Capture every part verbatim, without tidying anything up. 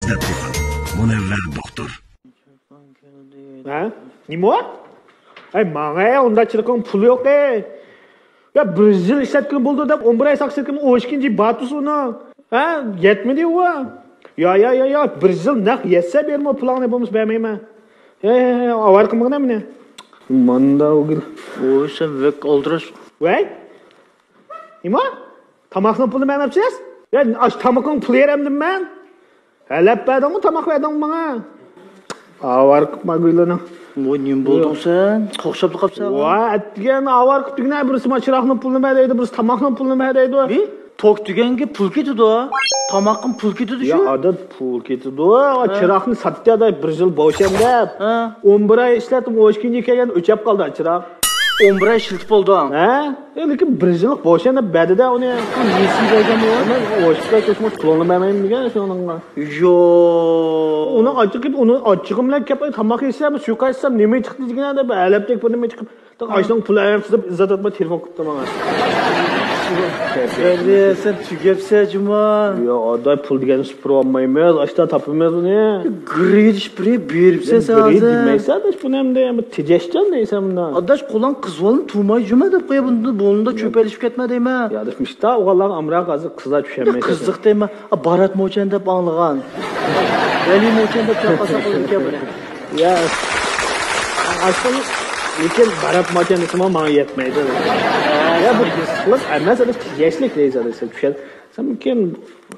مۇنەۋۋەر دوختۇر. ھە؟ نېمە؟ ئەي، ماڭا ئۇنداق چىراغنىڭ پۇلى يوق، ئەي. يا، بىر يىل ئىشلەتكىلى بولدى دەپ، ئون بىر ئاي ساقچى سېتىپمۇ، ئون ئىككىنچى ئاي باتۇسى ئۇنىڭ. ھە؟ يەتمىدى ئۇ. يا، يا، يا، يا، بىر يىل نەق يەتسە بەرمە، پۇلۇڭنى بولمىسا بەرمەيمەن. ھە، ھە، ھە، ئاۋارە قىلمىغىن مېنى. ماندا ئوگۇل. ۋوي، سەن ۋەك ئالدىراش. ۋەي؟ نېمە؟ تاماقنىڭ پۇلىنى مەن ئەپسىز؟ يا، ئاش تامىقىڭ پۇلى يېرەمدىم مەن. ھەلەپ بەردىڭمۇ، تاماق بەردىڭمۇ ماڭا؟ ئاۋارە قىپما گۈلىنىڭ. ۋوي، نېمە بولدۇڭ سەن؟ قوقشاپلا قاپسەن. ۋا، ئەتىگەن ئاۋارە قىپ دېگىنە، بىرسى ما چىراغنىڭ پۇلىنى بەر دەيدۇ، بىرسى تاماقنىڭ پۇلىنى بەر دەيدۇ. نېمە؟ توك دېگەنگە پۇل كېتىدۇ. تاماققىمۇ پۇل كېتىدۇ يا شۇ. ئادەت پۇل كېتىدۇ. ھە. چىراغنى ساتتى ئادەم بىر يىل بوشامدا. ھە. ئون بىر ئاي ئىشلەتتىم، ئون ئىككىنچى كەلگەن ئۆچەپ قالدى چىراغ. ئون بىر ئاي ئىشلىتىپ بولدۇڭ. ھە؟ ئە، لېكىن بىر يىللىق بوشامدا بەردى-دە ئۇنى. نېسى بەرگەن بۇ. مەن ئوشۇپ كەتسە شۇ پۇلۇڭنى بەرمەيمەن دېگەن شۇنىڭغا. يوق. ئۇنىڭ ئاچچىقى، ئۇنىڭ ئاچچىقىم بىلەن كەپ تاماق يېسەم، سۇيۇقاس ئىچسەم، نېمە چىقتى دېگەن ئادەم، ھەلەپتەك بىر نېمە چىقىپ. ئاشنىڭ پۇلى ئەمەس دەپ ئىززەت ئاتما تېلېفون قىپتۇ ماڭا. سەن تۈگەپسەن جۇما. يا ئاداي، پۇل دېگەننى سۈپۈرۈۋالمايمىز، ئاشتا تاپىمىز ئۇنى. گرېيد شىپرى بېرىپسەن سەن ھازىر. دېمەيسەن ئاداش بۇنى ئەمدى، بۇ تېجەشچان دەيسەن بۇنداق. ئاداش، قولۇڭ قىزىۋالما، تۇماي جۇما دەپ قويا، بۇندا بۇندا چۆپەلىشىپ كەتمە دەيمەن. يا ئاداش، مۇشتا ئوغۇللارغا ئامراق ھازىر قىزلار چۈشەنمەيدۇ. قىزىق دەيمەن. ئا، بارات موچەن دەپ ئاڭلىغان. ۋەلى موچەن دەپ چاققانسا قىلىدىكەن بۇنى. يا، ئاشۇ، لېكىن بارات موچەن دېسىمۇ ماڭا يەتمەيدۇ. يا، بۇ قىزىقلىق ئەمەس، ئەمەس، تېجەشلىك دەيسەن، دەيسەن، چۈشەن. سەن كېيىن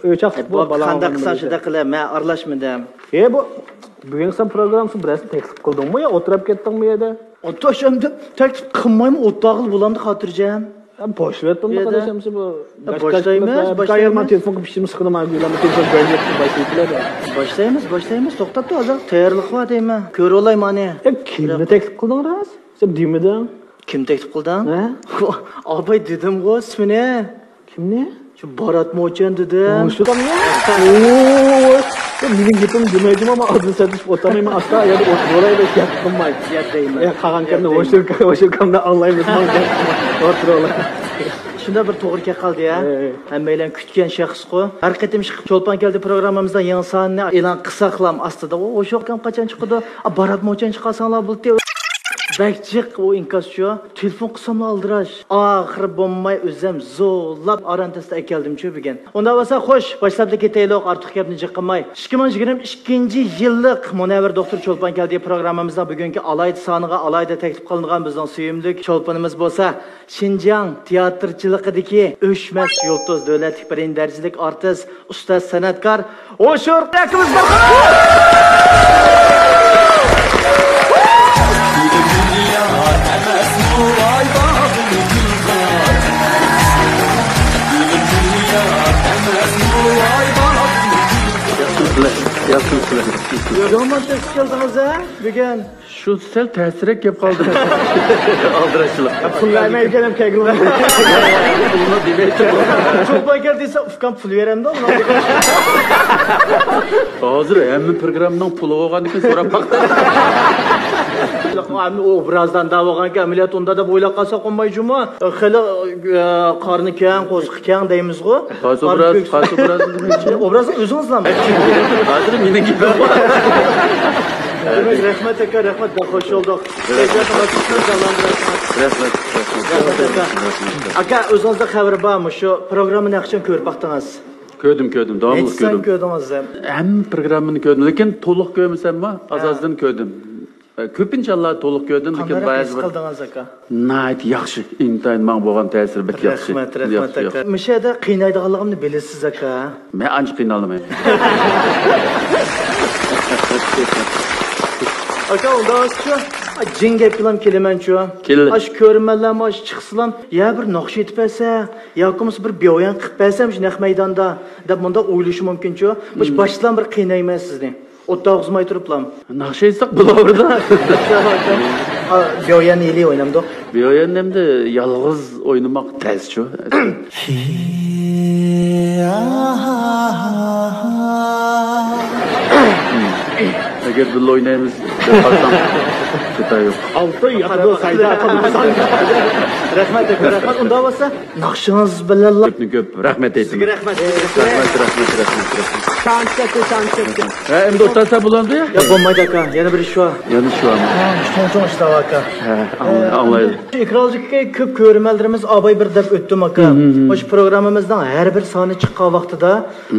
ئۆچەك بوپ قانداق قىلساڭ شۇنداق قىلە، مەن ئارىلاشمىدىم. ئى، بۇ بۈگۈن سەن پروگراممىسى بىرەرسىنى تەكلىپ قىلدىڭمۇ يا ئولتۇرۇپ كەتتىڭمۇ يەردە؟ ئاتاش ئەمدى تەكلىپ قىلمايمۇ ئولتۇرغىلى بولامدۇ خاتىرجەم؟ بوشلىۋەتتىڭمۇ قاراش ئەمسە بۇ؟ باشلايمىز، باشلايمىز. تېلېفون قىلىپ ئىشىمنى سىقىدىما، گۈلەمنى تېلېفون بەرمەيدۇ، باشلايدۇ. باشلايمىز، باشلايمىز. توختاپ تۇر، ھازىر تەييارلىق بار دەيمەن. كۆرۈۋالاي مانى. كىمنى تەكلىپ قىلدىڭ راست؟ سەن دېمىدىڭ. كىم تەكلىپ قىلدىڭ؟ ھە؟ ئاپاي دېدىمغۇ ئىسمىنى. كىمنى؟ شۇ بارات موچەن دېدىم. شۇ ئادەمنى؟ مېنىڭ گېپىمنى دېمەيدىما، مەن ئادىل سەتىشىپ ئولتۇرمايمەن، ئاستا يەردە ئولتۇرۇپ بولاي دەپ گەپ قىلماي. يا دەيمەن. يا قالغان گەپنى ھوشۇركامدا ئاڭلايمىز، ماڭا گەپ قىلماي ئولتۇرۇۋالاي. شۇنداق بىر توغرا كەپ قالدى يا. ھەممەيلەن كۈتكەن شەخسقۇ. ھەر قېتىم چولپان كەلدى پروگراممىمىزدا يېڭى ساننى ئېلان قىلساقلام ئاستىدا، ئۇ ئوشۇقكام قاچان چىقىدۇ؟ بارات موچەن چىقارساڭلار بولدى. بەك جىق ئۇ ئىنكاسچۇ. تېلېفون قىلساملا ئالدىراش. ئاخىرى بولماي ئۆزۈم زورلاپ ئاران تېستە ئەكەلدىمچۇ بۈگۈن. ئۇنداق بولسا خوش، باشلاپلا كېتەيلۇق، ئارتۇق گەپنى جىق قىلماي. ئىككى مىڭ يىگىرمە ئىككىنچى يىللىق مۇنەۋۋەر دوختۇر چولپان كەلدى پروگراممىمىزنىڭ بۈگۈنكى ئالاھىدە سانىغا ئالاھىدە تەكلىپ قىلىنغان بىزنىڭ سۆيۈملۈك چولپىنىمىز بولسا شىنجاڭ تىياتىرچىلىقىدىكى ئۆچمەس يۇلتۇز، دۆلەتلىك بىرىنچى دەرىجىلىك ئارتىس، ئۇستاز سەنئەتكار ئوشۇر ئاكىمىز بولغان. ياخشىمۇسىلەر؟ ياخشىمۇسىلەر؟ يامان تېز كەلدىڭىز ھە بۈگۈن. شۇ سەل تەسرەك كەپ قالدىم. ئالدىراشچىلىق. پۇل بەرمەيدىكەن ھەم كەلگىلى. پۇلنى دېمەيتتىم. چولپان كەلدى دېسە، ئۇكام پۇل بېرەمدۇ؟ ھازىر ھەممە پروگراممىنىڭ پۇلى بولغاندىكىن سوراپ باقتىم. ئەمدى ئوبرازدا ئۇنداق بولغانكەن، ئەمەلىيەتتە ئۇنداق دەپ ئويلاپ قالساق بولماي جۇمۇ. خېلى، ئە، قارنى كەڭ، قورسىقى كەڭ دەيمىزغۇ. قارنى قايسى ئوبراز؟ قايسى ئوبراز دېدىڭىز؟ ئوبرازنى ئۆزىڭىزلا. ھازىر مېنىڭ گېپىم بار. دېمەك، رەھمەت ئاكا، رەھمەت، بەك خوش بولدۇق. رەھمەت، رەھمەت. رەھمەت ئاكا. ئاكا، ئۆزىڭىزدە خەۋىرى بار، مۇشۇ پروگراممىنى ھەقىچان كۆرۈپ باقتىڭىز؟ كۆردۈم، كۆردۈم، داۋاملىق كۆردۈم. كۆردىڭىز؟ ھەممە پروگراممىنى كۆردۈم، لېكىن تولۇق كۆرمىسەممۇ، ئاز-ئازدىن كۆردۈم. ئە، كۆپىنچە ھاللاردا تولۇق كۆردۈم، لېكىن قانداق ھېس قىلدىڭىز، ئاكا؟ ناھايىتى ياخشى، ئىنتايىن ماڭا بولغان تەسىرى بەك ياخشى. رەھمەت، رەھمەت، ئاكا. مۇشۇ يەردە قىينايدىغانلىقىمنى بىلىسىز، ئاكا. مەن ئانچە قىينالمايمەن. ئاكا، ئۇنداق بولسىچۇ، جىڭ گەپكىلا كېلىمەنچۇ. كېلىڭ. ئاشۇ كۆرۈرمەنلەرمۇ ئاشۇ چىقسىلام، يا بىر ناخشا ئېيتىپ بەرسە، ياكى بولمىسا بىر بياۋيەن قىلىپ بەرسەم شۇ نەق مەيداندا، دەپ مۇنداق ئويلىشى مۇمكىنچۇ. مۇشۇ باشلام بىر قىينايمەن سىزنى. ئوتتاغۇزماي تۇرۇپلام. ناخشا ئېيتساق بولۇۋېرىدۇ. بياۋيەن ئېلى ئوينامدۇق. بياۋيەن ئەمدى يالغۇز ئوينىماق تەسچۇ. ئەگەر بىللە ئوينايمىز دەپ قالساڭ. خىتاي يوق. ئالتە ياقىدۇ سايدا. رەھمەت، رەھمەت. ئۇنداق بولسا، ناخشىڭىز بىلەنلا. كۆپتىن كۆپ رەھمەت ئېيتىمەن. سىزگە رەھمەت. رەھمەت، رەھمەت، رەھمەت، رەھمەت. شانس كەتتى، شانس كەتتى. ھە، ئەمدى ئوتتۇرا بولامدۇ؟ ياق، بولمايدۇ ئاكا. يەنە بىر ئىش بار. يەنە ئىش بارمۇ؟ ھە، چوڭ-چوڭ ئىشلار بار ئاكا. ھە، ئاڭلاي-، ئاڭلايلى. شۇ ئېكرانىدىكى كۆپ كۆرۈرمەنلىرىمىز ئاباي بىر دەپ ئۆتتۈم ئاكا. مۇشۇ پروگراممىمىزنىڭ ھەر بىر سانى چىققان ۋاقتىدا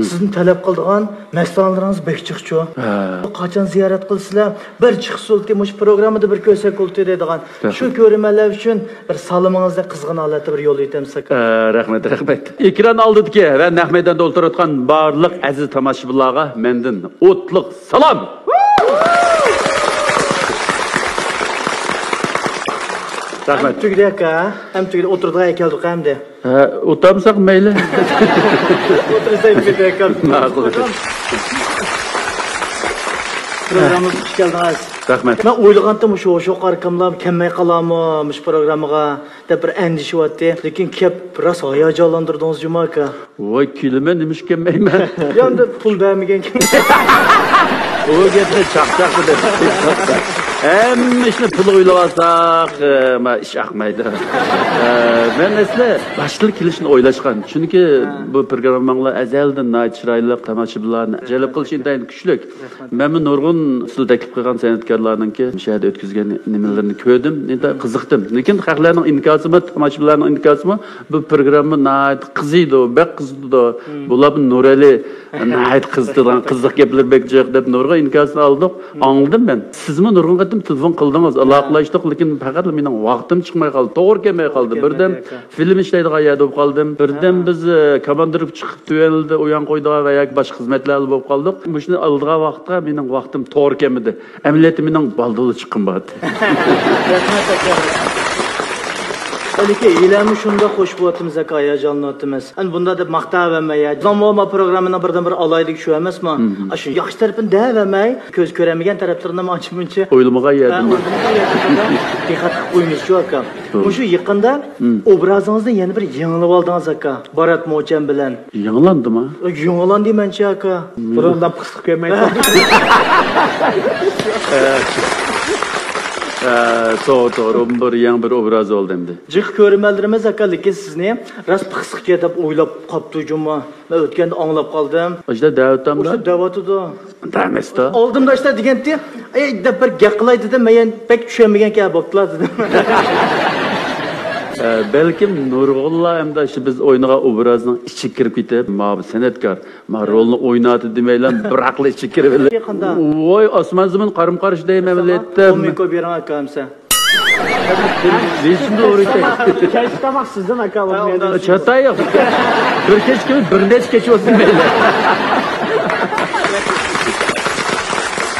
سىزنى تەلەپ قىلىدىغان مەستانىلىرىڭىز بەك جىق شۇ. ھە. قاچان زىيارەت قىلىسىلەر؟ بىر چىقسا بولدى، مۇشۇ پروگراممىدا بىر كۆرسەك بولدى دەيدىغان. شۇ كۆرۈرمەنلەر ئۈچۈن بىر سالىمىڭىزنى قىزغىن ھالەتتە بىر يوللىۋېتەمسىز ئاكا. ئە، رەھمەت، رەھمەت. ئېكران ئالدىدىكى ۋە نەق مەيداندا ئولتۇرۇۋاتقان بارلىق ئەزىز تاماشىبىنلارغا مەندىن ئوتلۇق سالام! رەھمەت. تۈگىدى ئاكا. ھەم تۈگىدى، ئولتۇرىدىغان يەر كەلدۇق ئەمدى. ھە، ئولتۇرمىساق مەيلى. ئولتۇرسايمىز ئاكا. ماقۇل. پروگراممىمىزغا خۇش كەلدىڭىز. رەھمەت. مەن ئويلىغانتىم، مۇشۇ ھوشۇق ئاركاملار كەلمەي قالارمۇ مۇشۇ پروگراممىغا دەپ بىر ئەندىشە بارتتى. لېكىن كەپ راست ھاياجانلاندۇردىڭىز جۇما ئاكا. ۋاي، كېلىمەن، نېمىشقا كەلمەيمەن؟ يا، ئەمدى پۇل بەرمىگەنكەن. ئۇ گەپنى چاقچاق دەپ. ھەممە ئىشنى پۇلغا ئويلاۋالساق، ئە، ما ئىش ئاقمايدۇ. ئە، مەن ئەسلى باشتىلا كېلىشنى ئويلاشقان. چۈنكى بۇ پروگرامماڭلار ئەزەلدىن ناھايىتى چىرايلىق، تاماشىبىنلارنى جەلپ قىلىش ئىنتايىن كۈچلۈك. مەنمۇ نۇرغۇن سىلەر تەكلىپ قىلغان سەنئەتكارلارنىڭكى مۇشۇ يەردە ئۆتكۈزگەن نېمىلىرىنى كۆردۈم. ئىنتايىن قىزىقتىم. لېكىن خەقلەرنىڭ ئىنكاسىمۇ، تاماشىبىنلارنىڭ ئىنكاسىمۇ بۇ پروگرامما ناھايىتى قىزىيدۇ، بەك قىزىتىدۇ. بۇلارمۇ نۇرئەلى ناھايىتى قىزىتىدىغان قىزىق گەپلىرى بەك جىق دەپ نۇرغۇن ئىنكاسنى ئالدۇق، ئاڭلىدىم مەن. سىزمۇ نۇرغۇن قېتىم تېلېفون قىلدىڭىز، ئالاقىلەشتۇق، لېكىن پەقەتلا مېنىڭ ۋاقتىم چىقماي قالدى، توغرا كەلمەي قالدى. بىردەم فىلىم ئىشلەيدىغان يەردە بولۇپ قالدىم. بىردەم بىز، ئە، كاماندىرغا چىقىپ تۆۋەنلىدە ئويۇن قويىدىغان ۋە ياكى باشقا خىزمەتلەردە بولۇپ قالدۇق. مۇشۇنى ئالىدىغان ۋاقىتقا مېنىڭ ۋاقتىم توغرا كەلمىدى. ئەمەلىيەتتە مېنىڭ بالدۇرلا چىققۇم بار ئىدى. رەھمەت ئاكا. لېكىن ھېلىمۇ شۇنداق خوش بولۇۋاتىمىز ئاكا، ھاياجانلىنىۋاتىمىز. ئەنە بۇنداق دەپ ماختاۋەرمەي يا. زامانما پروگراممىنىڭ بىردىنبىر ئالاھىدىلىكى شۇ ئەمەسمۇ؟ ئاشۇ ياخشى تەرىپىنى دەۋەرمەي، كۆز كۆرەلمىگەن تەرەپلىرىنى ئانچە مۇنچە ئويلىمىغان يەردىن. ھە، ئويلىمىغان يەردىن دىققەت قىلىپ قويىمىزچۇ ئاكا. مۇشۇ يېقىندا ئوبرازىڭىزنى يەنە بىر يېڭىلىۋالدىڭىز ئاكا. بارات موچەن بىلەن. يېڭىلاندىمۇ؟ يېڭىلاندى مەنچە ئاكا. بۇرۇن داپ قىسقا كۆرمەيتتۇق. ھە، توغرا، توغرا. بۇ بىر يېڭى بىر ئوبراز بولدى ئەمدى. جىق كۆرۈرمەنلىرىمىز ئاكا، لېكىن سىزنى راست قىسقىكەن دەپ ئويلاپ قاپتۇ جۇمۇ. مەن ئۆتكەندە ئاڭلاپ قالدىم. ئاشۇنداق دەۋاتامدا؟ ئاشۇ دەۋاتىدۇ. دەمەستە. ئالدىمدا ئاشۇنداق دېگەنتى، ئەي دەپ بىر گەپ قىلاي دېدىم، مەن يەنە بەك چۈشەنمىگەنكەن، بوپتۇلا دېدىم. ئە، بەلكىم نۇرغۇنلار ئەمدى شۇ بىز ئوينىغان ئوبرازنىڭ ئىچىگە كىرىپ كېتىپ، ما بۇ سەنئەتكار، ما رولنى ئويناۋاتىدۇ دېمەيلا، بىراقلا ئىچىگە كىرىۋېلىپ. قانداق؟ ۋاي، ئاسمان زېمىن قارىمۇ قارشى دەيمەن ئەمەلىيەتتە. ئون مىڭ كوي بېرىڭ ئاكا ئەمسە. نېمە ئۈچۈن توغرا ئىكەن؟ كەچلىك تاماق سىزدىن ئاكا. چاتاي يوق. بىر كەچ كېلىپ بىر نەچچە كەچ بولسۇن مەيلى.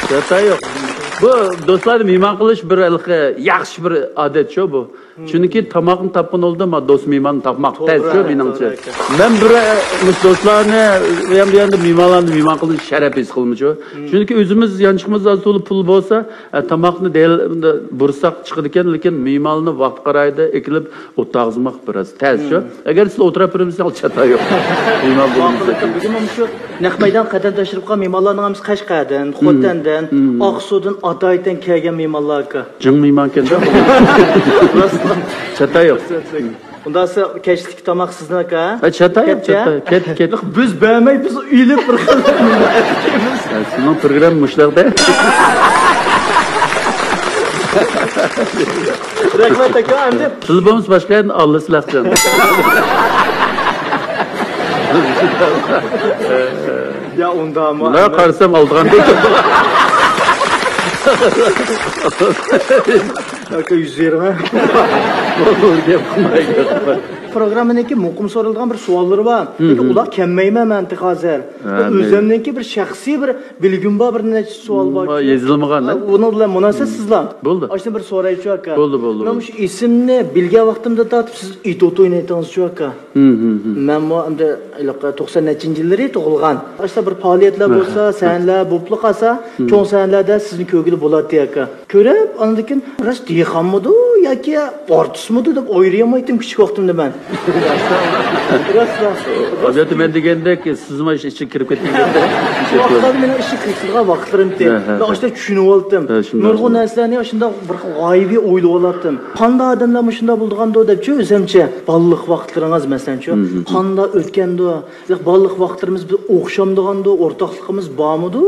چاتاي يوق. بۇ دوستلارنى مېھمان قىلىش بىر ھېلىقى ياخشى بىر ئادەت شۇ بۇ. چۈنكى تاماقنى تاپقان ئالدىدا ما دوست مېھماننى تاپماق تەس شۇ مېنىڭچە. مەن بىر، ئە، مۇشۇ دوستلارنى، يان بۇ ياندا مېھمانلارنى مېھمان قىلىش شەرەپ ھېس قىلىمىز شۇ. چۈنكى ئۆزىمىز يانچۇقىمىزدا ئاز تولا پۇل بولسا، ئە، تاماقنى دەل بۇرساق چىقىدىكەن، لېكىن مېھمانلارنى ۋاقتى قارايدى ئېكىلىپ ئولتۇرغۇزماق بىراز تەس شۇ. ئەگەر سىلەر ئولتۇرۇپ بېرىمىز، چاتاي يوق. مېھمان بولىمىز. بۈگۈن شۇ نەق مەيدان قەدەم تەشرىپ قىلغان مېھمانلارنىڭ ھەممىسى قەشقەردىن، خوتەندىن، ئاقسۇدىن ئاتايىتەن كەلگەن مېھمانلار ئاكا. جىڭ مېھمانكەن. چاتاي يوق. ئۇنداقسا كەچلىك تاماق سىزنىڭ ئاكا. ھە، چاتاي يوق، كەتتى. چاتاي. كەت، كەت. بىز بەرمەي، بىز ئېلىپ بىر خىل. ھە، سىزنىڭ پروگرامما مۇشۇنداقتا. رەھمەت ئاكا، ئەمدى. تىل بولمىسا باشقا يەردىن ئالىسىلەر جان. يا ئۇنداقمۇ؟ مۇنداق قارىسام ئالىدىغاندەك. ئاكا، يۈز يىگىرمە. گەپ قىلماي، گەپ قىلماي. پروگراممىنىڭكى مۇقىم سورىلىدىغان بىر سوئاللىرى بار. لېكىن ئۇلار كەلمەيمەن مەن ھازىر. ھە، ئۆزۈمنىڭكى بىر شەخسىي بىر بىلگۈم بار، بىر نەچچە سوئال بار. يېزىلمىغان، ھە؟ ئۇنىڭ بىلەن مۇناسىۋەتسىزلا. بولدى. ئاشۇنى بىر سورايچۇ ئاكا. بولدى، بولدى، مەن بولدى. مۇشۇ ئېسىمنى بىلگەن ۋاقتىمدىن تارتىپ سىز ئېتوت ئوينايتىڭىزچۇ ئاكا. مەنمۇ ئەمدى ھېلىقى توقسان نەچچىنچى يىللىرى تۇغۇلغان. ئاشۇنداق بىر پائالىيەتلەر بولسا، سەھنىلەر بولۇپلا قالسا، چوڭ سەھنىلەردە سىزنى كۆرگىلى بولاتتى ئاكا. كۆرۈپ، ئاندىن كېيىن راست دېھقانمىدۇ ياكى ئارتىسمىدۇ دەپ ئايرىيالمايتتىم كىچىك ۋاقتىمدا مەن. راست، راست. ئادەتتە مەن دېگەندەك، سىزمۇ ئىچىگە كىرىپ كەتكەن گەپتە. شۇ ۋاقىتلاردا مېنىڭ ئىچىم كىرىپ كېتىدىغان ۋاقىتلىرىمتى. ھە، ھە، مەن ھە. ئاشۇنداق چۈشىنىۋالدىم. ھە، شۇنداق. نۇرغۇن نەرسىلەرنى ئاشۇنداق بىر خىل غايىۋى ئويلىۋالاتتىم. قانداق ئادەملەر مۇشۇنداق بولىدىغاندۇ دەپچۇ ئۆزۈمچە. بالىلىق ۋاقىتلىرىڭىز مەسىلەن شۇ. مم، مم. قانداق ئۆتكەندۇ؟ بالىلىق ۋاقىتلىرىمىز بىر ئوخشامدىغاندۇ، ئورتاقلىقىمىز بارمىدۇ؟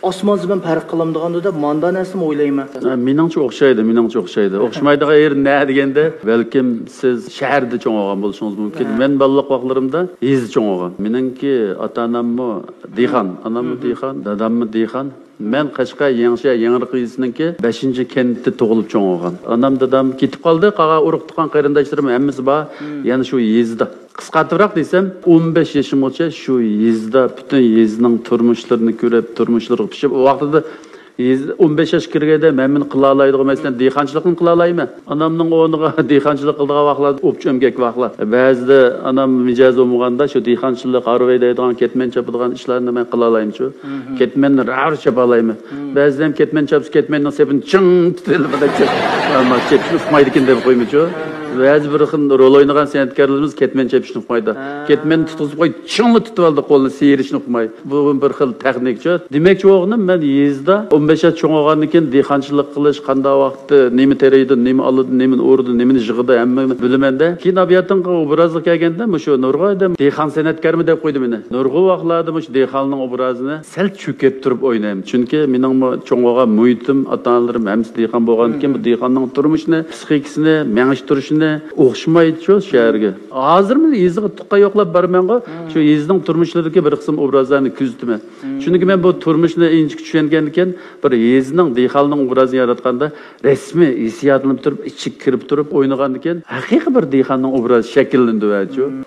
ئاسمان زېمىن پەرق قىلامدىغاندۇ دەپ ماندا نەرسىمۇ ئويلايمەن. ھە، مېنىڭچە ئوخشايدۇ، مېنىڭچە ئوخشايدۇ. ئوخشىمايدىغان يېرى نە دېگەندە، بەلكىم سىز شەھەردە چوڭ بولغان بولۇشىڭىز مۇمكىن. ھە. مەن بالىلىق ۋاقىتلىرىمدا يېزىدا چوڭ بولغان. مېنىڭكى ئاتا-ئاناممۇ دېھقان، ئاناممۇ مم. دېھقان، داداممۇ دېھقان. مەن قەشقەر يېڭىشەھەر يېڭىرىق يېزىسىنىڭكى بەشىنچى كەنتتە تۇغۇلۇپ چوڭ بولغان. ئانام، دادام كېتىپ قالدى، قالغان ئۇرۇق-تۇغقان قېرىنداشلىرىم ھەممىسى بار. مم. يەنە شۇ يېزىدا. قىسقارتىپراق دېسەم، ئون بەش يېشىمغىچە شۇ يېزىدا پۈتۈن يېزىنىڭ تۇرمۇشلىرىنى كۆرۈپ، تۇرمۇشلىرىغا پىشىپ، ئۇ ۋاقتىدا يېزا، ئون بەش ياشقا كىرگەندە مەن بۇنى قىلالايدىغان، مەسىلەن، دېھقانچىلىقنى قىلالايمەن. ئانامنىڭ ئورنىغا دېھقانچىلىق قىلىدىغان ۋاقىتلار ئوپچە ئۆمگەك ۋاقىتلار. بەزىدە ئانام مىجەزى بولمىغاندا شۇ دېھقانچىلىق، ھارۋا ھەيدەيدىغان، كەتمەن چاپىدىغان ئىشلارنى مەن قىلالايمەنچۇ. مم. كەتمەننى راۋۇر چاپالايمەن. مم. بەزىدە ھەم كەتمەن چاپسا، كەتمەننىڭ سېپىنى چىڭ تۇتۇۋېلىپ، چېپىشنى ئۇقمايدىكەن دەپ قويىمەنچۇ. بەزى بىر خىل رول ئوينىغان سەنئەتكارلىرىمىز كەتمەن چېپىشنى ئۇقمايدۇ. ھە. كەتمەننى تۇتقۇزۇپ قويۇپ، چىڭلا تۇتۇۋالدى قولىنى، سىيرىشنى ئۇقماي. بۇ بىر خىل تېخنىكىچۇ. دېمەكچى بولغىنىم، مەن يېزىدا ئون بەش ياش چوڭ بولغاندىن كېيىن دېھقانچىلىق قىلىش، قانداق ۋاقىتتا نېمە تېرىيدۇ، نېمە ئالىدۇ، نېمىنى ئورىدۇ، نېمىنى يىغىدۇ، ھەممىنى بىلىمەن-دە. كېيىن ئابىياتىنقى ئوبرازغا كەلگەندە، مۇشۇ نۇرغۇن ئادەم دېھقان سەنئەتكارمۇ دەپ قويدى مېنى. نۇرغۇن ۋاقىتلاردا مۇشۇ دېھقاننىڭ ئوبرازىنى سەل چۆكۈپ تۇرۇپ ئوينايمەن. چۈنكى مېنىڭمۇ چوڭ بولغان مۇھىتىم، ئاتا-ئانىلىرىم ھەممىسى دېھقان بولغاندىكىن، بۇ دېھقاننىڭ تۇرمۇشىنى، پسىخىكىسىنى، مېڭىش تۇرۇشىنى ئوخشىمايدۇ شەھەرگە. ھازىرمۇ يېزىغا تۇغقان يوقلاپ بارىمەنغۇ، شۇ يېزىنىڭ تۇرمۇشلىرىدىكى بىر قىسىم ئوبرازلارنى كۆزىتىمەن. چۈنكى مەن بۇ تۇرمۇشنى ئىنچىكە چۈشەنگەندىكىن، بىر يېزىنىڭ، دېھقاننىڭ ئوبرازىنى ياراتقاندا، رەسمىي ھېسسىياتلىنىپ تۇرۇپ، ئىچىگە كىرىپ تۇرۇپ ئوينىغاندىكىن، ھەقىقىي بىر دېھقاننىڭ ئوبرازى شەكىللىنىدۇ ھە.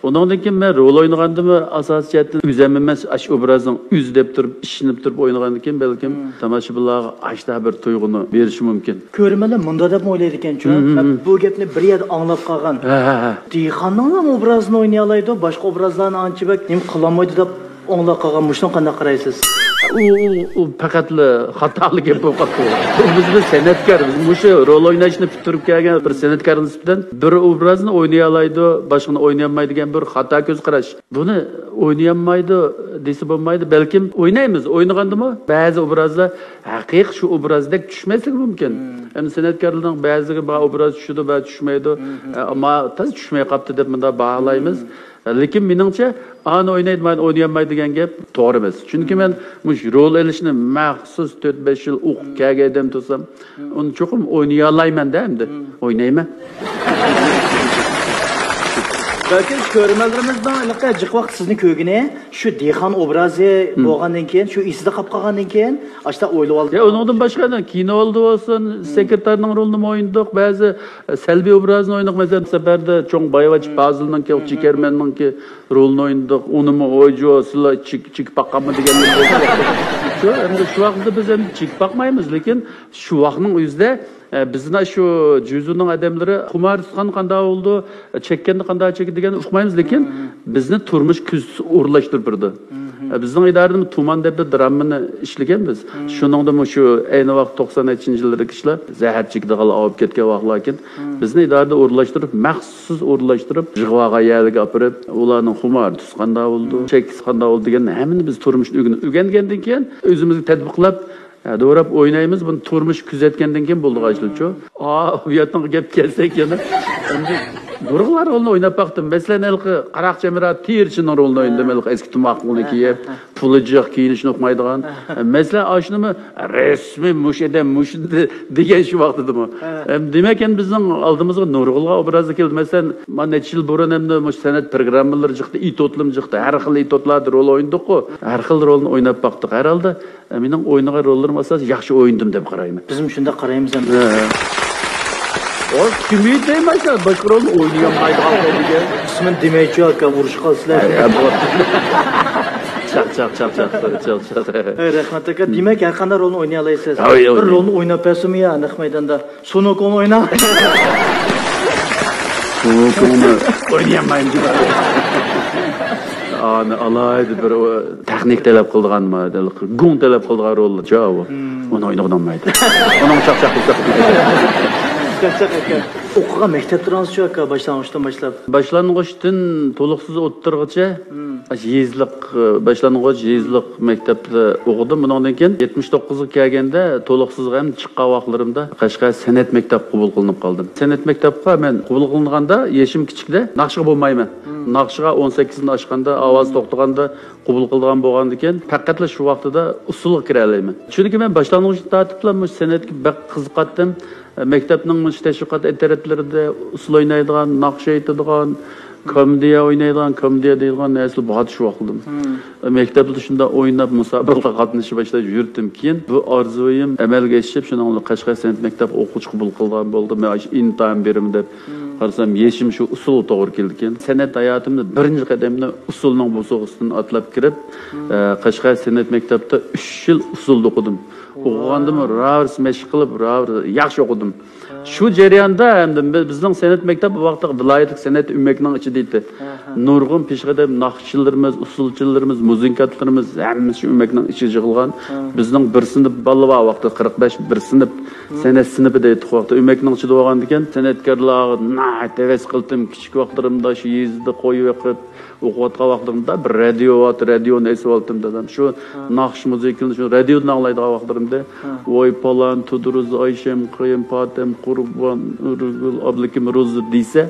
ئۇنىڭدىن كېيىن مەن رول ئوينىغاندىمۇ ئاساسىي جەھەتتىن ئۆزۈم ئەمەس، ئاشۇ ئوبرازنىڭ ئۆزى دەپ تۇرۇپ، ئىشىنىپ تۇرۇپ ئوينىغاندىكىن، بەلكىم تاماشىبىنلارغا ئاشۇنداق بىر تۇيغۇنى بېرىشى مۇمكىن. كۆرۈرمەنلەر مۇنداق دەپمۇ ئويلايدىكەنچۇ، مەن بۇ گەپنى بىر يەردە ئاڭلاپ قالغان. ھە، ھە، ھە. دېھقاننىڭلا ئوبرازىنى ئوينىيالايدۇ، باشقا ئوبرازلارنى ئانچە بەك نېمە قىلالمايدۇ دەپ ئاڭلاپ قالغان. مۇشۇنىڭغا قانداق قارايسىز؟ ئۇ، ئۇ، ئۇ پەقەتلا خاتالىق گەپ بولۇپ قاپتۇ. بىز، بىز سەنئەتكار، بىز مۇشۇ رول ئويناشنى پۈتتۈرۈپ كەلگەن بىر سەنئەتكار نىسبەتەن بىر ئوبرازنى ئوينىيالايدۇ، باشقىنى ئوينىيالمايدۇ دېگەن بىر خاتا كۆز قاراش. بۇنى ئوينىيالمايدۇ دېسە بولمايدۇ. بەلكىم ئوينايمىز، ئوينىغاندىمۇ بەزى ئوبرازلار ھەقىقىي شۇ ئوبرازدەك چۈشمەسلىكى مۇمكىن. ئەمدى سەنئەتكارلارنىڭ بەزىلىرى بار ئوبراز چۈشىدۇ، بەزى چۈشمەيدۇ. ئە، ئەمما تازا چۈشمەي قاپتۇ دەپ مۇنداق باھالايمىز. لېكىن مېنىڭچە، ئانى ئوينايدۇ، مانى ئوينىيالمايدۇ دېگەن گەپ توغرا ئەمەس. چۈنكى مەن مۇشۇ رول ئېلىشنى مەخسۇس تۆت-بەش يىل ئوقۇپ كەلگەن ئادەم تۇرسام، ئۇنى چوقۇم ئوينىيالايمەن-دە ئەمدى. ئوينايمەن. بەلكىم كۆرۈرمەنلىرىمىزنىڭ ھېلىقى جىق ۋاقىت سىزنى كۆرگىنى شۇ دېھقان ئوبرازى بولغاندىن كېيىن، شۇ ئېسىدە قاپ قالغاندىن كېيىن، ئاشتا ئويلىۋالدىم. يا، ئۇنىڭدىن باشقا، يەنە كىنودا بولسۇن، سېكرېتارنىڭ رولىنىمۇ ئوينىدۇق، بەزى سەلبىي ئوبرازنى ئوينىدۇق. مەسىلەن، بىر سەپەردە چوڭ بايۋەچچە پازىلنىڭكى، چېكەرمەننىڭكى رولىنى ئوينىدۇق. ئۇنىمۇ، ۋوي جو، سىلەر چېك-، چېكىپ باققانمۇ دېگەن. شۇ، ئەمدى شۇ ۋاقىتتا بىز ئەمدى چېكىپ باقمايمىز، لېكىن شۇ ۋاقىتنىڭ ئۆزىدە، ئە، بىزنى شۇ جۈزۇنىڭ ئادەملىرى خۇمار تۇتقان قانداق بولىدۇ، چەككەندە قانداق چېكىدۇ دېگەننى ئۇقمايمىز، لېكىن بىزنى تۇرمۇش كۈزىتىش ئورۇنلاشتۇرۇپ بېرىدۇ. ئە، بىزنىڭ ئىدارىدىمۇ تۇمان دەپ بىر دراممىنى ئىشلىگەنبىز. شۇنىڭدىمۇ شۇ ئەينى ۋاقىت توقسان نەچچىنچى يىللىرى كىشىلەر زەھەر چېكىدىغانلار ئاۋۇپ كەتكەن ۋاقىتلاركىن، بىزنى ئىدارىدە ئورۇنلاشتۇرۇپ، مەخسۇس ئورۇنلاشتۇرۇپ، يىغىۋالغان يەرلىرىگە ئاپىرىپ، ئۇلارنىڭ خۇمارى تۇتقاندا بولىدۇ، چەككىسى قانداق بولىدۇ دېگەننى ھەممىنى بىز تۇرمۇشتىن ئۆگىنىپ، ئۆگەنگەندىن كېيىن ئۆزىمىزگە تەتبىقلاپ، ھە، دوراپ ئوينايمىز. بۇنى تۇرمۇش كۆزەتكەندىن كېيىن بولىدىغان ئىشلارچۇ. ئا، بۇ يەردىن گەپ كەلسەك يەنە. ئەمدى نۇرغۇنلار رولىنى ئويناپ باقتىم. مەسىلەن، ھېلىقى قاراقچى ھەمراھ تېرىچىنىڭ رولىنى ئوينىدىم. ھېلىقى ئەسكى تۇماقلىقنى كىيىپ، پۇلى جىق، كىيىنىشنى ئۇقمايدىغان. مەسىلەن، ئاشۇنىمۇ رەسمىي مۇشۇ ئادەم مۇشۇنداق دېگەن شۇ ۋاقتىدىمۇ. ئەم، دېمەك، ئەمدى بىزنىڭ ئالدىمىزغا نۇرغۇنلىغان ئوبرازلار كەلدى. مەسىلەن، مانا نەچچە يىل بۇرۇن ئەمدى مۇشۇ سەنئەت پىروگراممىلىرى چىقتى، ئېتيۇدلىرىمۇ چىقتى. ھەر خىل ئېتيۇدلاردا رول ئوينىدۇققۇ. ھەر خىل رولنى ئويناپ باقتۇق. ھەر ھالدا، ئە، مېنىڭ ئوينىغان روللىرىم ئاساسەن ياخشى ئوينىدىم دەپ قارايمەن. بىزمۇ شۇنداق قارايمىز ئەمدى. ھە. ئۇ كىم ئىدى دەيمەن، باشقا رولنى ئوينىيالمايدىغان دېگەن. ئىسمىنى دېمەيچۇ، ئاكا، ئۇرۇشۇپ قالىسىلەر. ھە، بۇ. چاق، چاق، چاق، چاق، چاق، چاق. ھەي، رەھمەت، ئاكا. دېمەك، ھەر قانداق رولنى ئوينىيالايسىز. ھەي، بىر رولنى ئويناپ بەرسىمۇ يا، نەق مەيداندا؟ سۇنۇكۇنى ئويناڭ. سۇنۇكۇنى ئوينىيالمايمەن. ئانى ئالايدۇ بىر ئۇ تېخنىك تەلەپ قىلىدىغان، گۇڭ تەلەپ قىلىدىغان رول جاۋۇ. ئۇنى ئوينىغىلى بولمايدۇ. ئۇنىڭ چاقچاق قىلساق. چاقچاق ئاكا. ئوقۇغان مەكتەپلىرىڭىزچۇ ئاكا، باشلانغۇچتىن باشلاپ؟ باشلانغۇچتىن تولۇقسىز ئوتتۇرىغىچە، مم، ئاشۇ يېزىلىق، ئى، باشلانغۇچ يېزىلىق مەكتەپتە ئوقۇدۇم. ئۇنىڭدىن كېيىن يەتمىش توققۇزغا كەلگەندە تولۇقسىزغا ھەم چىققان ۋاقىتلىرىمدا قەشقەر سەنئەت مەكتەپكە قوبۇل قىلىنىپ قالدىم. سەنئەت مەكتەپكە مەن قوبۇل قىلىنغاندا يېشىم كىچىكتە، ناخشىغا بولمايمەن. مم. ناخشىغا ئون سەككىزدىن ئاشقاندا، ئاۋاز توختىغاندا قوبۇل قىلىدىغان بولغاندىكىن، پەقەتلا شۇ ۋاقتىدا ئۇسسۇلغا كىرەلەيمەن. چۈنكى مەن باشلانغۇچتىن تارتىپلا مۇشۇ سەنئەتكە بەك قىزىقاتتىم. مەكتەپنىڭ مۇشۇ تەشۋىقات ئەترەتلىرىدە ئۇسسۇل ئوينايدىغان، ناخشا ئېيتىدىغان، كومېدىيە ئوينايدىغان، كومېدىيە دەيدىغان نەرسىلەر بار ئىدى شۇ ۋاقىتتا. مەكتەپتە شۇنداق ئويناپ، مۇسابىقىلەرگە قاتنىشىپ باشلاپ يۈردۈم. كېيىن بۇ ئارزۇيۇم ئەمەلگە ئېشىپ، شۇنىڭ بىلەن قەشقەر سەنئەت مەكتەپكە ئوقۇغۇچى قوبۇل قىلغان بولدى. مەن ئاشۇ ئىمتىھان بېرىمەن دەپ قارىسام، يېشىم شۇ ئۇسسۇلغا توغرا كېلىدىكەن. سەنئەت ھاياتىمدا بىرىنچى قەدەمنى ئۇسسۇلنىڭ بوسۇغىسىدىن ئاتلاپ كىرىپ، ئە، قەشقەر سەنئەت مەكتەپتە ئۈچ يىل ئۇسسۇلدا ئوقۇدۇم. ئوقۇغاندىمۇ راۋۇرۇس مەشىق قىلىپ، راۋۇرۇس ياخشى ئوقۇدۇم. شۇ جەرياندا ھەمدە بىزنىڭ سەنئەت مەكتەپ بۇ ۋاقىتتا ۋىلايەتلىك سەنئەت ئۆمەكنىڭ ئىچىدە ئىدى. نۇرغۇن پېشقەدەم ناخشىچىلىرىمىز، ئۇسسۇلچىلىرىمىز، مۇزىكانتلىرىمىز ھەممىسى شۇ ئۆمەكنىڭ ئىچىگە يىغىلغان. بىزنىڭ بىر سىنىپ بالا بار ۋاقتى، قىرىق بەش بىر سىنىپ. سەنئەت سىنىپى دەيتتۇق ۋاقتى. ئۆمەكنىڭ ئىچىدە بولغاندىكىن، سەنئەتكارلارغا ناھايىتى ھەۋەس قىلدىم. كىچىك ۋاقىتلىرىمدا شۇ يېزىدا قوي بېقىپ، ئوقۇۋاتقان ۋاقتىمدا بىر رادىيو بار، رادىيونى ئېسىۋالدىم دادام. شۇ ناخشا مۇزىكىنى شۇ رادىيودىن ئاڭلايدىغان ۋاقىتلىرىمدا، ۋاي پالان، تۇدۇرۇز، ئايشەم، قېيىم، پاتەم، قۇربان، ئۇرۇزگۈل، ئابلىكىم، روزى دېسە،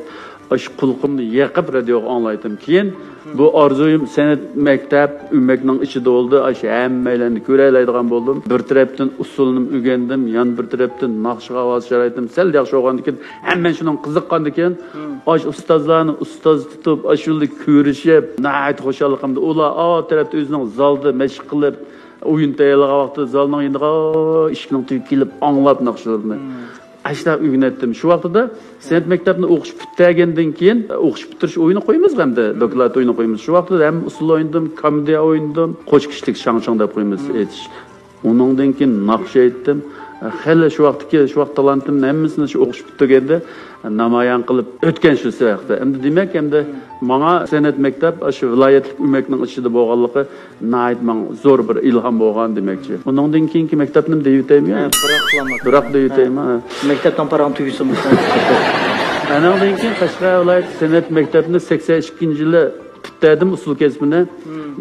ئاشۇ قۇلىقىمنى يېقىپ رادىيوغا ئاڭلايتتىم. كېيىن بۇ ئارزۇيۇم سەنئەت مەكتەپ ئۆمەكنىڭ ئىچىدە بولدى. ئاشۇ ھەممەيلەننى كۆرەلەيدىغان بولدۇم. بىر تەرەپتىن ئۇسسۇلنىمۇ ئۆگەندىم، يەنە بىر تەرەپتىن ناخشىغا ئاۋاز شارائىتىم سەل ياخشى بولغاندىكىن، ھەممە شۇنىڭغا قىزىققاندىكىن، ئاشۇ ئۇستازلارنى ئۇستاز تۇتۇپ، ئاشۇلاردا كۆرۈشۈپ، ناھايىتى خۇشاللىقىمدا ئۇلار ئا تەرەپتە ئۆزىنىڭ زالدا مەشىق قىلىپ، ئويۇن تەييارلىغان ۋاقتىدا زالنىڭ يېنىغا ئىشىكنىڭ تۈۋىگە كېلىپ ئاڭلاپ ناخشىلىرىنى. ئاشۇنداق ئۆگىنەتتىم. شۇ ۋاقتىدا سەنئەت مەكتەپنى ئوقۇش پۈتتۈرگەندىن كېيىن، ئوقۇش پۈتتۈرۈش ئويۇنى قويىمىز ئەمدى، دوكلات ئويۇنى قويىمىز. شۇ ۋاقتىدا ھەم ئۇسسۇل ئوينىدىم، كومېدىيە ئوينىدىم، قوش كىشىلىك شاڭشاڭ دەپ قويىمىز، ئېيتىش. ئۇنىڭدىن كېيىن ناخشا ئېيتتىم. خېلى شۇ ۋاقىتتىكى، شۇ ۋاقىت تالانتىمنى ھەممىسىنى شۇ ئوقۇش پۈتتۈرگەندە نامايان قىلىپ ئۆتكەن شۇ ۋاقىتتا. ئەمدى دېمەك، ئەمدى ماڭا سەنئەت مەكتەپ ئاشۇ ۋىلايەتلىك ئۆمەكنىڭ ئىچىدە بولغانلىقى ناھايىتى ماڭا زور بىر ئىلھام بولغان دېمەكچى. ئۇنىڭدىن كېيىنكى مەكتەپنىمۇ دېيىۋېتەيمۇ؟ ھە، بىراق قىلالمىدىم. بىراق دېيىۋېتەيمۇ؟ ھە. مەكتەپنىڭ پاراڭ تۈگىسۇن. ئانىڭدىن كېيىن قەشقەر ۋىلايەت سەنئەت مەكتەپنى سەكسەن ئىككىنچى يىلى پۈتتۈردۈم ئۇسسۇل كەسپىنى.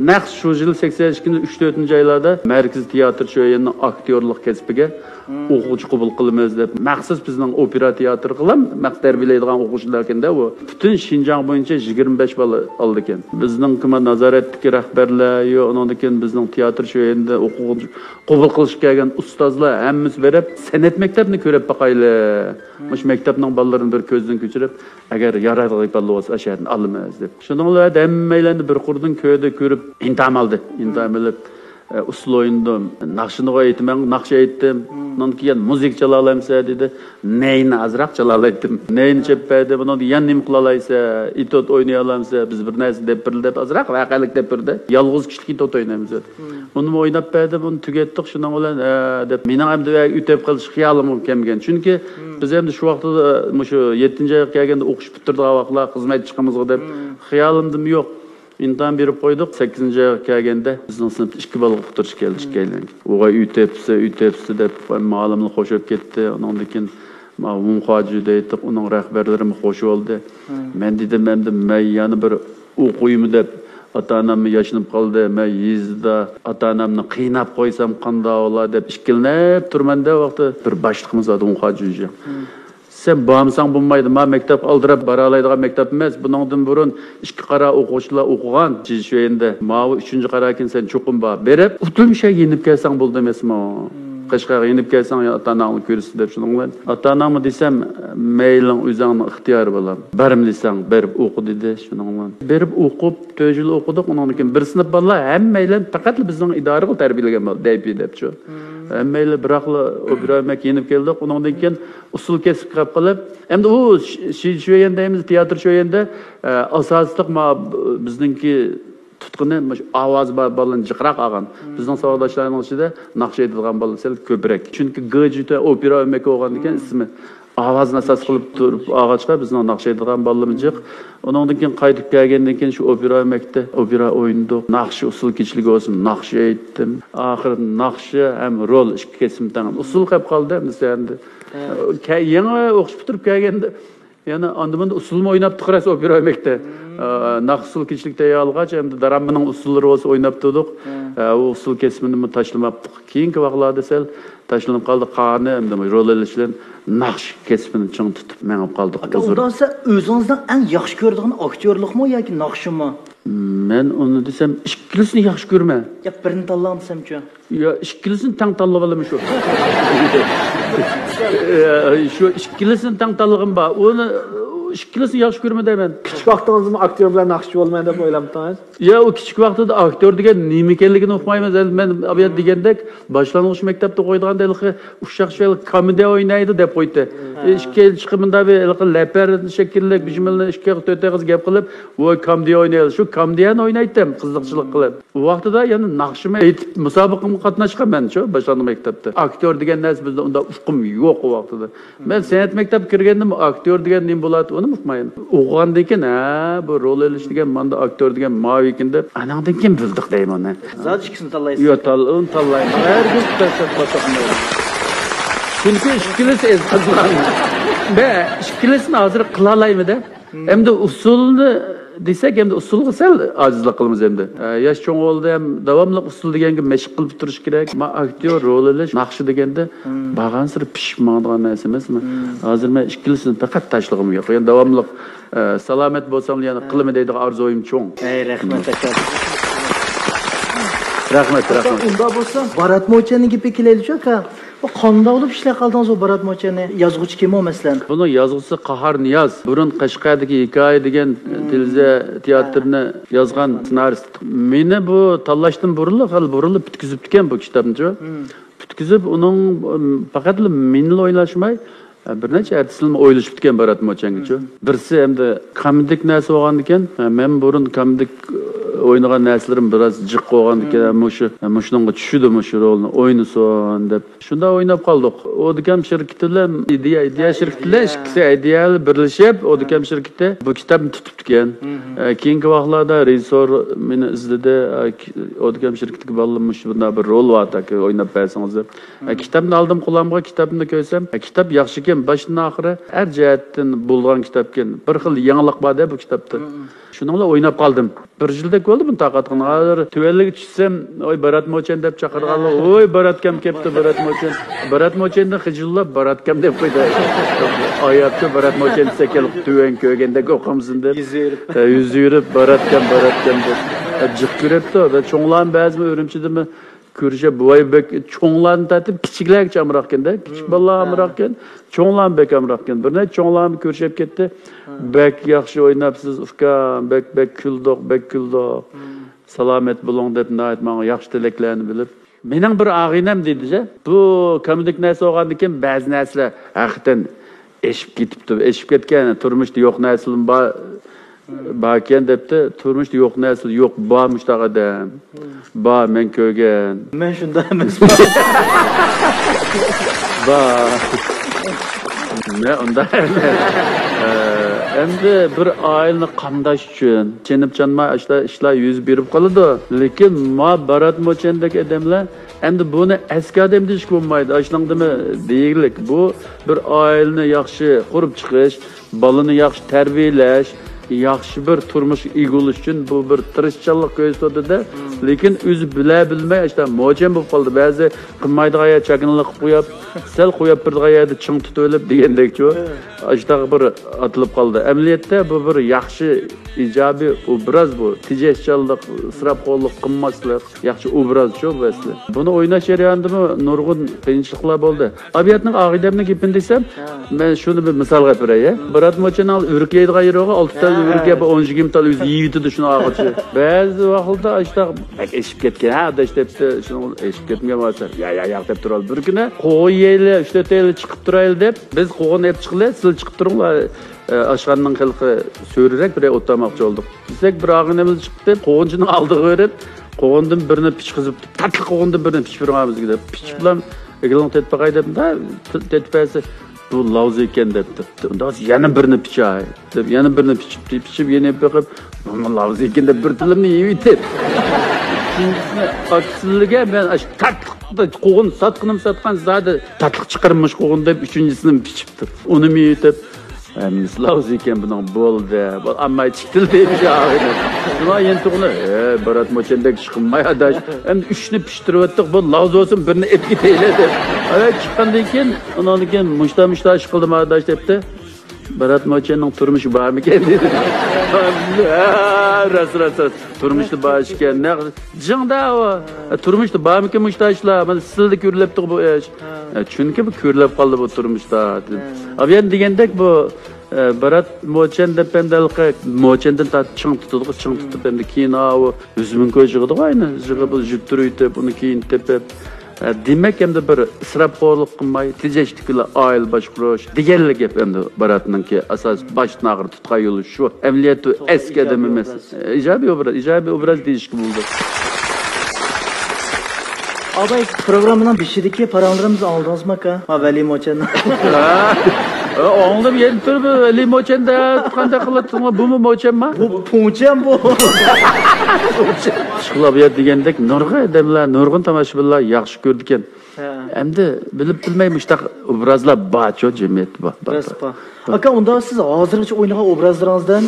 نەق شۇ يىل سەكسەن ئىككىنچى، ئۈچ، تۆتىنچى ئايلاردا مەركىزىي تىياتىر شۆيۈننىڭ ئاكتيورلۇق كەسپىگە ئوقۇغۇچى قوبۇل قىلىمىز دەپ، مەخسۇس بىزنىڭ ئوپېرا تىياتىرغىلا مەخسۇس تەربىيەلەيدىغان ئوقۇغۇچىلار ئىكەندە ئۇ. پۈتۈن شىنجاڭ بويىچە يىگىرمە بەش بالا ئالىدىكەن. بىزنىڭ كىما نازارەتتىكى رەھبەرلەر، يو، ئۇنىڭدىن كېيىن بىزنىڭ تىياتىر شۆيۈنىدە ئوقۇغۇچى قوبۇل قىلىشقا كەلگەن ئۇستازلار ھەممىسى بېرىپ، سەنئەت مەكتەپنى كۆرۈپ باقايلى. مۇشۇ مەكتەپنىڭ بالىلىرىنى بىر كۆزدىن كەچۈرۈپ، ئەگەر يارايدىغان بالىلار بولسا، ئاشۇ يەردىن ئالىمىز دەپ. شۇنىڭ بىلەن ھەممەيلەننى بىر قۇردىن كۆردى، كۆرۈپ ئىمتىھان ئالدى. ئىمتىھان ئېلىپ، ئە، ئۇسسۇل ئوينىدىم، ناخشىنى ئېيتىمەن، ناخشا ئېيتتىم. ئۇنىڭدىن كېيىن مۇزىكا چالالايمسەن دېدى. نەينى ئازراق چالالايتتىم. نەينى چېلىپ بەردى. بۇنىڭدا يەنە نېمە قىلالايسەن؟ ئېتيۇد ئوينىيالايمسەن؟ بىز بىر نەرسە دەپ بېرىلى دەپ ئازراق ۋەقەلىك دەپ بېرىدى. يالغۇز كىشىلىك ئېتيۇد ئوينايمىز دېدى. ئۇنىمۇ ئويناپ بەردىم، ئۇنى تۈگەتتۇق، شۇنىڭ بىلەن، ھە، دەپ، مېنىڭ ئەمدى ئۆتۈپ قېلىش خىيالىمغا كەلمىگەن. چۈنكى بىز ئەمدى شۇ ۋاقىتتا، مۇشۇ يەتتىنچى ئايغا كەلگەندە ئوقۇش پۈتتۈرىدىغان ۋاقىتلار، خىزمەتچى چىقىمىزغۇ دەپ خىيالىمدىمۇ يوق. ئىمتىھان بېرىپ قويدۇق. سەككىزىنچى ئايغا كەلگەندە بىزنىڭ سىنىپتا ئىككى بالا ئۇقتۇرۇش كەلدى، ئىككىيلەنگە. ئۇغا ئۆتۈپسە، ئۆتۈپسە دەپ، مالىملا خوش بولۇپ كەتتى. ئۇنىڭدىن كېيىن ما ۋۇڭخۇاجۈ دەيتتۇق، ئۇنىڭ رەھبەرلىرىمۇ خوش بولدى. مەن دېدىم، ئەمدى مەن يەنە بىر ئوقۇيمۇ دەپ، ئاتا-ئاناممۇ ياشىنىپ قالدى. مەن يېزىدا ئاتا-ئانامنى قىيناپ قويسام قانداق بولا دەپ ئىككىلىنىپ تۇرمەن-دە، ۋاقتى بىر باشلىقىمىز بار ئىدى، ۋۇڭخۇاجۈ. سەن بارمىساڭ بولمايدۇ. ما مەكتەپ ئالدىراپ بارالايدىغان مەكتەپ ئەمەس. بۇنىڭدىن بۇرۇن ئىككى قارا ئوقۇغۇچىلار ئوقۇغان جىشۈەندە. ماۋۇ ئۈچىنچى قارا ئىكەن، سەن چوقۇم بار. بېرىپ، ئۇتۇلمىشە يېنىپ كەلسەڭ بولدى ئەمەسمۇ؟ قەشقەرگە يېنىپ كەلسەڭ، ئاتا-ئاناڭنى كۆرىسىز دەپ شۇنىڭ بىلەن. ئاتا-ئاناڭمۇ دېسەم، مەيلىڭ، ئۆزۈڭنىڭ ئىختىيارى بالام. بارما دېسەڭ، بېرىپ ئوقۇ دېدى شۇنىڭ بىلەن. بېرىپ ئوقۇپ، تۆت يىل ئوقۇدۇق. ئۇنىڭدىن كېيىن بىر سىنىپ بالىلار ھەممەيلەن پەقەتلا بىزنىڭ ئىدارىغىلا تەربىيەلىگەن بالا، دەيپى دەپچۇ. ھەممەيلەن بىراقلا ئوپېرا ئۆمەككە يېنىپ كەلدۇق. ئۇنىڭدىن كېيىن ئۇسسۇل كەسىپكە كىرىپ قېلىپ، ئەمدى ئۇ شى-، شى شۆيۈەن دەيمىز، تىياتىر شۆيۈەندە، ئە، ئاساسلىق ما-، بىزنىڭكى تۇتقىنى مۇشۇ ئاۋازى بار بالىنى جىقراق ئالغان. بىزنىڭ ساۋاقداشلارنىڭ ئىچىدە ناخشا ئېيتىدىغان بالا سەل كۆپرەك. چۈنكى گېجۈتە ئوپېرا ئۆمەك بولغاندىكىن ئىسمى. ئاۋازنى ئاساس قىلىپ تۇرۇپ ئالغاچقا، بىزنىڭ ناخشا ئېيتىدىغان بالىلىرىمىز جىق. ئۇنىڭدىن كېيىن قايتىپ كەلگەندىن كېيىن شۇ ئوپېرا ئۆمەكتە ئوپېرا ئوينىدۇق. ناخشا ئۇسسۇل كېچىلىكى بولسۇن، ناخشا ئېيتتىم. ئاخىرىدا ناخشا ھەم رول ئىككى كەسىم تەڭ. ئۇسسۇل قېلىپ قالدى ئەمدى سەھنىدە. ھە. كە-، يېڭى ئوقۇش پۈتتۈرۈپ كەلگەندە يەنە ئاندىن مۇندىن ئۇسسۇلمۇ ئويناپتۇق راست ئوپېرا ئۆمەكتە. ئە، ناخشا ئۇسسۇل كېچىلىك تەييارلىغاچ، ئەمدى داراممىنىڭ ئۇسسۇللىرى بولسا ئويناپتۇردۇق. ئە، ئۇ ئۇسسۇل كەسمىنىمۇ تاشلىماپتۇق. كېيىنكى ۋاقىتلاردا سەل تاشلىنىپ قالدى. قانى ئەمدى رول ئېلىش بىلەن ناخشا كەسپىنى چىڭ تۇتۇپ مېڭىپ قالدۇق. ئاكا، ئۇزۇن. ئۇنداق دېسە، ئۆزىڭىزنىڭ ئەڭ ياخشى كۆرىدىغىنى ئاكتيورلۇقمۇ ياكى ناخشىمۇ؟ مەن ئۇنى دېسەم، ئىككىلىسىنى ياخشى كۆرىمەن. يا، بىرىنى تاللاڭ دېسەمچۇ؟ يا، ئىككىلىسىنى تەڭ تاللىۋالىمەن شۇ. شۇ ئىككىلىسىنى تەڭ تاللىغىنىم بار. ئۇنى، ئىككىلىسىنى ياخشى كۆرىمەن دەيمەن. كىچىك ۋاقتىڭىزدىمۇ ئاكتيور بىلەن ناخشىچى بولىمەن دەپ ئويلامتىڭىز؟ يا، ئۇ كىچىك ۋاقتىدا ئاكتيور دېگەن نېمە ئىكەنلىكىنى ئۇقمايمىز. ئەمدى مەن ئاۋۇ يەردە دېگەندەك، باشلانغۇچ مەكتەپتە ئوقۇيدىغاندا ھېلىقى ئۇششاق شۇ كومېدىيە ئوينايدۇ دەپ قويدى. ھە. ئىككى چىقىپ مۇنداق بىر ھېلىقى لەپەر شەكىللىك، بىر مىلنى ئىككى تۆت ئېغىز گەپ قىلىپ، ۋوي كومېدىيە ئوينايدۇ. شۇ كومېدىيەنى ئوينايتتىم قىزىقچىلىق قىلىپ. ئۇ ۋاقتىدا يەنە ناخشىمۇ ئېيتىپ، مۇسابىقىمۇ قاتناشقان مەنچۇ، باشلانغۇچ مەكتەپتە. ئاكتيور دېگەن نەرسە بىزدە ئۇنداق ئۇقۇم يوق ئۇ ۋاقتىدا. مەن سەنئەت مەكتەپكە كىرگەندىمۇ ئاكتيور دېگەن نېمە بولاتتى، ئۇنىمۇ ئۇقمايمەن. ئوقۇغاندىن كېيىن، ھە، بۇ رول ئېلىش دېگەن، ماندا ئاكتيور دېگەن ماۋۇ ئىكەن دەپ، ئاناڭدىن كېيىن بىلدۇق دەيمەن. زادى ئىككىسىنى تاللايسىز؟ ياق، تال-، ئۇنى تاللايمەن. ھەرگىز تەسىر قىلمايمەن. چۈنكى ئىككىلىسى ئېزىقىدىغان. مەن ئىككىلىسىنى ھازىر قىلالايمەن-دە. ئەمدى ئۇسسۇلنى دېسەك، ئەمدى ئۇسسۇلغا سەل ئاجىزلىق قىلىمىز ئەمدى. ئە، ياش چوڭ بولدى ھەم داۋاملىق ئۇسسۇل دېگەنگە مەشىق قىلىپ تۇرۇش كېرەك. ما ئاكتيور رول ئېلىش، ناخشا دېگەندە بارغانسېرى پىشىپ ماڭىدىغان نەرسە ئەمەس. ھازىر مەن ئىككىلىسىنى پەقەت تاشلىغۇم يوق. يەنى داۋاملىق، ئە، سالامەت بولساملا يەنە قىلىمەن دەيدىغان ئارزۇيۇم چوڭ. ئەي، رەھمەت، ئاكا. رەھمەت، رەھمەت. ئۇنداق بولسا، بارات موچەننىڭ گېپىگە كېلەيلىچۇ، ئاكا. بۇ قانداق بولۇپ ئىشلەپ قالدىڭىز بۇ بارات موچەننى؟ يازغۇچى كىم ئۇ، مەسىلەن؟ بۇنىڭ يازغۇچىسى قاھار نىياز. بۇرۇن قەشقەردىكى ھېكايە دېگەن تېلېۋىزىيە تىياتىرىنى يازغان سېنارىست. مېنى بۇ تاللاشتىن بۇرۇنلا، خېلى بۇرۇنلا پۈتكۈزۈپتىكەن بۇ كىتابنىچۇ. پۈتكۈزۈپ، ئۇنىڭ، ئىم، پەقەتلا مېنىلا ئويلاشماي، بىر نەچچە ئارتىسلىرىمۇ ئويلىشىپتىكەن بارات موچەنگىچۇ. بىرسى ئەمدى كومېدىك نەرسە بولغاندىكەن، مەن بۇرۇن كومېدىك ئوينىغان نەرسىلىرىم بىراز جىق بولغاندىكەن، مۇشۇ، مۇشۇنىڭغا چۈشىدۇ، مۇشۇ رولنى ئوينىسۇن دەپ. شۇنداق ئويناپ قالدۇق. ئۇ دېكەم شىركىتى بىلەن ئىدىيە، ئىدىيە شىركىتى بىلەن ئىككىسى ئىدىيە بىرلىشىپ، ئۇ دېكەم شىركىتى بۇ كىتابنى تۇتۇپتىكەن. ئە، كېيىنكى ۋاقىتلاردا رېژىسسور مېنى ئىزدىدى. ئە، ئۇ دېكەم شىركىتىگە بالىلىرىم مۇشۇ بۇنداق بىر رول بار، تاكى ئويناپ بەرسىڭىز دەپ. ئە، كىتابنى ئالدىم قولۇمغا، كىتابنى كۆرسەم، ئە، كىتاب ياخشىكەن، باشتىن ئاخىرى ھەر جەھەتتىن بولغان كىتابكەن. بىر خىل يېڭىلىق بار-دە بۇ كىتابتا. شۇنىڭ بىلەن ئويناپ قالدىم. بىر يىلدەك بولدى بۇنى تارقاتقىنىغا. ھازىر تۆۋەنلىككە چۈشسەم، ۋاي بارات موچەن دەپ چاقىرغانلار، ۋاي باراتكام كەپتۇ، بارات موچەن. بارات موچەندىن خىجىللاپ باراتكام دەپ قويدى. ئاياپچۇ بارات موچەن دېسەك، تۆۋەن كۆرگەندەك ئوقۇمسۇن دەپ. يۈز يۈرۈپ. ھە، يۈز يۈرۈپ باراتكام، باراتكام دەپ. ھە، جىق كۆرەپتۇ. ھە، چوڭلارمۇ بەزىمۇ ئۈرۈمچىدىمۇ كۆرۈشۈپ، بۇ ۋاي بەك چوڭلاردىن تارتىپ كىچىكلەرگىچە ئامراقكەن-دە. كىچىك بالىلار ئامراقكەن، چوڭلارمۇ بەك ئامراقكەن. بىر نەچچە چوڭلارمۇ كۆرۈشۈپ كەتتى. بەك ياخشى ئويناپسىز، ئۇكام، بەك، بەك كۈلدۇق، بەك كۈلدۇق. سالامەت بولۇڭ دەپ ناھايىتى ماڭا ياخشى تىلەكلەرنى بىلىپ. مېنىڭ بىر ئاغىنەم دېدىجە، بۇ كومېدىك نەرسە بولغاندىكىن بەزى نەرسىلەر ھەقىقەتەن ئېشىپ كېتىپتۇ. ئېشىپ كەتكەن، تۇرمۇشتا يوق نەرسىلىرىمۇ بار، باركەن دەپتۇ. تۇرمۇشتا يوق نەرسىلەر يوق، بار مۇشۇنداق ئادەم. بار، مەن كۆرگەن. مەن شۇنداق ئەمەسمەن. بار. مەن ئۇنداق ئەمەس. ئە، ئەمدى بىر ئائىلىنى قامداش ئۈچۈن چېنىپ چانماي ئاشۇنداق ئىشلار يۈز بېرىپ قالىدۇ. لېكىن ما بارات موچەندەك ئادەملەر ئەمدى بۇنى ئەسكى ئادەم دېيىشكە بولمايدۇ. ئاشۇنىڭدىمۇ دېگۈلۈك. بۇ بىر ئائىلىنى ياخشى قۇرۇپ چىقىش، بالىنى ياخشى تەربىيەلەش، ياخشى بىر تۇرمۇشقا ئىگە بولۇش ئۈچۈن بۇ بىر تىرىشچانلىق كۆرسىتىۋاتىدۇ-دە. لېكىن ئۆزى بىلە بىلمەي ئاشۇنداق موچەن بولۇپ قالدى. بەزى قىلمايدىغان يەر چاكىنىلىق قويۇپ، سەل قويۇپ بېرىدىغان يەردە چىڭ تۇتۇۋېلىپ دېگەندەكچۇ. ئاشۇنداق بىر ئاتىلىپ قالدى. ئەمەلىيەتتە بۇ بىر ياخشى، ئىجابىي ئوبراز بۇ. تېجەشچانلىق، ئىسراپخورلۇق قىلماسلىق. ياخشى ئوبرازچۇ بۇ ئەسلى. بۇنى ئويناش جەريانىدىمۇ نۇرغۇن قىيىنچىلىقلار بولدى. ئاۋۇ يەردىن ئاغىنەمنىڭ گېپىنى دېسەم، مەن شۇنى بىر مىسالغا ئېلىپ بېرەي. بارات موچەننىڭ ئۆرۈك يەيدىغان يېرى بار، ئالتە تال ئۆرۈك يەپ، ئون يىگىرمە تال ئۆزى يەيدۇ شۇنىڭ ئاغىچى. بەزى ۋاقىتتا ئاشۇنداق بەك ئېشىپ كەتكەن، ھە، ئاداش دەپتۇ، شۇنىڭ ئېشىپ كەتمىگەن بولسا، يا، يا، ياق دەپ تۇرالى. بىر كۈنى قوغۇن يەيلى، ئۈچ تۆت يەيلى چىقىپ تۇرايلى دەپ، بىز قوغۇن ئېلىپ چىقىلى، سىلەر چىقىپ تۇرۇڭلار. ئاشخانىنىڭ خەلقى سۆرىرەك بىر ئوت تاماقچى بولدۇق. دېسەك، بىر ئاغىنىمىز چىقتى، قوغۇنچىنىڭ ئالدىغا بېرىپ، قوغۇندىن بىرنى پىچقىزىپ، تاتلىق قوغۇندىن بىرنى پىچىپ بېرىڭ بىزگە دەپ. پىچىپ بىلەن ئېگىلىڭ تېتىپ باقاي دەپ، تېتىپ بەرسە، بۇ لاۋزا ئىكەن دەپتۇ. ئۇنداق يەنە بىرنى پىچاي دەپ، يەنە بىرنى پىچىپ، پىچىپ، يەنە بېقىپ، بۇمۇ لاۋزا ئىكەن دەپ بىر تىلىمنى يېيىۋېتىپ. ئۈچىنچىسىنى ئاكىسىلىگە مەن ئاشۇ تاتلىق قوغۇن ساتقىنىم ساتقان، زادى تاتلىق چىقىرمىش قوغۇن دەپ ئۈچىنچىسىنى پىچىپتۇ. ئۇنىمۇ يېيىۋېتىپ، ھەممىسى لاۋزا ئىكەن بۇنىڭ، بولدى. بول، ئامما چىقتىل دەيدۇ شۇ ئاغىنە. شۇڭا يەنە تۇغۇنى، ھە، بارات موچەندەك چىقماي ئاداش. ئەمدى ئۈچنى پىشتۇرۇۋەتتۇق، بۇ لاۋزا بولسۇن، بىرنى ئېلىپ كېتەيلى دەپ. ئايا چىققاندىن كېيىن، ئۇنىڭدىن كېيىن مۇشتا مۇشتا ئىش قىلدىم ئاداش دەپتۇ. بارات موچەننىڭ تۇرمۇشى بارمىكەن دېدى. ھە، راست، راست، راست. تۇرمۇشتا بار ئىكەن. نەق جىڭدا ئۇ. تۇرمۇشتا بارمىكەن مۇشتا ئىشلار؟ مانا سىلدە كۆرۈلۈپتۇ بۇ ئىش. ھە. چۈنكى بۇ كۆرۈلۈپ قالدى بۇ تۇرمۇشتا. ھە. ئابىيان دېگەندەك بۇ، ئە، بارات موچەن دەپ ئەمدى ھېلىقى موچەندىن تارتىپ چىڭ تۇتىدىغۇ، چىڭ تۇتۇپ ئەمدى كېيىن ئاۋۇ يۈز مىڭ كوي يىغىدىغۇ ئاينى. يىغىپ، بۇ جۈپ تۈرۈيتۈپ، ئۇنى كېيىن تېپىپ. ئە، دېمەك، ئەمدى بىر ئىسراپخورلۇق قىلماي، تېجەشلىك بىلەن ئائىلە باشقۇرۇش دېگەنلا گەپ ئەمدى باراتنىڭكى ئاساس باش ناغرى تۇتقان يولى شۇ. ئەمەلىيەتتە ئەسكى ئادەم ئەمەس. ئىجابىي ئوبراز، ئىجابىي ئوبراز دېيىشكە بولىدۇ. ئاباي، پروگراممىنىڭ بېشىدىكى پاراڭلىرىمىزنى ئاڭلىدىڭىزمۇ، ئاكا؟ ھە، ۋەلى موچەن. ھە، ئاڭلىدىم، يەنە تۇرۇپ ۋەلى موچەن دەپ قانداق قىلىۋاتىسىڭلار؟ بۇمۇ موچەنما؟ بۇ پوچەن بۇ. ئىشقىلىپ، بۇ يەر دېگەندەك نۇرغۇن ئادەملەر، نۇرغۇن تاماشىبىنلار ياخشى كۆرىدىكەن. ھە. ئەمدى بىلىپ بىلمەي مۇشتاق ئوبرازلار بارچۇ جەمئىيەتتە بار، بار، راست بار. بار. ئاكا، ئۇنداق سىز ھازىرغىچە ئوينىغان ئوبرازلىرىڭىزدىن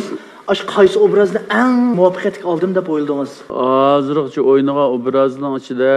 ئاشۇ قايسى ئوبرازنى ئەڭ مۇۋەپپەقىيەتلىك ئالدىم دەپ ئويلىدىڭىز؟ ھازىرغىچە ئوينىغان ئوبرازنىڭ ئىچىدە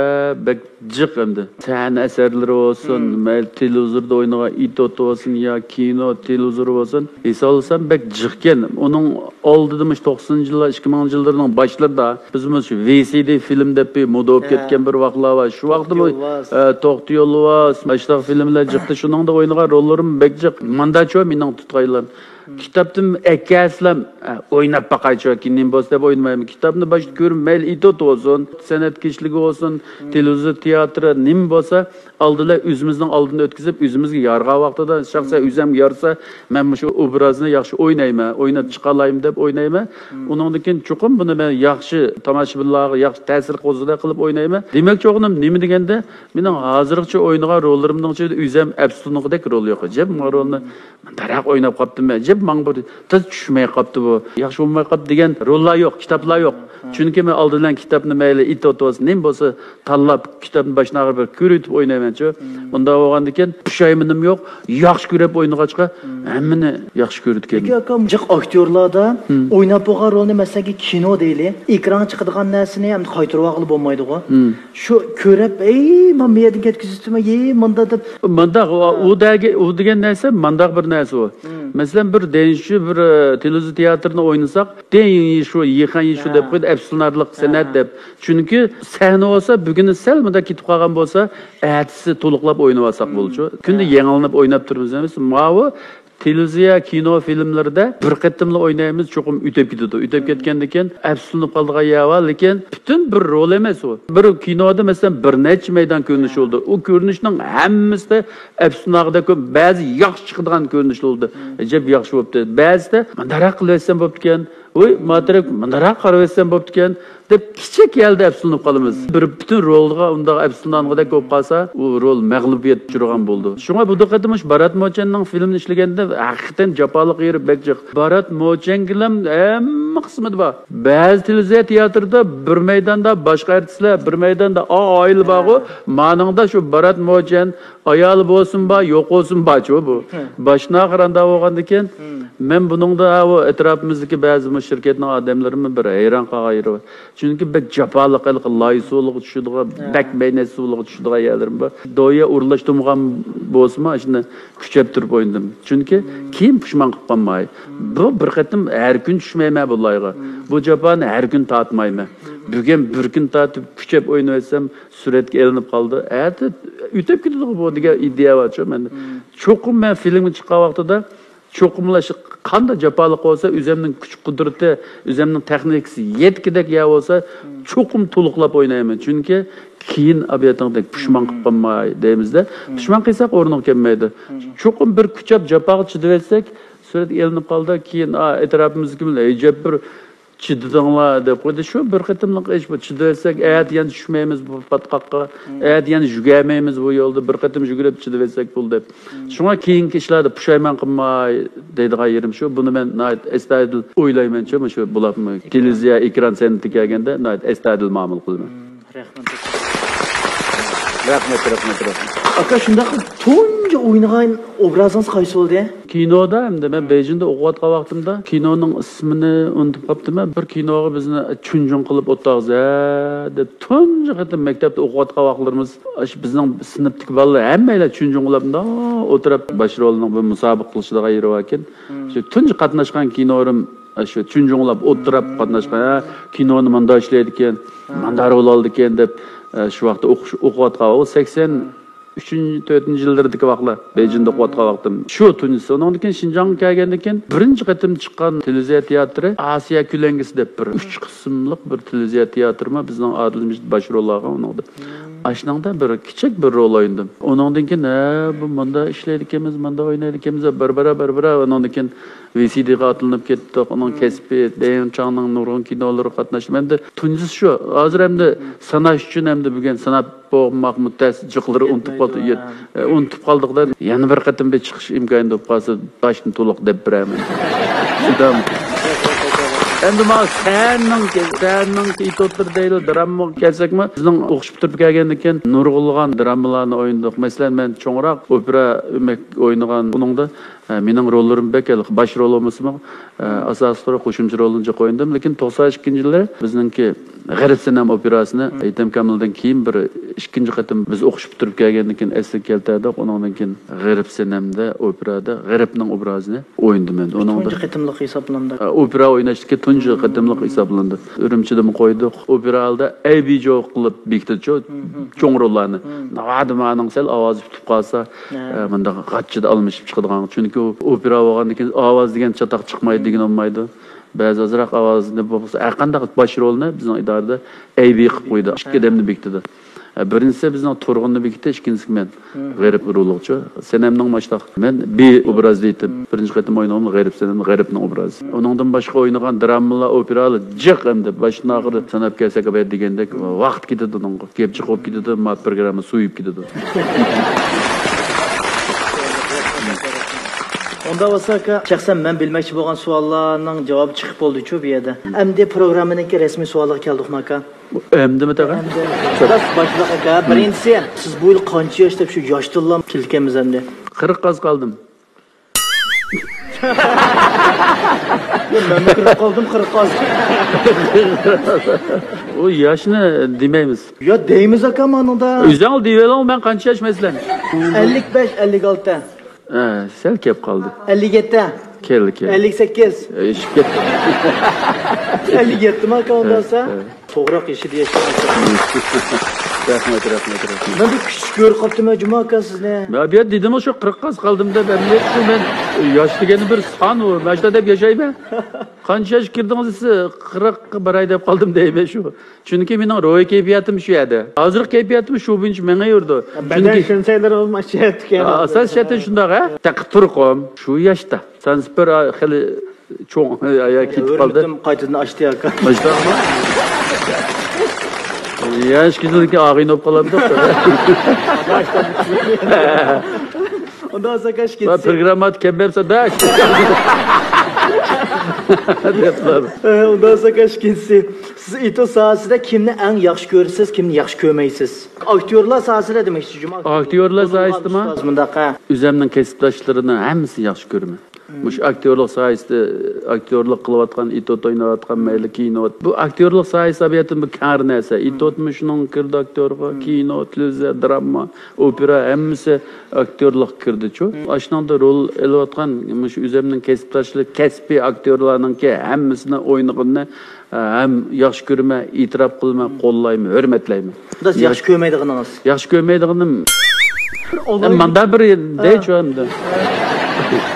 بەك جىق ئەمدى. سەھنە ئەسەرلىرى بولسۇن، مەيلى تېلېۋىزوردا ئوينىغان ئىتوت بولسۇن يا كىنو، تېلېۋىزور بولسۇن، ھېسابلىسام بەك جىقكەن. ئۇنىڭ ئالدىدا مۇشۇ توقسىنىنچى يىللار، ئىككى مىڭىنچى يىللارنىڭ باشلىرىدا بىزمۇ شۇ ۋى سى دى فىلىم دەپ بىر مودا بولۇپ كەتكەن بىر ۋاقىتلار بار. شۇ ۋاقىتتا بۇ، ئە، توختى يولۋاس، ماشۇنداق فىلىملەر جىقتى. شۇنىڭدا ئوينىغان روللىرىم بەك جىق. مانداچۇ مېنىڭ تۇتقايلىرىم. كىتابتىن ئەكەلسىلەم، ئە، ئويناپ باقايچۇ، كېيىن نېمە بولسا دەپ ئوينىمايمەن. كىتابنى باشتا كۆرۈپ، مەيلى ئىتوت بولسۇن، سەنئەت كىشىلىكى بولسۇن، تېلېۋىزور تىياتىرى نېمە بولسا، ئالدىدا ئۆزىمىزنىڭ ئالدىنى ئۆتكۈزۈپ، ئۆزىمىزگە يارىغان ۋاقتىدا، شەخسەن ئۆزۈمگە يارىسا، مەن مۇشۇ ئوبرازنى ياخشى ئوينايمەن، ئويناپ چىقالايمەن دەپ ئوينايمەن. ئۇنىڭدىن كېيىن چوقۇم بۇنى مەن ياخشى تاماشىبىنلارغا ياخشى تەسىر قوزغىدەك قىلىپ ئوينايمەن. دېمەكچى بولغىنىم نېمە دېگەندە، مېنىڭ ھازىرغىچە ئوينىغان روللىرىمنىڭ ئىچىدە ئۆزۈم ئەپسۇسلىنىدىغۇدەك رول يوق. ئەجەب ماڭا رولنى مۇنداقراق ئويناپ قاپتىمەن، ئەجەب ماڭا بىر تېز چۈشمەي قاپتۇ بۇ، ياخشى بولماي قاپتۇ دېگەن روللار يوق، كىتابلار يوق. چۈنكى مەن ئالدى بىلەن كىتابنى مەيلى ئىتوت بولسۇن، نېمە بولسا تاللاپ، كىتابنى باشتىن ئاخىر بىر كۆرۈۋېتىپ ئوينايمەنچۇ. ئۇنداق بولغاندىكىن پۇشايمىنىم يوق، ياخشى كۆرۈپ ئوينىغاچقا ھەممىنى ياخشى كۆرىدىكەن. لېكىن ئاكام، جىق ئاكتيورلاردا ئويناپ بولغان رولنى، مەسىلەن، كىنو دەيلى، ئېكرانغا چىقىدىغان نەرسىنى ئەمدى قايتۇرۇۋالغىلى بولمايدىغۇ. شۇ كۆرۈپ، ئەي، مانا بۇ يەردىن كەتكۈزۈپتىمەن، ئەي، مۇندا دەپ. مانداق، ئۇ، ئۇ دەگە-، ئۇ دېگەن نەرسە مانداق بىر نەرسە ئۇ. مەسىلەن، بىر دېنشۇ بىر، ئە، تېلېۋىزور تىياتىرىنى ئوينىساق، دېنشۇ، يىخەن يىشۇ دەپ قويىدۇ، ئەپسۇنارلىق سەنئەت دەپ. چۈنكى سەھنە بولسا، بۈگۈنى سەل مۇنداق كېتىپ قالغان بولسا، ئەتىسى تولۇقلاپ ئوينىۋالساق بولىدۇ. كۈندە يېڭىلىنىپ ئويناپ تۇرىمىز ئەمەس. ماۋۇ تېلېۋىزىيە، كىنو، فىلىملىرىدە بىر قېتىملا ئوينايمىز، چوقۇم ئۆتۈپ كېتىدۇ. ئۆتۈپ كەتكەندىن كېيىن ئەپسۇسلىنىپ قالىدىغان يەر بار، لېكىن پۈتۈن بىر رول ئەمەس ئۇ. بىر كىنودا، مەسىلەن، بىر نەچچە مەيدان كۆرۈنۈش بولىدۇ. ئۇ كۆرۈنۈشنىڭ ھەممىسىدە ئەپسۇسلىنارغۇدەك كۆپ، بەزى ياخشى چىقىدىغان كۆرۈنۈشلەر بولىدۇ. ئەجەب ياخشى بوپتۇ. بەزىدە مۇنداقراق قىلىۋەتسەم بوپتىكەن، ۋوي، ماتېرىيال مۇنداقراق قارىۋەتسەم بوپتىكەن دەپ كىچىك ھالدا ئەپسۇسلىنىپ قالىمىز. بىر پۈتۈن رولغا ئۇنداق ئەپسۇسلانغۇدەك بولۇپ قالسا، ئۇ رول مەغلۇبىيەتكە ئۇچرىغان بولىدۇ. شۇڭا بۇ قېتىم مۇشۇ بارات موچەننىڭ فىلىمىنى ئىشلىگەندە ھەقىقەتەن جاپالىق يېرى بەك جىق. بارات موچەنگىلەم ھەممە قىسمىدا بار. بەزى تېلېۋىزىيە تىياتىرىدا بىر مەيداندا باشقا ئارتىسلار، بىر مەيداندا ئا-، ئائىلە بارغۇ. مانىڭدا شۇ بارات موچەن، ئايالى بولسۇن بار، يوق بولسۇن بارچۇ بۇ. باش ناخىراندا بولغاندىكىن، مەن بۇنىڭدا ئا، ئۇ ئەتراپىمىزدىكى بەزى بۇ شىركەتنىڭ ئادەملىرىمۇ بىر ھەيران قالغان يېرى بار. چۈنكى بەك جاپالىق ھېلىقى لاي سۇلۇقى چۈشىدىغان، بەك مەينەت سۇلۇقى چۈشىدىغان يەرلىرىم بار. دويا ئورۇنلاشتۇرمىغان بولسىمۇ، ئاشۇنى كۈچەپ تۇرۇپ ئوينىدىم. چۈنكى كېيىن پۇشمان قىلىپ قالماي. بۇ بىر قېتىم ھەر كۈن چۈشمەيمەن بۇ لايغا. بۇ جاپانى ھەر كۈن تارتمايمەن. بۈگۈن بىر كۈن تارتىپ كۈچەپ ئوينىۋەتسەم، سۈرەتكە ئېلىنىپ قالدى. ئەتە ئۆتۈپ كېتىدىغۇ بۇ دېگەن ئىدىيە بارچۇ مەندە. چوقۇم مەن فىلىمگە چىققان ۋاقتىدا چوقۇملا شۇ قانداق جاپالىق بولسا، ئۆزۈمنىڭ كۈچ قۇدرىتى، ئۆزۈمنىڭ تېخنىكىسى يەتكۈدەك يەر بولسا، چوقۇم تولۇقلاپ ئوينايمەن. چۈنكى كېيىن ئابىياتىڭدەك پۇشمان قىلىپ قالماي دەيمىزدە. پۇشمان قىلساق ئورنىغا كەلمەيدۇ. چوقۇم بىر كۈچەپ جاپاغا چىدىۋەتسەك، سۈرەتكە ئېلىنىپ قالدى. كېيىن، ئا، ئەتراپىمىزدىكى بىلەن ئەجەب بىر چىدىدىڭلار دەپ قويدى. شۇ بىر قېتىملىق ئىش بۇ. چىدىۋەتسەك، ئەتە يەنە چۈشمەيمىز بۇ پاتقاققا، ئەتە يەنە يۈگەرمەيمىز بۇ يولدا، بىر قېتىم يۈگۈرۈپ چىدىۋەتسەك بولدى دەپ. شۇڭا كېيىنكى ئىشلاردا پۇشايمان قىلماي دەيدىغان يېرىم شۇ. بۇنى مەن ناھايىتى ئەستايىدىل ئويلايمەنچۇ، مۇشۇ بولۇپمۇ تېلېۋىزىيە ئېكران سەنئىتىگە كەلگەندە ناھايىتى ئەستايىدىل مۇئامىلە قىلىمەن. رەھمەت. رەھمەت، رەھمەت، رەھمەت. ئاكا، شۇنداق تۇنجى ئوينىغان ئوبرازىڭىز قايسى بولدى؟ كىنودا ئەمدى مەن بېيجىڭدا ئوقۇۋاتقان ۋاقتىمدا كىنونىڭ ئىسمىنى ئۇنتۇپ قاپتىمەن. بىر كىنوغا بىزنى چۈنجۈڭ قىلىپ ئولتۇرغۇزە دەپ تۇنجى قېتىم مەكتەپتە ئوقۇۋاتقان ۋاقىتلىرىمىز، ئاشۇ بىزنىڭ سىنىپتىكى بالىلار ھەممەيلەن چۈنجۈڭ قىلىپ مۇنداق ئولتۇرۇپ باش رولنىڭ بىر مۇسابىقە قىلىشىدىغان يېرى باركەن. شۇ تۇنجى قاتناشقان كىنورۇم شۇ چۈنجۈڭلاپ ئولتۇرۇپ قاتناشقان، ھە، كىنونى ماندا ئىشلەيدىكەن، ماندا رول ئالىدىكەن دەپ، ئە، شۇ ۋاقىتتا ئوقۇش، ئوقۇۋاتقان، ئۇ سەكسەن ئۈچىنچى، تۆتىنچى يىللىرىدىكى ۋاقىتلار، بېيجىڭدا ئوقۇۋاتقان ۋاقتىم. شۇ تۇنجىسى. ئۇنىڭدىن كېيىن شىنجاڭغا كەلگەندىن كېيىن بىرىنچى قېتىم چىققان تېلېۋىزىيە تىياتىرى ئاسىيا كۆلەڭگىسى دەپ بىر ئۈچ قىسىملىق بىر تېلېۋىزىيە تىياتىرىمۇ بىزنىڭ ئادىل مىجىت باش رول ئالغان ئۇنىڭدا. ئاشۇنىڭدا بىر كىچىك بىر رول ئوينىدىم. ئۇنىڭدىن كېيىن، ھە، بۇ ماندا ئىشلەيدىكەنمىز، ماندا ئوينايدىكەنمىز، بىر بىرە، بىر بىرە. ئۇنىڭدىن كېيىن ۋى سى دىغا ئاتلىنىپ كەتتۇق. ئۇنىڭ كەسپى، دەيىن چاڭنىڭ نۇرغۇن كىنولىرىغا قاتناشتىم. ئەمدى تۇنجىسى شۇ. ھازىر ئەمدى ساناش ئۈچۈن ئەمدى بۈگۈن ساناپ بولماقمۇ تەس، جىقلىرى ئۇنتۇپ قالدى. يەتمەيدۇ، ھە. ئۇنتۇپ قالدۇق دە. يەنە بىر قېتىم بىر چىقىش ئىمكانى بولۇپ قالسا، باشتىن تولۇق دەپ بېرەرمەن. شۇنداق. ئەمدى مانا سەننىڭكى، سەننىڭكى ئېتيۇدلىرى دەيلى، دراممىغا كەلسەكمۇ، بىزنىڭ ئوقۇشۇپ تۇرۇپ كەلگەندىن كېيىن نۇرغۇنلىغان دراممىلارنى ئوينىدۇق. مەسىلەن، مەن چوڭراق ئوپېرا ئۆمەك ئوينىغان ئۇنىڭدا، ئە، مېنىڭ روللىرىم بەك ھېلىقى باش رول بولمىسىمۇ، ئە، ئاساسلىق رول، قوشۇمچە رولنى جىق ئوينىدىم. لېكىن توقسان ئىككىنچى يىلى بىزنىڭكى غېرىب سەنەم ئوپېراسىنى ئېيتەم كامىلدىن كېيىن بىر ئىككىنچى قېتىم بىز ئوقۇشۇپ تۇرۇپ كەلگەندىن كېيىن ئەسلىگە كەلتۈردۇق. ئۇنىڭدىن كېيىن غېرىب سەنەمدە ئوپېرادا غېرىبنىڭ ئوبرازىنى ئوينىدىم ئەمدى. ئۇنىڭدا تۇنجى قېتىملىق ھېسابلىنىدۇ. ئوپېرا ئويناشتىكى تۇنجى قېتىملىق ھېسابلىنىدۇ. ئۈرۈمچىدىمۇ قويدۇق. ئوپېرا ھالدا ئەيبى جوق قىلىپ بېكىتىدۇ چوڭ روللارنى. ناۋادا مانىڭ سەل ئاۋازى پۈتۈپ قالسا، ئە، مۇنداق غاچچىدا ئالمىشىپ چىقىدىغان. چۈنكى ئۇ ئوپېرا بولغاندىن كېيىن ئاۋاز دېگەن چاتاق چىقمايدۇ دېگىنى بولمايدۇ. بەزى ئازراق ئاۋازنى بولمىسا، ھەرقانداق باش رولنى بىزنىڭ ئىدارىدە ئەيبى قىلىپ قويدى. ئىككى ئادەمنى بېكىتىدۇ. ئە، بىرىنچىسى بىزنىڭ تۇرغۇننى بېكىتتى، ئىككىنچىسى مەن. غېرىب رولىغىچۇ. سەنەمنىڭ ماشتاق. مەن بى ئوبرازدا ئېيتتىم. بىرىنچى قېتىم ئوينىغىنىم غېرىب سەنەم، غېرىبنىڭ ئوبرازى. ئۇنىڭدىن باشقا ئوينىغان درامىلار، ئوپېرالار جىق ئەمدى. باشتىن ئاخىرى ساناپ كەلسەك، ئەبەت دېگەندەك ۋاقىت كېتىدۇ ئۇنىڭغا. گەپ جىق بولۇپ كېتىدۇ، ما پروگرامما سۇيۇپ كېتىدۇ. ئۇنداق بولسا، ئاكا، شەخسەن مەن بىلمەكچى بولغان سوئاللارنىڭ جاۋابى چىقىپ بولدىچۇ بۇ يەردە. ئەمدى پروگراممىنىڭكى رەسمىي سوئالىغا كەلدۇقمۇ، ئاكا؟ ئەمدىمۇ تېخى؟ ئەمدى. خالاس، باشلىق ئاكا، بىرىنچىسى، سىز بۇ يىل قانچە ياش دەپ شۇ ياشتىنلا كېلىدىكەنمىز ئەمدى. قىرىق قاز قالدىم. يا، مەنمۇ قىرىق قالدىم، قىرىق قاز. ئۇ ياشنى دېمەيمىز. يا، دەيمىز، ئاكا، مانىڭدا. ئۆزۈڭ دېيىۋېلىڭ، مەن قانچە ياش مەسىلەن؟ ئەللىك بەش، ئەللىك ئالتە. ھە، سەل كەپ قالدى. ئەللىك يەتتە. كەلدى، كەلدى. ئەللىك سەككىز. ئېشىپ كەتتى. ئەللىك يەتتىمۇ، ئاكا، ئۇنداق بولسا؟ ھە، ھە. توغراق يېشىلدە ياشىغان. رەھمەت، رەھمەت، رەھمەت. مەن بىر كۈچلۈك كۆرۈپ قاپتىمەن جۇما ئاكا سىزنى. مەن بۇ يەردە دېدىمغۇ شۇ قىرىق قاز قالدىم دەپ، ئەمدى شۇ مەن ياش دېگەننى بىر سان ئۇ، مەشۇنداق دەپ ياشايمەن. قانچە ياشقا كىردىڭىز دېسە، قىرىققا باراي دەپ قالدىم دەيمەن شۇ. چۈنكى مېنىڭ روھىي كەيپىياتىم شۇ يەردە. ھازىرقى كەيپىياتىم شۇ بويىچە مېڭىۋېرىدۇ. بەدەن چۈنكى سېنسەيلىرىمىز مانا شۇ يەردىكەن. ئاساس شەرتى شۇنداق، ھە؟ تېخى تۇرقۇم شۇ ياشتا. سانسىپىر خېلى چوڭ، يا، كېتىپ قالدى. ھۆرمىتىم قايتىدىن ئاشتى، ئاكا. ئاشتىغۇ؟ ياش كېسىلىكى ئاغىنە بولۇپ قالامدۇ؟ ئۇنداق بولسا ئاكا، ئىككىنچىسى. پروگرامما كەلمەپسەن-دە. دەپلا. ئۇنداق بولسا ئاكا، ئىككىنچىسى. سىز ئېتيۇد ساھەسىدە كىمنى ئەڭ ياخشى كۆرىسىز، كىمنى ياخشى كۆرمەيسىز؟ ئاكتيورلار ساھەسىدە دېمەكچى، جۇما. ئاكتيورلار ساھەسىدىمۇ؟ مۇنداق، ھە. ئۆزۈمنىڭ كەسىپداشلىرىنى ھەممىسىنى ياخشى كۆرىمەن. مۇشۇ ئاكتيورلۇق ساھەسىدە، ئاكتيورلۇق قىلىۋاتقان، ئېتيۇد ئويناۋاتقان، مەيلى كىنو. بۇ ئاكتيورلۇق ساھەسى تەبىئەتتىن بىر كەڭرى نەرسە. ئېتيودمۇ شۇنىڭغا كىرىدۇ، ئاكتيورغا، كىنو، تېلېۋىزىيە، دراما، ئوپېرا، ھەممىسى ئاكتيورلۇققا كىردىچۇ. ئاشۇنىڭدا رول ئېلىۋاتقان مۇشۇ ئۆزۈمنىڭ كەسىپداشلىرى، كەسپىي ئاكتيورلارنىڭكى ھەممىسىنىڭ ئوينىغىنىنى، ھە، ھەم ياخشى كۆرىمەن، ئېتىراپ قىلىمەن، قوللايمەن، ھۆرمەتلەيمەن. بىر ئوبراز. ياخشى كۆرمەيدىغىنىڭىز؟ ياخشى كۆرمەيدىغىنىم، ئە، ماندا بىر دەيچۇ ئەمدى.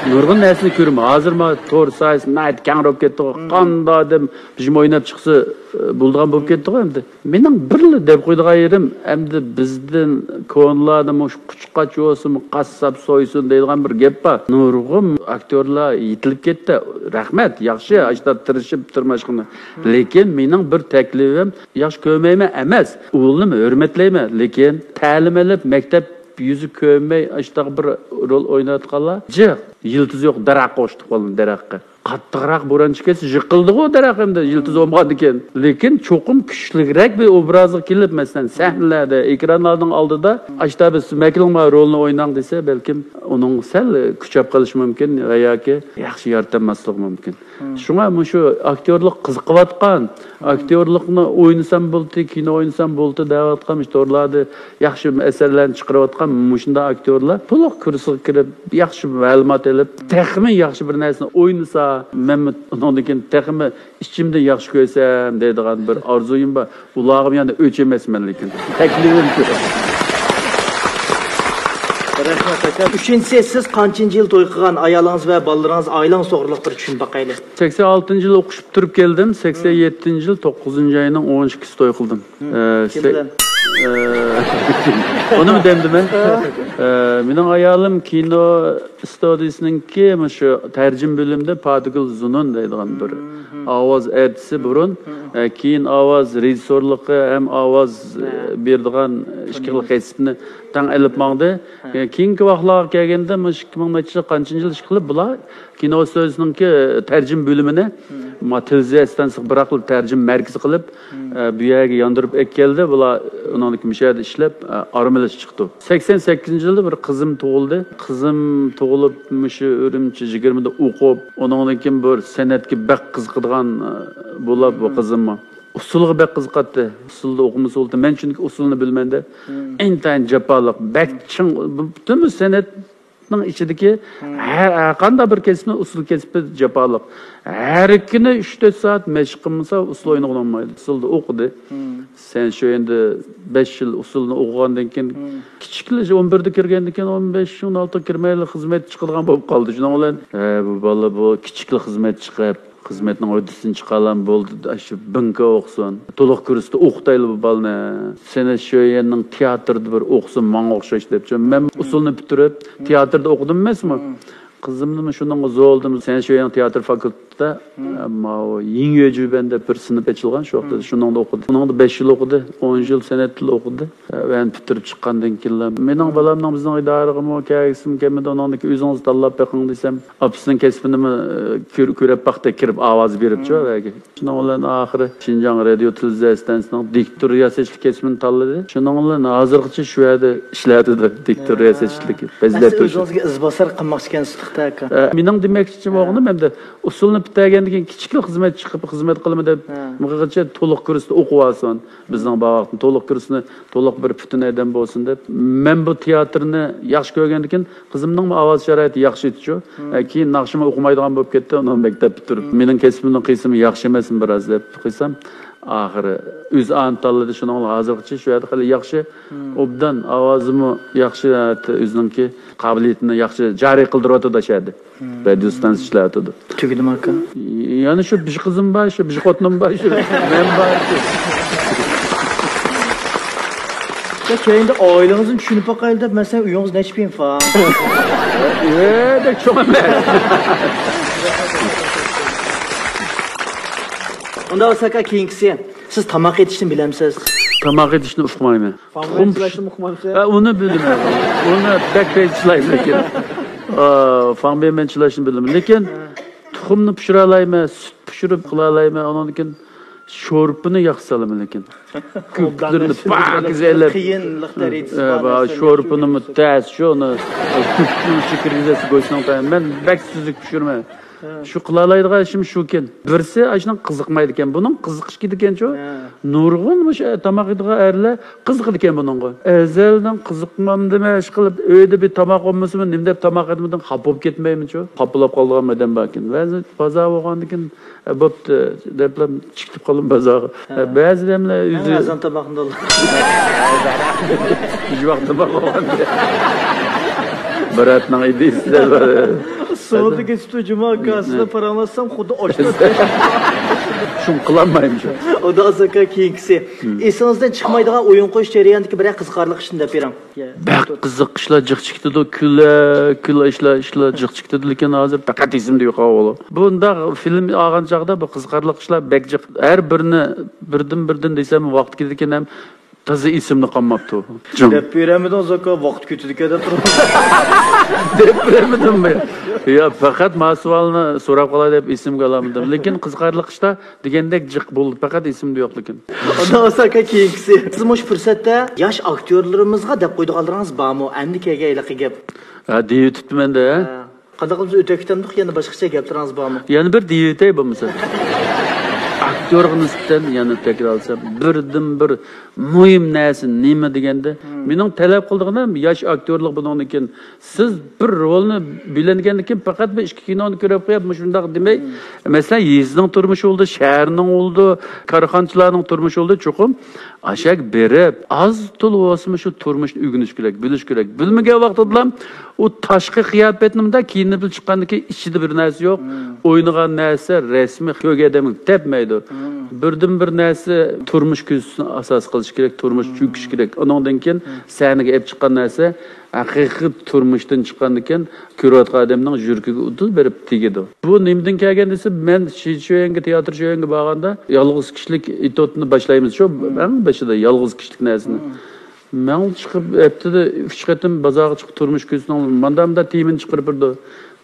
نۇرغۇن نەرسىنى كۆرىمەن. ھازىر ما تور ساھەسى ناھايىتى كەڭ بولۇپ كەتتىغۇ. قانداق ئادەم بىژىم ئويناپ چىقسا، ئە، بولىدىغان بولۇپ كەتتىغۇ ئەمدى. مېنىڭ بىرلا دەپ قويىدىغان يېرىم، ئەمدى بىزدىن كونىلاردا مۇشۇ قۇچقاچ بولسۇن، قاسساپ سويسۇن دەيدىغان بىر گەپ بار. نۇرغۇن ئاكتيورلار يېتىلىپ كەتتى. رەھمەت، ياخشى، ئاشتا تىرىشىپ تىرماشقىنى. لېكىن مېنىڭ بىر تەكلىپىم، ياخشى كۆرمەيمەن ئەمەس، ئۇلارنى ھۆرمەتلەيمەن. لېكىن تەلىم ئېلىپ، مەكتەپ يۈزى كۆرمەي، ئاشتاق بىر رول ئويناۋاتقانلار جىق، يىلتىزى يوق دەرەخكە ئوخشىتىپ قالدى، دەرەخكە. قاتتىقراق بوران چىقىدۇ، يىقىلىدىغۇ دەرەخ ئەمدى، يىلتىز بولمىغاندىكىن. لېكىن چوقۇم كۈچلۈكرەك بىر ئوبرازغا كېلىپ، مەسىلەن، سەھنىلەردە، ئېكرانلارنىڭ ئالدىدا، ئاشتا بىز مەكىلىڭ مانا رولنى ئويناڭ دېسە، بەلكىم ئۇنىڭ سەل كۈچەپ قېلىشى مۇمكىن ۋە ياكى ياخشى يارىتالماسلىقى مۇمكىن. شۇڭا مۇشۇ ئاكتيورلۇق قىزىقىۋاتقان، ئاكتيورلۇقنى ئوينىسام بولدى، كىنو ئوينىسام بولدى دەۋاتقان، مۇشۇ تورلاردا ياخشى ئەسەرلەرنى چىقىرىۋاتقان مۇشۇنداق ئاكتيورلار تولۇق كۇرسىغا كىرىپ، ياخشى مەلۇمات ئېلىپ، تېخىمۇ ياخشى بىر نەرسىنى ئوينىسا، مەنمۇ ئۇنىڭدىن كېيىن تېخىمۇ ئىچىمدىن ياخشى كۆرسەم دەيدىغان بىر ئارزۇيۇم بار. ئۇلارغىمۇ يەنە ئۆچ ئەمەسمەن، لېكىن تەكلىپىم شۇ. رەھمەت، ئاكا. ئۈچىنچىسى، سىز قانچىنچى يىل توي قىلغان؟ ئايالىڭىز ۋە بالىلىرىڭىز، ئائىلىڭىز توغرىلىق بىر چۈشىنىپ باقايلى. سەكسەن ئالتىنچى يىلى ئوقۇش پۈتتۈرۈپ كەلدىم. سەكسەن يەتتىنچى يىل توققۇزىنچى ئاينىڭ ئون ئىككىسى توي قىلدىم. ئە، كىم سەك- بىلەن؟ ئە، ئۇنىمۇ دەمدىمە. ئە، مېنىڭ ئايالىم كىنو ئىستۇدىيىسىنىڭكى مۇشۇ تەرجىمە بۆلۈمىدە پاتىگۈل زۇنۇن دەيدىغان بىر ئاۋاز ئەرتىسى بۇرۇن. ئە، كېيىن ئاۋاز رېژىسسورلۇقى ھەم ئاۋاز، ئە، بېرىدىغان ئىككى خىل كەسىپنى تەڭ ئېلىپ ماڭدى. ئە، كېيىنكى ۋاقىتلارغا كەلگەندە مۇشۇ ئىككى مىڭ نەچچە يىل، قانچىنچى يىل ئىشقىلىپ بۇلار كىنو ئىستۇدىيىسىنىڭكى تەرجىمە بۆلۈمىنى ما تېلېۋىزىيە ئىستانسىسىغا بىراقلا تەرجىمە مەركىزى قىلىپ، ئە، بۇ يەرگە ياندۇرۇپ ئەكەلدى. بۇلار ئۇنىڭدىن كېيىن مۇشۇ يەردە ئىشلەپ، ئە، ئارمىلىشىپ چىقتى. سەكسەن سەككىزىنچى يىلدا بىر قىزىم تۇغۇلدى. قىزىم تۇغۇلۇپ، مۇشۇ ئۈرۈمچى يىگىرمىدە ئوقۇپ، ئۇنىڭدىن كېيىن بىر سەنئەتكە بەك قىزىقىدىغان، ئە، بولا بۇ قىزىممۇ. ئۇسسۇلغا بەك قىزىقاتتى. ئۇسسۇلدا ئوقۇمىسا بولدى. مەن چۈنكى ئۇسسۇلنى بىلمەندە. ئىنتايىن جاپالىق، بەك چىڭ، پۈتۈن سەنئەت نىڭ ئىچىدىكى ھەر، ھەر قانداق بىر كەسىپنىڭ ئۇسسۇل كەسپى جاپالىق. ھەر كۈنى ئۈچ تۆت سائەت مەشىق قىلمىسا ئۇسسۇل ئوينىغىلى بولمايدۇ. ئۇسسۇلدا ئوقۇدى. سەن شۇ ئەمدى بەش يىل ئۇسسۇلنى ئوقۇغاندىن كېيىن، كىچىكلا ئون بىردە كىرگەندىن كېيىن ئون بەش، ئون ئالتىغا كىرمەيلا خىزمەتكە چىقىدىغان بولۇپ قالدى. شۇنىڭ بىلەن، ھە، بۇ بالا بۇ كىچىكلا خىزمەت چىقىپ، خىزمەتنىڭ ھۆددىسىدىن چىقالام بولدى، ئاشۇ بىڭكا ئوقۇسۇن. تولۇق كۇرستا ئوقۇتايلى بۇ بالىنى. سېنى شۇ يەرنىڭ تىياتىرىدا بىر ئوقۇسۇن، ماڭا ئوخشاش دەپچۇ. مەن ئۇسسۇلنى پۈتتۈرۈپ، تىياتىردا ئوقۇدۇم ئەمەسمۇ؟ قىزىمنىمۇ شۇنىڭغا زورلىدىم. سەن شۇ يەرنىڭ تىياتىر فاكۇلتېتىدا، ماۋۇ يىڭيۆجۈبەن دەپ بىر سىنىپ ئېچىلغان، شۇ ۋاقىتتا شۇنىڭدا ئوقۇدى. شۇنىڭدا بەش يىل ئوقۇدى، ئون يىل سەنئەتتىلا ئوقۇدى. ۋە پۈتتۈرۈپ چىققاندىن كېيىنلا، مېنىڭ بالامنىڭ بىزنىڭ ئىدارىغىمۇ كەلگۈسىمۇ كەلمىدى، ئۇنىڭدىن كېيىن ئۆزىڭىز تاللاپ بېقىڭ دېسەم، ئاپىسىنىڭ كەسپىنىمۇ، ئە، كۆر-، كۆرۈپ باقتى، كىرىپ ئاۋاز بېرىپچۇ ھەرگە. شۇنىڭ بىلەن ئاخىرى شىنجاڭ رادىيو تېلېۋىزىيە ئىستانسىسىنىڭ دىكتور رىياسەتچىلىك كەسپىنى تاللىدى. شۇنىڭ بىلەن ھازىرغىچە شۇ يەردە ئىشلەۋاتىدۇ، دىكتور رىياسەتچىلىكى، بەزلەپ تۇرۇشى. ئۆزىڭىزگە ئىزباسار قىلماقچىكەنسىز، توختاكا. ئە، مېنىڭ دېمەكچى بولغىنىم ئەمدى ئۇسسۇلنى پۈتتۈرگەندىن كېيىن كىچىكلا خىزمەت چىقىپ، خىزمەت قىلىمەن دەپ، مىغىغىچە تولۇق كۇرستا ئوقۇۋالسۇن. بىزنىڭ بار ۋاقىتتا تولۇق كۇرسنى، تولۇق بىر پۈتۈن ئادەم بولسۇن دەپ. مەن بۇ تىياتىرنى ياخشى كۆرگەندىكىن، قىزىمنىڭمۇ ئاۋاز شارائىتى ياخشى ئىدىچۇ. ئە، كېيىن ناخشىمۇ ئوقۇمايدىغان بولۇپ كەتتى، ئۇنىڭ مەكتەپ پۈتتۈرۈپ. مېنىڭ كەسپىمنىڭ قىسمى ياخشى ئەمەسمۇ بىراز دەپ قويسام، ئاخىرى ئۆزى ئانى تاللىدى، شۇنىڭ بىلەن ھازىرغىچە شۇ يەردە خېلى ياخشى ئوبدان، ئاۋازىمۇ ياخشى، ئۆزىنىڭكى قابىلىيىتىنى ياخشى جارى قىلدۇرۇۋاتىدۇ شۇ يەردە. رادىيو ئىستانسىسى ئىشلەۋاتىدۇ. تۈگىدىمۇ ئاكا؟ يەنە شۇ بىر قىزىم بار، شۇ بىر خوتۇنۇم بار، شۇ مەن بار، شۇ. يا كەينىدە ئائىلىڭىزنى چۈشىنىپ باقايلى دەپ، مەسىلەن، ئۆيىڭىز نەچچە پىڭفا؟ ئە، بەك چوڭ ئەمەس. ئۇنداق بولسا ئاكا، كېيىنكىسى. سىز تاماق ئېتىشنى بىلەمسىز؟ تاماق ئېتىشنى ئۇقمايمەن. تۇخۇم پىش-، ئە، ئۇنى بىلىمەن. ئۇنى بەك بەك چىلايمەن لېكىن. ئا، فاڭبىيەن چىلاشنى بىلىمەن. لېكىن تۇخۇمنى پىشۇرالايمەن، سۈت پىشۇرۇپ قىلالايمەن. ئۇنىڭدىن كېيىن شورپىنى ياخشى سالىمەن لېكىن. كۆكلىرىنى پاكىز ئېلىپ. قىيىنلىق دەرىجىسى ئە، بار با-، نەرسىنى شورپىنىمۇ تەس، شۇ، ئۇنى شېكىر كىرگۈزەسىز گۆشنىڭ تەمى. مەن بەك سۈزۈك پىشۇرىمەن. شۇ قىلالايدىغان ئىشىم شۇكەن. بىرسى ئاشۇنىڭ قىزىقمايدىكەن. بۇنىڭ قىزىقىشى كېتىدىكەنچۇ. نۇرغۇن مۇشۇ تاماق يەيدىغان ئەرلەر قىزىقىدىكەن بۇنىڭغا. ئەزەلدىن قىزىقمامدىمەن، ئىشقىلىپ ئۆيدە بىر تاماق بولمىسىمۇ، نېمە دەپ تاماق يېدىمدىن خاپا بولۇپ كەتمەيمەنچۇ. خاپىلاپ قالىدىغان ئادەم باركەن. بەزى بازار بولغاندىكىن، ئە، بوپتۇ دەپلا چىقىپ قالىمەن بازارغا. ئە، بەزى ئادەملەر ئۆزى ئەزان تاماقنى بىر ۋاقىت تاماق بولغاندا. بىراتنىڭ ئىدىيىسىدە بار. سودا كېتىپتۇ جۇما ئاكا، سىزنى پاراڭلاشسام خۇددى ئاشنا. شۇنى قىلالمايمەن شۇ. ئۇداس ئاكا، كېيىنكىسى. ئېسىڭىزدىن چىقمايدىغان ئويۇن قويۇش جەريانىدىكى بىرەر قىزىقارلىق ئىشنى دەپ بېرىڭ. بەك قىزىق ئىشلار جىق چىقىتىدۇ، كۈلە، كۈلە ئىشلار، ئىشلار جىق چىقىتىدۇ، لېكىن ھازىر پەقەت ئېسىمدە يوق ئاۋۇ. بۇنداق فىلىم ئالغان چاغدا بۇ قىزىقارلىق ئىشلار بەك جىق. ھەر بىرىنى بىردىن بىردىن دېسەم ۋاقىت كېتىدىكەن ھەم تازا ئېسىمدە قالماپتۇ. دەپ بېرەلمىدىڭىز ئاكا، ۋاقىت كېتىدىكەن دەپ تۇرۇپ. دەپ بېرەلمىدىممۇ؟ يا، پەقەت ما سوئالنى سوراپ قالاي دەپ ئېسىمگە ئالالمىدىم. لېكىن قىزىقارلىق ئىشلار دېگەندەك جىق بولدى، پەقەت ئېسىمدە يوق لېكىن. ئۇداس ئاكا، كېيىنكىسى. سىز مۇشۇ پۇرسەتتە ياش ئاكتيورلىرىمىزغا دەپ قويىدىغانلىرىڭىز بارمۇ؟ ئەمدى كەلگەن ھېلىقى گەپ. ھە، دېيىۋېتىپتىمەن-دە. ھە. قانداق قىلىمىز، ئۆتۈپ كېتەمدۇق، يەنە باشقىچە گەپلىرىڭىز بارمۇ؟ يەنە بىر دېيىۋېتەي بولمىسا. ئاكتيورغا نىسبەتەن يەنە تەكرارلىسام، بىردىنبىر مۇھىم نەرسە نېمە دېگەندە، مېنىڭ تەلەپ قىلىدىغىنىم ياش ئاكتيورلۇق بۇنىڭدىن كېيىن. سىز بىر رولنى بىلەنگەندىن كېيىن پەقەت بىر ئىككى كىنونى كۆرۈپ قويۇپ، مۇشۇنداق دېمەي. مەسىلەن، يېزىنىڭ تۇرمۇشى بولدى، شەھەرنىڭ بولدى، كارخانىچىلارنىڭ تۇرمۇشى بولدى، چوقۇم ئاشاق بېرىپ، ئاز تولا بولسىمۇ شۇ تۇرمۇشنى ئۆگىنىش كېرەك، بىلىش كېرەك. بىلمىگەن ۋاقتىدىلا ئۇ تاشقى قىياپەتنى مۇنداق كىيىنىپ چىققاندىن كېيىن ئىچىدە بىر نەرسە يوق. ئوينىغان نەرسە رەسمىي كۆرگەن ئادەمگە تەپمەيدۇ. بىردىنبىر نەرسە تۇرمۇش كۆزىتىشنى ئاساس قىلىش كېرەك، تۇرمۇش چۆكۈش كېرەك. ئۇنىڭدىن كېيىن سەھنىگە ئېلىپ چىققان نەرسە ھەقىقىي تۇرمۇشتىن چىققاندىن كېيىن كۆرۈۋاتقان ئادەمنىڭ يۈرىكىگە ئۇدۇل بېرىپ تېگىدۇ. بۇ نېمىدىن كەلگەن دېسە، مەن شىچۈەنگە، تىياتىر شۈەنگە بارغاندا يالغۇز كىشىلىك ئېتيۇدنى باشلايمىز شۇ، ئەڭ بېشىدا يالغۇز كىشىلىك نەرسىنى. مەن چىقىپ، ھەپتىدە ئۈچ قېتىم بازارغا چىقىپ تۇرمۇش كۆزىتىڭلار، مانداق مۇنداق تېمىنى چىقىرىپ بېرىدۇ.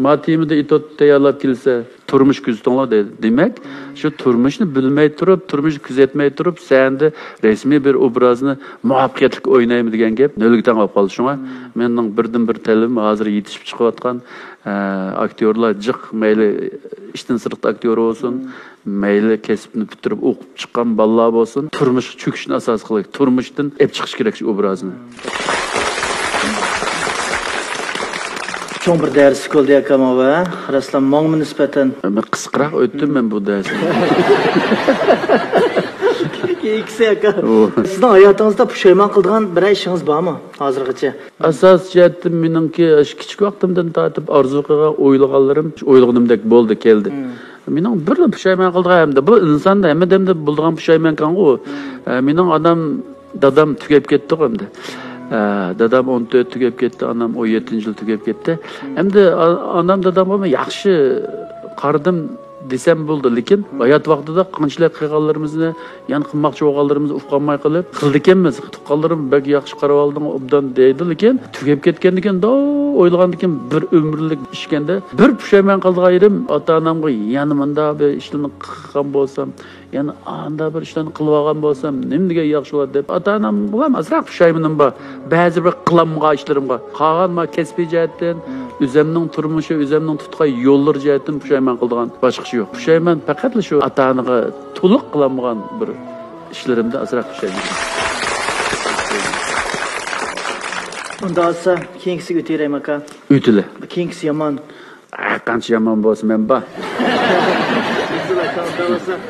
ما تېمىدا ئېتيۇد تەييارلاپ كەلسە، تۇرمۇش كۆزىتىڭلار دەيدۇ. دېمەك، شۇ تۇرمۇشنى بىلمەي تۇرۇپ، تۇرمۇشنى كۆزەتمەي تۇرۇپ، سەھنىدە رەسمىي بىر ئوبرازنى مۇۋەپپەقىيەتلىك ئوينايمەن دېگەن گەپ نۆلگە تەڭ بولۇپ قالدى. شۇڭا مېنىڭ بىردىنبىر تەلىپىم ھازىر يېتىشىپ چىقىۋاتقان، ئە، ئاكتيورلار جىق، مەيلى ئىشتىن سىرتقى ئاكتيور بولسۇن، مەيلى كەسىپنى پۈتتۈرۈپ ئوقۇپ چىققان بالىلار بولسۇن، تۇرمۇشقا چۆكۈشنى ئاساس قىلىپ، تۇرمۇشتىن ئېلىپ چىقىش كېرەك شۇ ئوبرازنى. چوڭ بىر دەرس بولدى ئاكا ماۋۇ، ھە؟ راستلا ماڭىمۇ نىسبەتەن. مەن قىسقىراق ئۆتتۈم مەن بۇ دەرسنى. كېيىنكىسى ئاكا. ئۇ. سىزنىڭ ھاياتىڭىزدا پۇشايمان قىلىدىغان بىرەر ئىشىڭىز بارمۇ ھازىرغىچە؟ ئاساسىي جەھەتتىن مېنىڭكى ئاشۇ كىچىك ۋاقتىمدىن تارتىپ ئارزۇ قىلغان، ئويلىغانلىرىم شۇ ئويلىغىنىمدەك بولدى، كەلدى. مېنىڭ بىرلا پۇشايمان قىلىدىغان ھەمدە بۇ ئىنساندا ھەممە دەمدە بولىدىغان پۇشايمانكەنغۇ. ئە، مېنىڭ ئانام، دادام تۈگەپ كەتتىغۇ ئەمدى. ئە، دادام ئون تۆت تۈگەپ كەتتى، ئانام ئون يەتتىنچى يىل تۈگەپ كەتتى. ئەمدى ئا-، ئانام، دادامغا مەن ياخشى قارىدىم دېسەم بولىدۇ، لېكىن ھايات ۋاقتىدا قانچىلىك قىلغانلىرىمىزنى، يەنە قىلماقچى بولغانلىرىمىزنى ئۇقالمايقىلىپ، قىلىدىكەنمىز، تۇغقانلىرىم بەك ياخشى قاراۋالدىڭ، ئوبدان دەيدۇ، لېكىن تۈگەپ كەتكەندىكىن، داۋ ئويلىغاندىكىن بىر ئۆمۈرلۈك ئىشكەندە، بىر پۇشايمان قىلىدىغان يېرىم، ئاتا-ئانامغا يەنە مۇنداق بىر ئىشلارنى قىلغان بولسام، يەنە ئانداق بىر ئىشلارنى قىلىۋالغان بولسام، نېمە دېگەن ياخشى بولاتتى دەپ، ئاتا-ئانامغىلا ئازراق پۇشايمىنىم بار. بەزى بىر قىلالمىغان ئىشلىرىمغا. قالغان ما كەسپىي جەھەتتىن، ئۆزەمنىڭ تۇرمۇشى، ئۆزەمنىڭ تۇتقان يوللىرى جەھەتتىن پۇشايمان قىلىدىغان باشقا ئىش يوق. پۇشايمان پەقەتلا شۇ ئاتا-ئانىغا تولۇق قىلالمىغان بىر ئىشلىرىمدا ئازراق پۇشايمان. ئۇنداق بولسا، كېيىنكىسىگە ئۆتۈۋېرەيمۇ، ئاكا؟ ئۆتۈلە. كېيىنكىسى يامان. ھە، قانچە يامان بولسا مەن بار.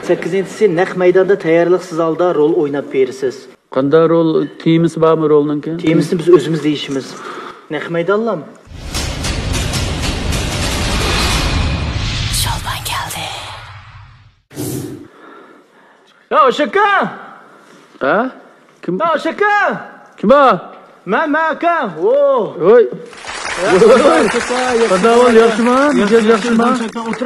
سەككىزىنچىسى، نەق مەيداندا تەييارلىقسىز ھالدا رول ئويناپ بېرىسىز. قانداق رول؟ تېمىسى بارمۇ رولنىڭكى؟ تېمىسىنى بىز ئۆزىمىز دېيىشىمىز. نەق مەيدانلام. شولپان كەلدى. يا ئاشاكا! ھە؟ كىم؟ يا ئاشاكا! كىم بار؟ مەن، مەن ئاكا. ۋو. ۋوي. قانداق ئەھۋال، ياخشىما؟ مىجەز ياخشىما؟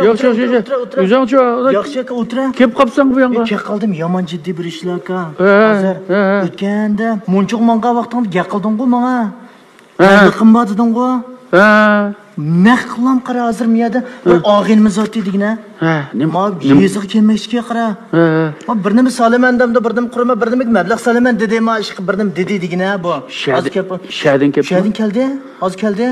ياخشى، ياخشى، ياخشى. ئۆزۈڭچۇ؟ ياخشى ئاكا، ئولتۇر. كېلىپ قاپسەنغۇ بۇ ياڭغا؟ كەپ قالدىم، يامان جىددىي بىر ئىشلار ئاكا. ھە، ھازىر ھە، ھە. ئۆتكەندە مۇنچىغا ماڭغان ۋاقتىڭدا گەپ قىلدىڭغۇ ماڭا. ھە. مەبلىغىم بار دېدىڭغۇ؟ ھە. نەق قىلام قارا، ھازىر مۇ يەردە بىر ھە. ئاغىنىمىز ئاتتى دېگىنە. ھە، نېمە؟ ما نېمە؟ يېزىغا كەلمەكچىكەن قارا. ھە، ھە. ما بىر نېمە سالىمەن دەمدۇ، بىر نېمە قۇرىما، بىر نېمىگە مەبلەغ سالىمەن دېدى، ما ئىشقا بىر نېمە دېدى دېگىنە بۇ. شەدىن، ھازىر كەپ-، شەدىن كەپتۇ. شەدىن كەلدى، ھازىر كەلدى.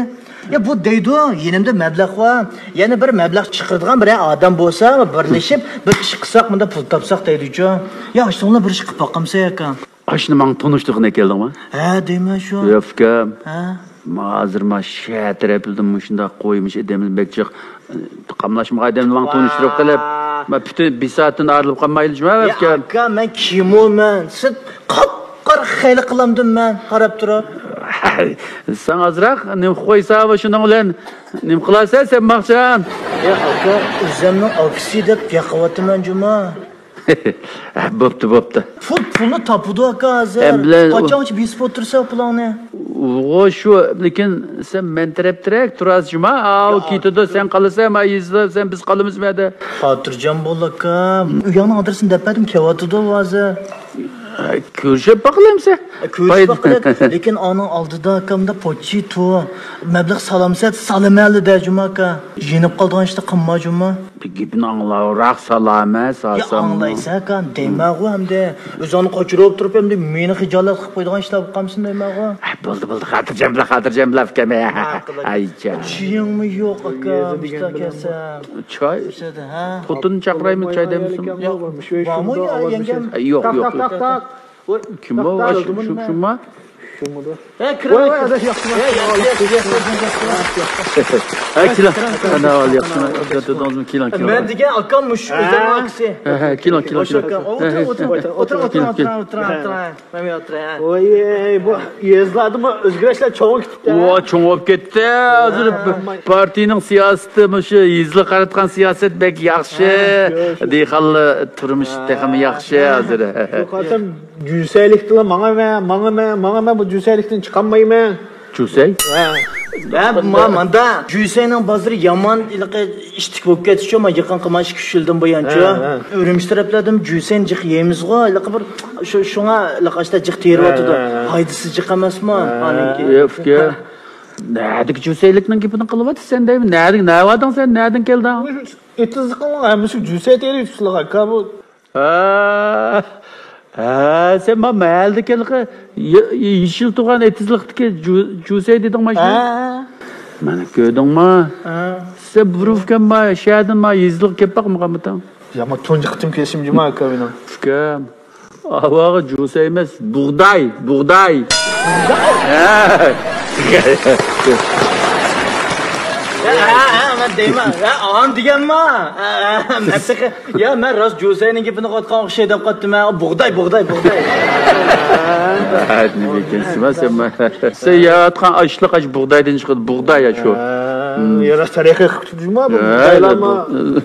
يا بۇ دەيدۇ، يېنىمدا مەبلەغ بار. يەنە بىر مەبلەغ چىقىرىدىغان بىرەر ئادەم بولسا، بىرلىشىپ بىر ئىش قىلساق، مۇنداق پۇل تاپساق دەيدۇچۇ. يا ئاشۇڭلار بىر ئىش قىلىپ باقامسەن ئاكا؟ ئاشۇنى ماڭا تونۇشتۇرغىلى كەلدىڭمۇ؟ ھە، دەيمەن شۇ. يا ئۇكام. ھە؟ ما ھازىر ما شەھەر تەرەپلىرىدىن مۇشۇنداق قويمىش ئادەملەر بەك جىق. قاملاشمىغان ئادەمنى ماڭا تونۇشتۇرۇپ قېلىپ، ما پۈتۈن بىساتتىن ئايرىلىپ قالمايلى جۇما ئۇكام. ئاكا، مەن كىمۇ مەن؟ سىز قاپقارا خەيلى قىلامدىم مەن قاراپ تۇرۇپ. سەن ئازراق نېمە قويسا شۇنىڭ بىلەن نېمە قىلارسەن سەن ماخشان؟ يا ئاكا، ئۆزۈمنىڭ ئاكىسى دەپ ياقىۋاتىمەن جۇما. بوپتۇ، بوپتۇ. پۇل، پۇلنى تاپىدۇ ئاكا ھازىر. ئەم بىلەن قاچانغىچە بېسىپ ئولتۇرسا پۇلۇڭنى؟ ئۇ شۇ، لېكىن سەن مەن تەرەپتىرەك تۇراسىز جۇما. ئاۋۇ يا كېتىدۇ، سەن قالىسەن، ما يېزىدا، سەن بىز قالىمىز مەدە. خاتىرجەم بول ئاكا. ئۆيۈڭنىڭ ئادرېسىنى دەپ بەردىم، كېلىۋاتىدۇ ھازىر. كۆرۈشۈپ باقىلىمسە؟ كۆرۈشۈپ باقىلى. لېكىن ئانىڭ ئالدىدا ئاكامدا پوچى تۇ. مەبلەغ سالامسەت سالىمەنلى دە جۇما ئاكا. يېنىپ قالىدىغان ئىشتا قىلما جۇما. گېپىنى ئاڭلاۋراق سالامە يا سالسام. ئاڭلايسەن ئاكا، دەيمەنغۇ ئەمدى. ئۆزۈڭنى قاچۇرۇپ تۇرۇپ ئەمدى مېنى خىجالەت قىلىپ قويىدىغان ئىشلار بولۇپ قالمىسۇن دەيمەنغۇ. ئە، بولدى، بولدى، خاتىرجەم بولا، خاتىرجەم بولا ئۇكام. ئايچە. چىيىڭمۇ يوق ئاكا، مۇشتا كەلسەم. چاي؟ ئىچىدە، ھە؟ خوتۇننى چاقىرايمۇ، چاي دەمسۇن؟ ياق، بارمۇ يا يەڭگەم؟ ئە، يوق، يوق، يوق. كىم بۇ؟ شۇ، شۇ، شۇمۇ؟ ھە، كىرىڭ. ھە، كېلىڭ. ئەنە، ياخشىمۇ؟ ئولتۇردىڭىزمۇ؟ كېلىڭ، كېلىڭ. مەن دېگەن ئاكام مۇشۇ ئۆزۈمنىڭ ئاكىسى. ھە، ھە، كېلىڭ، كېلىڭ، كېلىڭ. ئولتۇرۇڭ، ئولتۇرۇڭ، ئولتۇرۇڭ. مەن ئولتۇراي، ھە. ۋوي، بۇ يېزىلاردىمۇ ئۆزگىرىشلەر چوڭىيىپ كېتىپتۇ، ھە؟ ۋا، چوڭىيىپ كەتتى. ھازىر ھە، پ-، پارتىيىنىڭ سىياسىتى مۇشۇ يېزىلارغا قاراتقان سىياسەت بەك ياخشى. ھە، شۇ، شۇ. دېھقانلار تۇرمۇشى ھە. تېخىمۇ ياخشى ھازىر. بۇ قېتىم جۈسەيلىكتىلا ماڭىمەن، ماڭىمەن، ماڭىمەن، بۇ جۈسەيلىكتىن چىقالمايمەن. جۈسەي؟ ھە. ھە، ما-، ماندا جۈسەينىڭ بازىرى يامان ھېلىقى ئىتتىك بولۇپ كەتتىچۇ، ما يېقىنقى ما ئىككى ئۈچ يىلدىن بۇيانچۇ. ھە، ھە. ئۈرۈمچى تەرەپلەردىمۇ جۈسەينى جىق يەيمىزغۇ، ھېلىقى بىر شۇ، شۇڭا ھېلىقى ئاشتا جىق تېرىۋاتىدۇ. ھە، ھە، ھە. پايدىسى جىق ئەمەسمۇ؟ ھە. ئانىڭكى. يا، ئۇكا. نەدىكى جۈسەيلىكنىڭ گېپىنى قىلىۋاتىسەن دەيمەن. نەدىن، نەۋادىڭ سەن؟ نەدىن كەلدىڭ؟ ئېتىزلىقنىڭ ھەممىسى جۈسەي تېرىۋېتىپسىلەر ئاكا، بۇ. ھە، ھە، سەن ما مەھەللىدىكى ھېلىقى يېشىل تۇغان ئېتىزلىقتىكى جۈ-، جۈسەي دېدىڭما شۇ؟ ھە. مانا كۆردۈڭما؟ ھە. سەن بۇرۇن ئۇكام ما شەھەردىن ما يېزىلىققا كېلىپ باقمىغانمىدىڭ؟ يا، ما تۇنجى قېتىم كېلىشىم جۇما ئاكا مېنىڭ. ئۇكام، ئاۋاغا جۈسەي ئەمەس، بۇغداي، بۇغداي. ھە. ھە، ھە، ھە، مەن دەيمەن. ھە، ئان دېگەنما؟ ھە، ھە، مەن تېخى يا، مەن راست جۈسەينىڭ گېپىنى قىلىۋاتقان ئوخشايدۇ دەپ قاپتىمەن. بۇغداي، بۇغداي، بۇغداي. ھە، نېمە ئىكەنسىما سەن؟ سەن يەۋاتقان ئاشلىق ئاش بۇغدايدىن چىقىدۇ، بۇغداي ئاشۇ. ھە، يا، راست تەرىقەي قىلىپ تۇردۇڭما بۇ ھە، بۇغدايلارمۇ؟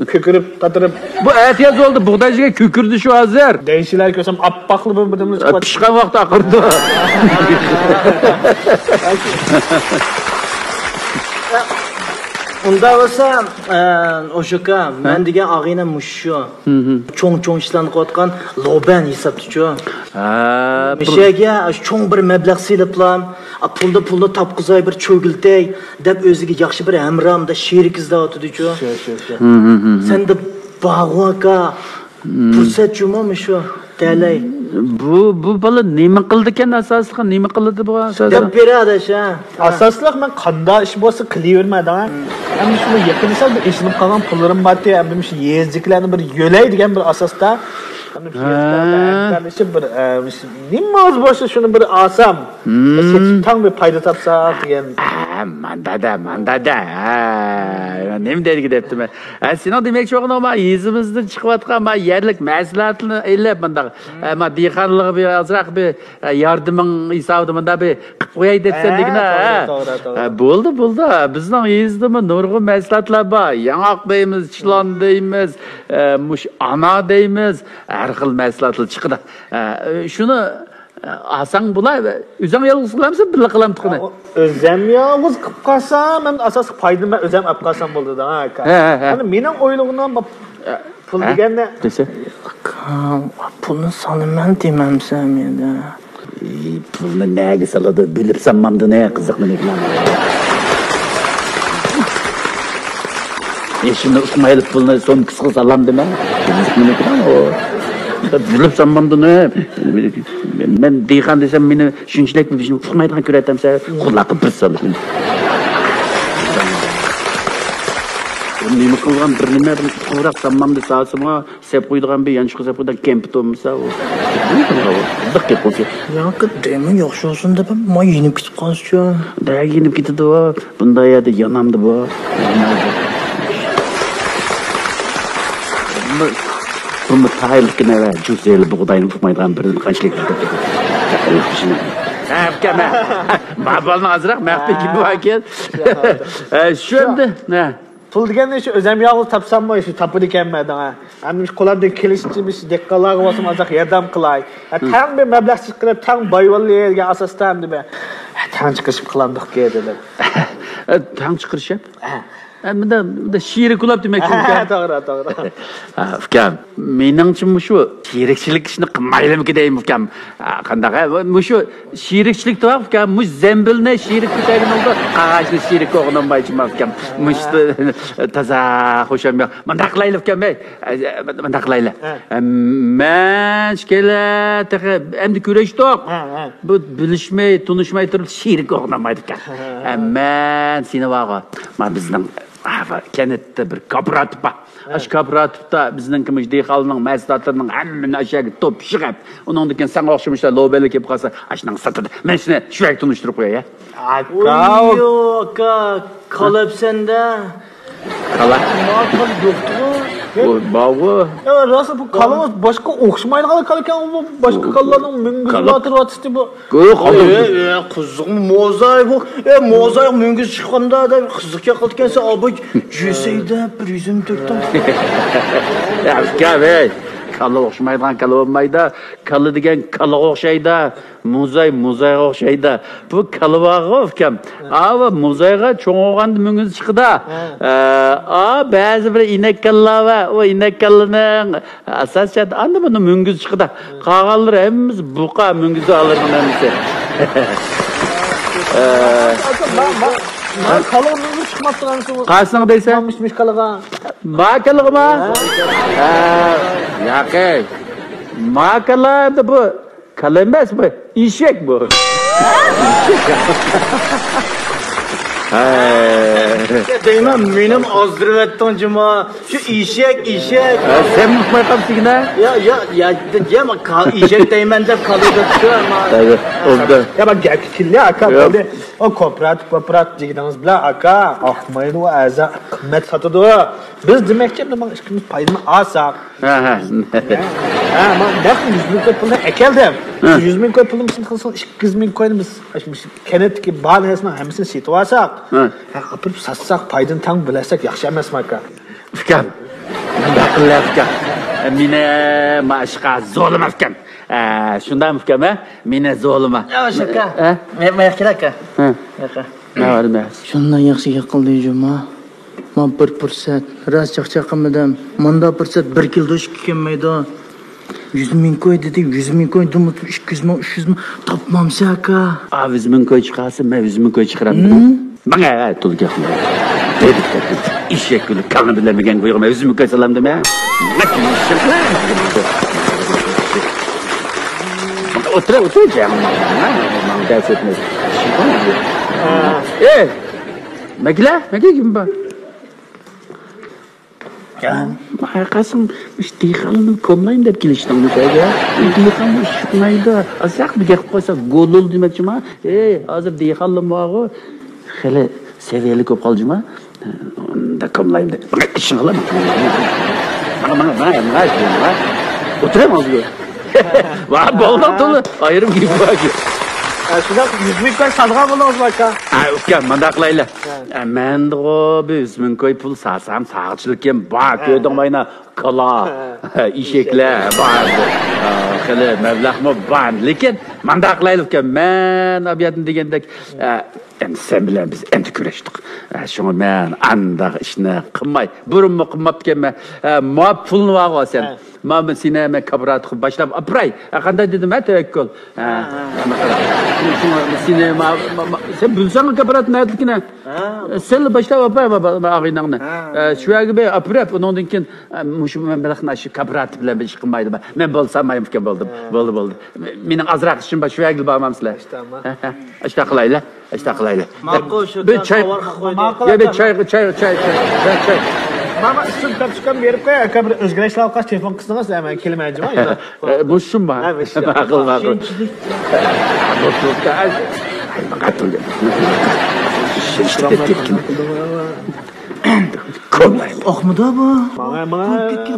بۇ كۆكىرىپ، قاتىرىپ. بۇ ئەتىياز بولدى، بۇغداي جىگەر كۆكىرىدى شۇ ھازىر. دەيسىلەر كۆرسەم، ئاپئاقلا بىر بىرىمىز چىقىۋاتىدۇ. پىشقان ۋاقتى ئاقىرىدۇ. ئۇنداق بولسا، ئە، ئوشۇكا، مەن دېگەن ئاغىنەم مۇشۇ. چوڭ-چوڭ ئىشلارنى قىلىۋاتقان لوبەن ھېسابتىچۇ. ھە، مىشەگە چوڭ بىر مەبلەغ سېلىپلا، ئا، پۇلدا پۇلنى تاپقۇزاي، بىر چۆگۈلتەي دەپ ئۆزىگە ياخشى بىر ھەمراھ، شېرىك ئىزدەۋاتىدىچۇ. شۇ، شۇ، شۇ. سەندە بارغۇ ئاكا، پۇرسەت جۇمۇ مۇشۇ، دەلەي. بۇ، بۇ بالا نېمە قىلىدىكەن ئاساسلىقى؟ نېمە قىلىدۇ بۇ ئاساسلىقى؟ دەپ بېرە ئاداش، ھە. ئاساسلىق مەن قانداق ئىش بولسا قىلىۋېرىمەن دەڭ. ئەمدى شۇنى يېقىندا سەل بىر ئېشىنىپ قالغان پۇللىرىم بارتى، ئەمدى مۇشۇ يېزىدىكىلەرنى بىر يۆلەي دېگەن بىر ئاساستا. ئەمدى شۇ يەردە ھەمكارلىشىپ بىر، ئە، مۇشۇ نېمە ئاز بولسا شۇنى بىر ئالسام، سېتىپ تاڭ بىر پايدا تاپساق دېگەن. ھە، ماندا دە، ماندا دە. ھە، نېمە دەيدىكى دەپتىمەن. ھە، سېنىڭ دېمەكچى بولغىنىڭ ما يېزىمىزدىن چىقىۋاتقان ما يەرلىك مەھسۇلاتنى ئېلىپ مۇنداق، ھە، ما دېھقانلارغا بىر ئازراق بىر، ھە، ياردىمىڭ ھېسابىدا مۇنداق بىر قىلىپ قوياي دەپسەن ھە، دېگىنە، توغرا، ھە. توغرا، توغرا. ھە، بولدى، بولدى. بىزنىڭ يېزىدىمۇ نۇرغۇن مەھسۇلاتلار بار. ياڭاق دەيمىز، چىلان دەيمىز، ھە، مۇشۇ ئانا دەيمىز. ھەر خىل مەھسۇلاتلار چىقىدۇ. ھە، شۇنى ئالساڭ بولا، ئۆزۈڭ يالغۇز قىلامسەن، بىللە قىلامتىقىنى؟ ئۆزۈم يالغۇز قىلىپ قالسام، مەن ئاساسلىق پايدىنى مەن ئۆزۈم ئېلىپ قالسام بولىدۇ، ھە، ئاكا. ھە، ھە، ھە. ئەنە مېنىڭ ئويلىغىنىم بۇ پۇل ھە؟ دېگەندە. دېسە. ئاكام، پۇلنى سالىمەن دېمەمسەن مېنى؟ ئى، پۇلنى نەگە سالىدۇ؟ بىلىپ سالمامدۇ نە؟ قىزىق مېنىڭكىلەر. ئېشىمنى ئۇقمايلا پۇلنى سومكىسىغا سالامدىمەن. بىلىپ سالمامدۇ نە؟ مەن دېھقان دېسەم، مېنى شۇنچىلىك بىر ئىشنى ئۇقمايدىغان كۆرەتتىمسە، قۇلاققا بىر سالىمەن. نېمە قىلغان بىر نېمە، بىر قۇرۇق سالمامدۇ سالسىمۇ، سەپ قويىدىغان بىر يانچۇققا سەپ قويىدىغان كەمپۈت بولمىسا، ئۇ. قىزىق گەپ بولسا. ياكى دەيمەن، ياخشى بولسۇن دەپ، ما يېنىپ كېتىپ قالسىچۇ. دە يېنىپ كېتىدۇ. بۇنداق يەردە يانامدۇ بۇ؟ بۇمۇ تايىنلىقكىنە ۋە جۈزەيلى بۇغداينى ئۇقمايدىغان بىردىن قانچىلىك. ھە، ئۇكام، ھە. ما بالىنىڭ ئازراق مەخپىي گېپى باركەن. ھە، شۇ ئەمدى، ھە. پۇل دېگەننى شۇ ئۆزەم يالغۇز تاپساممۇ، شۇ تاپىدىكەنمەن دەڭە. ئەمدى شۇ قولۇمدىن كېلىشىچە بىر دېھقانلارغا بولسىمۇ ئازراق ياردەم قىلاي. ھە، تەڭ بىر مەبلەغ چىقىرىپ، تەڭ بايىۋالايلى دېگەن ئاساستا ئەمدى بىر، ھە، تەڭ چىقىشىپ قىلامدۇقكى دېدىم. ھە، تەڭ چىقىرىش ھە؟ ھە، مۇنداق، مۇنداق شېرىك بولۇپ دېمەكچىمىكەن؟ ھە، توغرا، توغرا. ھە، ئۇكام، مېنىڭچە مۇشۇ شېرىكچىلىك ئىشىنى قىلمايلىمىكىن دەيمەن، ئۇكام. ھە، قانداق، ھە، مۇشۇ شېرىكچىلىك تۇراق، ئۇكام، مۇشۇ زەمبىلنى شېرىك كۆتەرگىنىڭدە قاغاچنى شېرىك ئوغۇنۇمايچىما، ئۇكام. مۇشۇ تازا خۇشام يوق. مۇنداق قىلايلى، ئۇكام، ھەي. مۇنداق قىلايلى. ھە. مەن ئىككىيلەن تېخى ئەمدى كۆرۈشتۇق. ھە، ھە. بۇ بىلىشمەي، تونۇشماي تۇرۇپ شېرىك ئوغۇنۇمايدىكەن. ھە، ھە. مەن سېنى بارغۇ، ما بىزنىڭ ھە، كەنتتە بىر كوپىراتىپ بار. ھە. ئاشۇ كوپىراتىپتا بىزنىڭكى مۇشۇ دېھقانلارنىڭ مەھسۇلاتلىرىنىڭ ھەممىنى ئاشۇ يەرگە توپلىشىپ، ئۇنىڭدىن كېيىن ساڭا ئوخشىمىشلار لوبيالار كېلىپ قالسا، ئاشۇنىڭ سىرتىدا مەن سېنى شۇ يەرگە تونۇشتۇرۇپ قوياي، ھە؟ ئاكا. ئۇي، يوق، ئاكا، كالا ئەپسەندە. كالا؟ ما كالا يوقتىغۇ. ئۇ، بارغۇ. يا، راست، بۇ كالىڭىز باشقا ئوخشىمايدىغان كالىكەن، بۇ باشقا كالىلارنىڭ مۈڭگۈزى كالا. ئۇلاتتۇرۇۋاتىشتى بۇ. ئۇ، قالدى. ئە، ئە، قىزىق موزاي بۇ. ئە، موزاي مۈڭگۈز چىققاندا دەپ قىزىق كەلگەنسە، ئاباي، جۈسەي دەپ بىر يۈزۈم تۆكتۈڭ. يا، ئۇكام، ھەي، كالا ئوخشىمايدىغان كالا بولمايدۇ. كالا دېگەن كالىغا ئوخشايدۇ. موزاي موزايغا ئوخشايدۇ. بۇ كالا بارغۇ، ئۇكام. ئاۋۇ موزايغا چوڭ بولغاندا مۈڭگۈز چىقىدۇ. ھە. ئە، ئا، بەزى بىر ئىنەك كالىلار بار. ئۇ ئىنەك كالىنىڭ ئاساسىي جەھەتتە ئاندىن بۇندىن مۈڭگۈز چىقىدۇ. قالغانلىرى ھەممىسى بۇقا، مۈڭگۈز ئالىرىنىڭ ھەممىسى. ئە، ئاكا، ما، ما، ما، كالا مۈڭگۈز چىقماپتۇ ئەمىسە بۇ. قايسىنىڭ دەيسەن؟ ما مۇشۇ، مۇشۇ كالىغا. ما كالىغىمۇ؟ ھە. ھە، ياقەي. ما كالا ئەمدى بۇ كالا ئەمەس بۇ، ئېشەك بۇ. ھە. دەيمەن، مېنىمۇ ئازدۇرۇۋەتتىڭ جۇما. شۇ ئېشەك، ئېشەك. ھە، سەن ئۇقماي قاپسىكىنە؟ يا، يا، يا، يا، ما، كا-، ئېشەك دەيمەن دەپ كالىدى شۇ، ما. ھە، ئۇنداق. يا، ما، گەپكە كېلىلى، ئاكا، ياق. بولدى. ئۇ كوپىراتىپ، كوپىراتىپ دېگىنىڭىز بىلەن، ئاكا، ئاقمايدۇ، ئۇ ئەرزان قىممەت ساتىدۇ. بىز دېمەكچى، ئەمدى ماڭا ئىككىمىز پايدىنى ئالساق. ھە، ھە. ھە، ماڭا نەق يۈز مىڭ كوي پۇلنى ئەكەلدىم. ھە. يۈز مىڭ كوي پۇلنى سېنى قىلساڭ، ئىككى يۈز مىڭ كوينى بىز مۇشۇ كەنتتىكى بار نەرسىنىڭ ھەممىسىنى سېتىۋالساق، ھە. ھە، ئاپىرىپ ساتساق، پايدىنى تەڭ بۆلەشسەك ياخشى ئەمەسمۇ، ئاكا؟ ئۇكام، مۇنداق قىلىڭ، ئۇكام. مېنى ماشۇقا زورلىما، ئۇكام. ئە، شۇنداقمۇ، ئۇكام، ھە؟ مېنى زورلىما. ياۋاش، ئاكا. ھە؟ مەن، مەن كېلە، ئاكا. ھە. ياقا. نەۋەرمە؟ شۇنداق ياخشى گەپ قىلدى جۇما. مانا بىر پۇرسەت، راست چاقچاق قىلمىدىم. مۇنداق پۇرسەت بىر كېلىدۇ، ئىككى كەلمەيدۇ. يۈز مىڭ كوي دېدى، يۈز مىڭ كوي دېمىدىم، ئىككى يۈز مىڭ، ئۈچ يۈز مىڭ تاپمامسەن ئاكا. ئا، يۈز مىڭ كوي چىقارسا، مەن يۈز مىڭ كوي چىقىرامدىم. ھىم؟ ماڭا، ھە، تۇل گەپ قىلدى. دېدى، دېدى. ئېشەك كۈلى كالىنى بىلەلمىگەن قويغان، يۈز مىڭ كوي سالامدىم، ھە؟ ئولتۇر، ئولتۇر، جەڭ. ماڭا دەرس ئۆتمەيدۇ. ئە، مەكلە، مەكلە كىم بار؟ قاسىم، مۇشۇ دېھقانلارنى كوملايمەن دەپ كېلىشتىڭمۇ شۇ يەرگە؟ دېھقانلار ئىشقىمايدۇ. ئازراق بىر گەپ قىلىپ قويسا، گولول دېمەكچىما؟ ئەي، ھازىر دېھقانلار بارغۇ، خېلى سەۋىيەلىك بولۇپ قالدى جۇما. ئۇندا كوملايمەن دەپ. ماڭا ئىشىڭ قىلما. ماڭا، ماڭا، ماڭا، ماڭا، ماڭا. ئولتۇرۇڭ ھازىر. ۋا، بولدى، تولا. ئايرىم گېپى بار. ئە، شۇنداق يۈز مىڭ كوي سالغان بولدىڭىزمۇ، ئاكا؟ ئە، ئۇكام، مانداق قىلايلى. ھە. ئە، مەندىغۇ بىر يۈز مىڭ كوي پۇل سالسام، ساغچىلىكىم بار، ھە، كۆردۈڭ ھە. ماينا، كالا، ھە. ئېشەكلەر بار. ئە، خېلى مەبلەغمۇ بار. لېكىن مانداق قىلايلى، ئۇكام، مەن ئابىيەتنى دېگەندەك، ئە، ئەمدى سەن بىلەن بىز ئەمدى كۆرۈشتۇق. ئە، شۇڭا مەن ئانداق ئىشنى قىلماي، بۇرۇنمۇ قىلماپتىكەنمەن. ئە، ما پۇلنى بارغۇ سەن. ھە. ما، ما سېنى مەن كاپىراتقا باشلاپ ئاپىراي. ھە، قانداق دېدىم، ھە، تەۋەككۈل؟ ھە، ھە. ھە، مانا قارا. شۇڭا، شۇڭا سېنى ما، ما، ما، سەن بىلسەڭ كاپىراتنى نەدىكىنى؟ ھە. سەنلا باشلاپ ئاپار، ما، ما، ما ئاغىنەڭنى. ھە. ئە، شۇ يەرگە بىر ئاپىرىپ، ئۇنىڭدىن كېيىن، ئە، مۇشۇ مەبلەغنى شۇ كاپىراتىپ بىلەن بىر ئىش قىلمايدۇ. مەن بولسام مايمۇكەن بولدۇم. ھە. بولدى، بولدى. مېنىڭ ئازراق ئىشىم بار، شۇ يەرگىلا بارمامسىلەر؟ ئاشتاما. ھە، ھە. ئاشتا قىلايلى. ئاشتا قىلايلى. ماقۇل، شۇ بىر چاي، قاۋارغا قويدى. يا، بىر چاي، چاي، چاي، چاي، چاي، چاي. ماما، ئىسىم كاپچۇكام بېرىپ قوي، ئاكا بىر ئۆزگىرىشلەر ئالقاچ تېلېفون قىلسىڭىز، مەن كېلىمەن جۇما. ئە، مۇشۇمما؟ ھە، مۇشۇ. ماقۇل، ماقۇل. شۇنچىلىك. بولسۇن، ئاي، ماقۇل. كوللايلى. ئاقمىدا بۇ. ماڭا، ماڭا.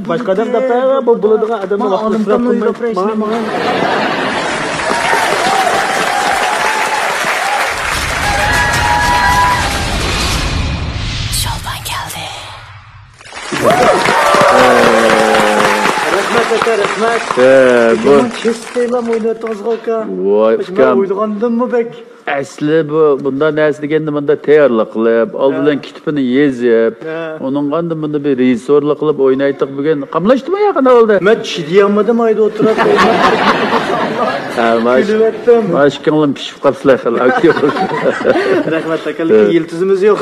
باشقا ئادەم تاپاي، بۇ بولىدىغان ئادەمنى ۋاقتىنى ئىسراپ قىلماي. ماڭا، ماڭا. رەھمەت. ھە، بۇ چېستىلام ئويناۋاتىڭىزغۇ، ئاكا. ۋاي، مەن ئۇكام. ئويلىغاندىنمۇ بەك. ئەسلى بۇ، بۇنداق نەرسە دېگەندە، بۇندا تەييارلىق قىلىپ، ئالدى بىلەن كىتىپىنى يېزىپ، ئۇنىڭغا ئاندىن بۇندا بىر رېژىسسورلۇق قىلىپ ئوينايتتۇق بۈگۈن. قاملاشتىمۇ يا قانداق بولدى؟ مەن چىدىيالمىدىم ئايدا ئولتۇرۇپ. ھە، ماش-، كۈلۈۋەتتىم. ماش كۆڭلۈم پىشىپ قاپسىلەر خېلى ئاكتيور. رەھمەت، ئاكا، لېكىن يىلتىزىمىز يوق.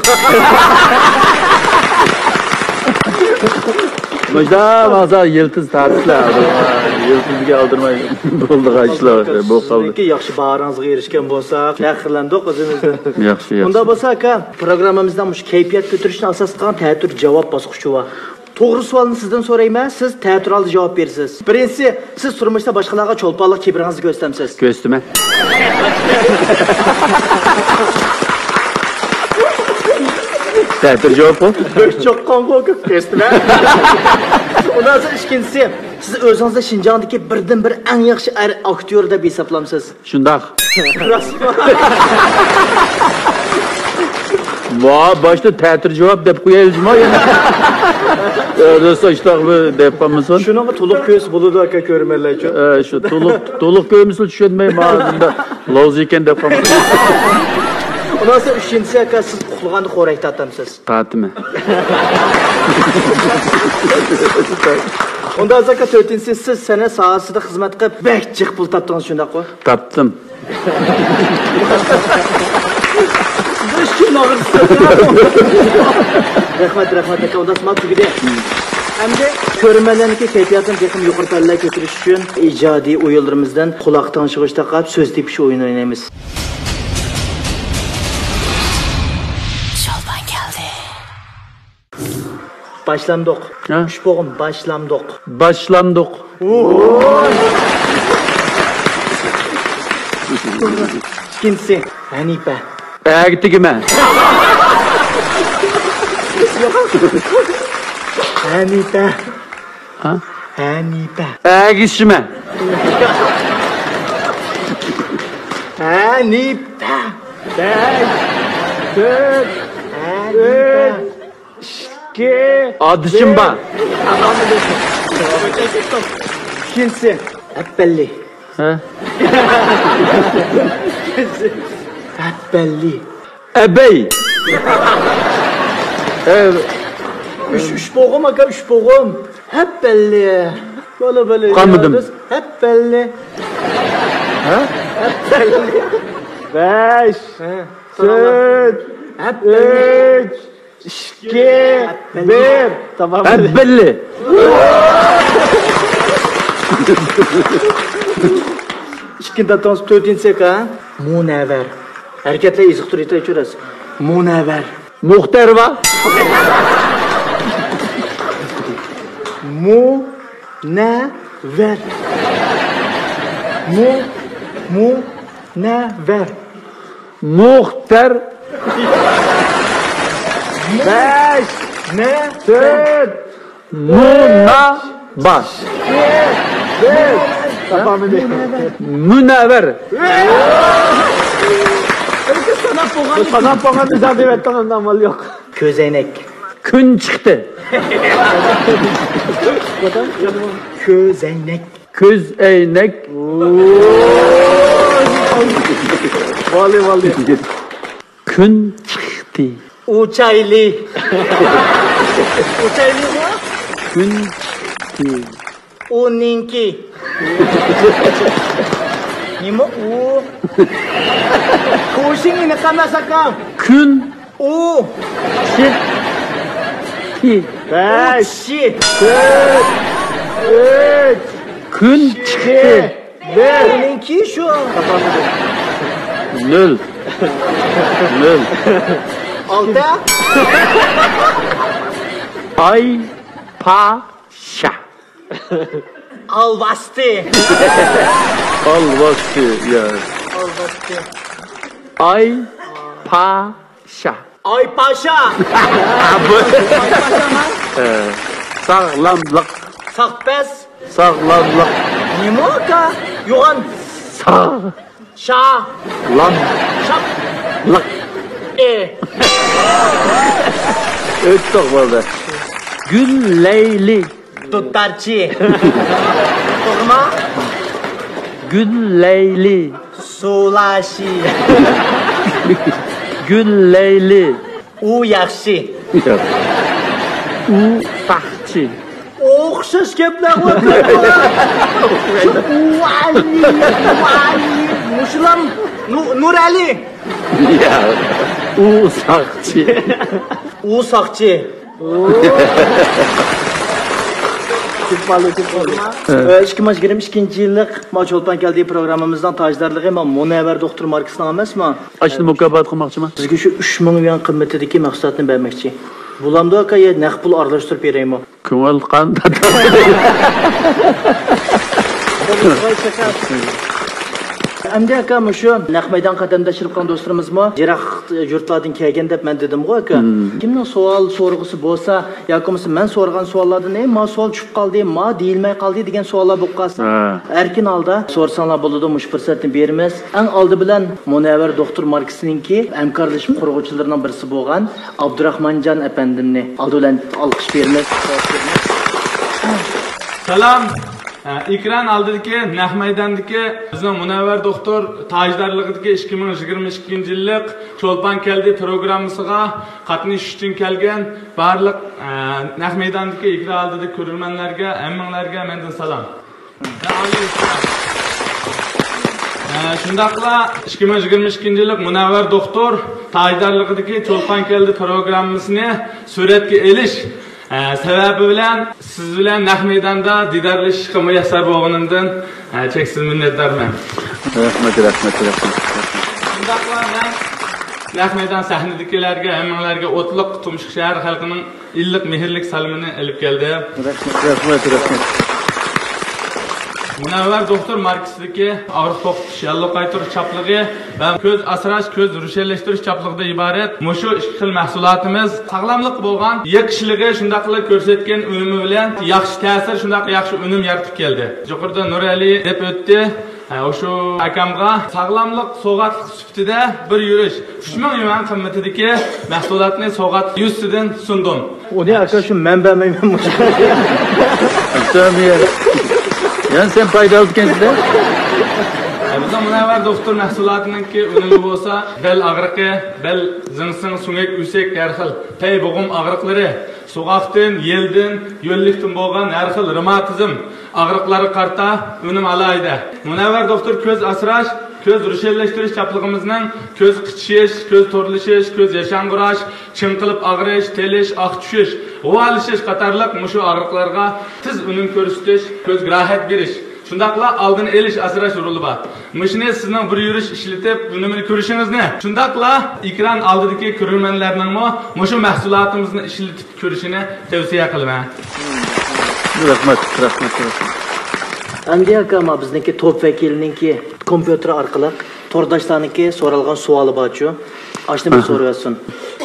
مۇشۇنداق ماڭسا يىلتىز تارتىسىلەر. يىلتىزگە ئالدىرماي بولىدىغان ئىشلار بولۇپ قالدى. سىزنىڭكى ياخشى باھاڭىزغا ئېرىشكەن بولساق، پەخىرلەندۇق ئۆزىمىزدىن. ياخشى، ياخشى. ئۇنداق بولسا، ئاكا، پروگراممىمىزنىڭ مۇشۇ كەيپىيات كۆتۈرۈشنى ئاساس قىلغان تەتۈر جاۋاب باسقۇچى بار. توغرا سوئالنى سىزدىن سورايمەن، سىز تەتۈر ھالدا جاۋاب بېرىسىز. بىرىنچىسى، سىز تۇرمۇشتا باشقىلارغا چولپانلىق كىبىرىڭىزنى كۆرسىتەمسىز؟ كۆرسىتىمەن. تەتۈر جاۋاب بۇ. بۆك چوققانغۇ كۆرسىتىمەن. ئۇنداق بولسا ئىككىنچىسى، سىز ئۆزىڭىزنى شىنجاڭدىكى بىردىنبىر ئەڭ ياخشى ئەر ئاكتيور دەپ ھېسابلامسىز؟ شۇنداق. راستمۇ؟ ۋا، باشتا تەتۈر جاۋاب دەپ قويايلى جۇما يەنە. ئە، دوستلار، ئىشتاق بىر دەپ قالمىسۇن. شۇنىڭغا تولۇق كۆرسە بولىدۇ، ئاكا، كۆرۈرمەنلەر ئۈچۈن. ئە، شۇ تولۇق، تولۇق كۆرمىسە چۈشەنمەي، ماڭا بۇنداق لوزا ئىكەن دەپ قالمىسۇن. ئۇنداق بولسا ئۈچىنچىسى، ئاكا، سىز ئۇخلىغاندا خورەك تارتامسىز؟ تارتىمەن. ئۇنداق بولسا، ئاكا، تۆتىنچىسى، سىز سەنئەت ساھەسىدە خىزمەت قىلىپ بەك جىق پۇل تاپتىڭىز، شۇنداققۇ؟ تاپتىم. رەھمەت، رەھمەت، ئاكا، ئۇنداق سىمان تۈگىدى. ئەمدى كۆرۈرمەنلەرنىڭكى كەيپىياتىنى تېخىمۇ يۇقىرى پەللىگە كۆتۈرۈش ئۈچۈن ئىجادىي ئويۇنلىرىمىزدىن قۇلاق تىڭشىغۇچ تاقاپ سۆز تېپىش ئويۇنى ئوينايمىز. شولپان كەلدى. باشلامدۇق. ھە؟ ئۈچ بوغۇم، باشلامدۇق. باشلامدۇق. ئىككىنچىسى، ھەنىپە. ئەگە تېگىمە. ھەنىپە. ھە؟ ھەنىپە. ئەگىشىمە. ھەنىپە. بەش، تۆت، ھەنىپە. ئۈچ، ئىككى، ئادىشىم بار. ئىككىنچىسى، ھەپپەللى. ھە؟ ھەپپەللى. ئەبەي. ئە، ئۈچ، ئۈچ بوغۇم، ئاكا، ئۈچ بوغۇم. ھەپپەللى. بالا، بالا. قانمىدىم. ھەپپەللى. ھە؟ ھەپپەللى. بەش، ھە، تۆت، ھەپپەللى. ئۈچ، ئىككى، بىر. تامام. ھەببىللى. ئىككىنچى داتىڭىز تۆتىنچى سەكە. مۇنەۋۋەر. ھەرىكەتلەر ئېزىقتۇرۇۋېتەي چۈرەس. مۇنەۋۋەر. مۇختەر ۋا. مۇنەۋۋەر. مۇ، مۇنەۋۋەر. مۇختەر. بەش، نە، تۆت، مۇنابا. بىر. مۇنەۋۋەر. ساناپ بولغان، ساناپ بولغان ئىزا دەۋەتتىڭ، ئەمدى ئامال يوق. كۆزەينەك. كۈن چىقتى. كۆزەينەك. كۆز ئەينەك. ۋالىي، ۋالىي. كۈن چىقتى. ئۇچايلى. ئۇچايلىغۇ؟ كۈن چىقتى. ئۇنىڭكى. نېمە ئۇ؟ كوشىڭ ئېنىق ئەمەس، ئاكام. كۈن ئۇ. چىقتى. بەش. ئۇچى. تۆت. ئۈچ. كۈن چىقتى. بىر. ئۇنىڭكى شۇ. نۆل. نۆل. ئالتە. ئاي پاشا. ئالۋاستى. ئالۋاستى، يا. ئالۋاستى. ئاي پاشا. ئاي پاشا. ھە، ساغلاملىق. ساقپەس. ساغلاملىق. نېمە ئاكا؟ يوغان. ساغ. شا. لام. شاپ. لىق. ئې. ئۆتتۇق، بولدى. گۈللەيلى. دۇتارچى. توغرىمۇ؟ گۈللەيلى. سۇلاشى. گۈللەيلى. ئۇ ياخشى. ئۇ ساقچى. ئوخشاش گەپلەر قىلىۋاتىدۇ. ئۇ ئالىي، ئۇ ئالىي. مۇشۇلام نۇ-، نۇرئەلى. يا، ئۇ ساقچى. ئۇ ساقچى. كېتىپ قالدى، كېتىپ قالدى. ئىككى مىڭ يىگىرمە ئىككىنچى يىللىق ما چولپان كەلدى پروگراممىمىزنىڭ تاجدارلىقى ما مۇنەۋۋەر دوختۇر ماركىسىنىڭ ئەمەسمۇ؟ ئاشۇنى مۇكاپات قىلماقچىما؟ بىزگە شۇ ئۈچ مىڭ يۈەن قىممىتىدىكى مەھسۇلاتنى بەرمەكچى. بولامدۇ ئاكا، يا نەق پۇل ئارىلاشتۇرۇپ بېرەيمۇ؟ كۆڭۈل قان. ئەمدى ئاكا، مۇشۇ نەق مەيدان قەدەمداشلىق قىلغان دوستلىرىمىزمۇ يىراق يۇرتلاردىن كەلگەن دەپ مەن دېدىمغۇ ئاكا. كىمنىڭ سوئال سورىغۇسى بولسا، ياكى بولمىسا مەن سورىغان سوئاللاردىن، ئەي، ما سوئال چۈشۈپ قالدى، ما دېيىلمەي قالدى دېگەن سوئاللار بولۇپ قالسا، ھە، ئەركىن ھالدا سورىساڭلار بولىدۇ، مۇشۇ پۇرسەتنى بېرىمىز. ئەڭ ئالدى بىلەن مۇنەۋۋەر دوختۇر ماركىسىنىڭكى ھەمكارلىشىپ قۇرغۇچىلىرىنىڭ بىرسى بولغان ئابدۇراخمانجان ئەپەندىمنى ئالدى بىلەن ئالقىش بېرىمىز. سالام. ئە، ئېكران ئالدىدىكى نەق مەيداندىكى بىزنىڭ مۇنەۋۋەر دوختۇر تاجدارلىقىدىكى ئىككى مىڭ يىگىرمە ئىككىنچى يىللىق چولپان كەلدى پروگراممىسىغا قاتنىشىش ئۈچۈن كەلگەن بارلىق، ئە، نەق مەيداندىكى ئېكران ئالدىدىكى كۆرۈرمەنلەرگە، ھەممىڭلارگە مەندىن سالام. ئە، شۇنداقلا ئىككى مىڭ يىگىرمە ئىككىنچى يىللىق مۇنەۋۋەر دوختۇر تاجدارلىقىدىكى چولپان كەلدى پروگراممىسىنى سۈرەتكە ئېلىش، ئە، سەۋەبى بىلەن سىز بىلەن نەق مەيداندا دىدارلىشىشقا مۇيەسسەر بولغىنىمدىن، ئە، چەكسىز مىننەتدارمەن. رەھمەت، رەھمەت، رەھمەت. شۇنداقلا مەن نەق مەيدان سەھنىدىكىلەرگە، ھەممىڭلارگە ئوتلۇق تۇمشۇق شەھەر خەلقىنىڭ ئىللىق مېھىرلىك سالىمىنى ئېلىپ كەلدىم. رەھمەت، رەھمەت، رەھمەت. مۇنەۋۋەر دوختۇر ماركىسىدىكى ئاغرىق توختىتىش، ياللۇغ قايتۇرۇش چاپلىقى ۋە كۆز ئاسراش، كۆز روشەنلەشتۈرۈش چاپلىقىدىن ئىبارەت مۇشۇ ئىككى خىل مەھسۇلاتىمىز ساغلاملىققا بولغان يېقىشلىقى، شۇنداقلا كۆرسەتكەن ئۈنۈمى بىلەن ياخشى تەسىر، شۇنداق ياخشى ئۈنۈم يارىتىپ كەلدى. يۇقىرىدا نۇرئەلى دەپ ئۆتتى. ھە، شۇ ئاكامغا ساغلاملىق سوۋغاتلىق سۈپىتىدە بىر يۈرۈش ئۈچ مىڭ يۈەن قىممىتىدىكى مەھسۇلاتنى سوۋغات يۈزىسىدىن سۇندۇم. ئۇنى ئاكا، شۇ مەن بەرمەيمەن. يەنە سەن پايدا ئالىدىكەنسىز-دە. بىزنىڭ مۇنەۋۋەر دوختۇر مەھسۇلاتىنىڭكى ئۈنۈمى بولسا بەل ئاغرىقى، بەل زىڭسىڭ، سۆڭەك، ئۆسەك، ھەر خىل پەي بوغۇم ئاغرىقلىرى، سوغۇقتىن، يەلدىن، يۆللۈكتىن بولغان ھەر خىل رېماتىزم ئاغرىقلارغا قارىتا ئۈنۈم ئالاھىدە. مۇنەۋۋەر دوختۇر كۆز ئاسراش، كۆز روشەنلەشتۈرۈش چاپلىقىمىزنىڭ كۆز قىچىشىش، كۆز تورلىشىش، كۆز ياشاڭغۇراش، چىڭقىلىپ ئاغرىش، تېلىش، ئاق چۈشۈش، غۇۋالىشىش قاتارلىق مۇشۇ ئاغرىقلارغا تېز ئۈنۈم كۆرسىتىش، كۆزگە راھەت بېرىش، شۇنداقلا ئالدىنى ئېلىش، ئاسراش رولى بار. مۇشۇنى سىزنىڭ بىر يۈرۈش ئىشلىتىپ، ئۈنۈمىنى كۆرۈشىڭىزنى، شۇنداقلا ئېكران ئالدىدىكى كۆرۈرمەنلەرنىڭمۇ مۇشۇ مەھسۇلاتىمىزنى ئىشلىتىپ كۆرۈشىنى تەۋسىيە قىلىمەن. رەھمەت، رەھمەت، رەھمەت. ئەمدى ئاكا، ما بىزنىڭكى توپ ۋەكىلىنىڭكى كومپيۇتېر ئارقىلىق تورداشلارنىڭكى سورالغان سوئالى بارچۇ؟ ئاشۇنى بىر سورىۋەتسۇن.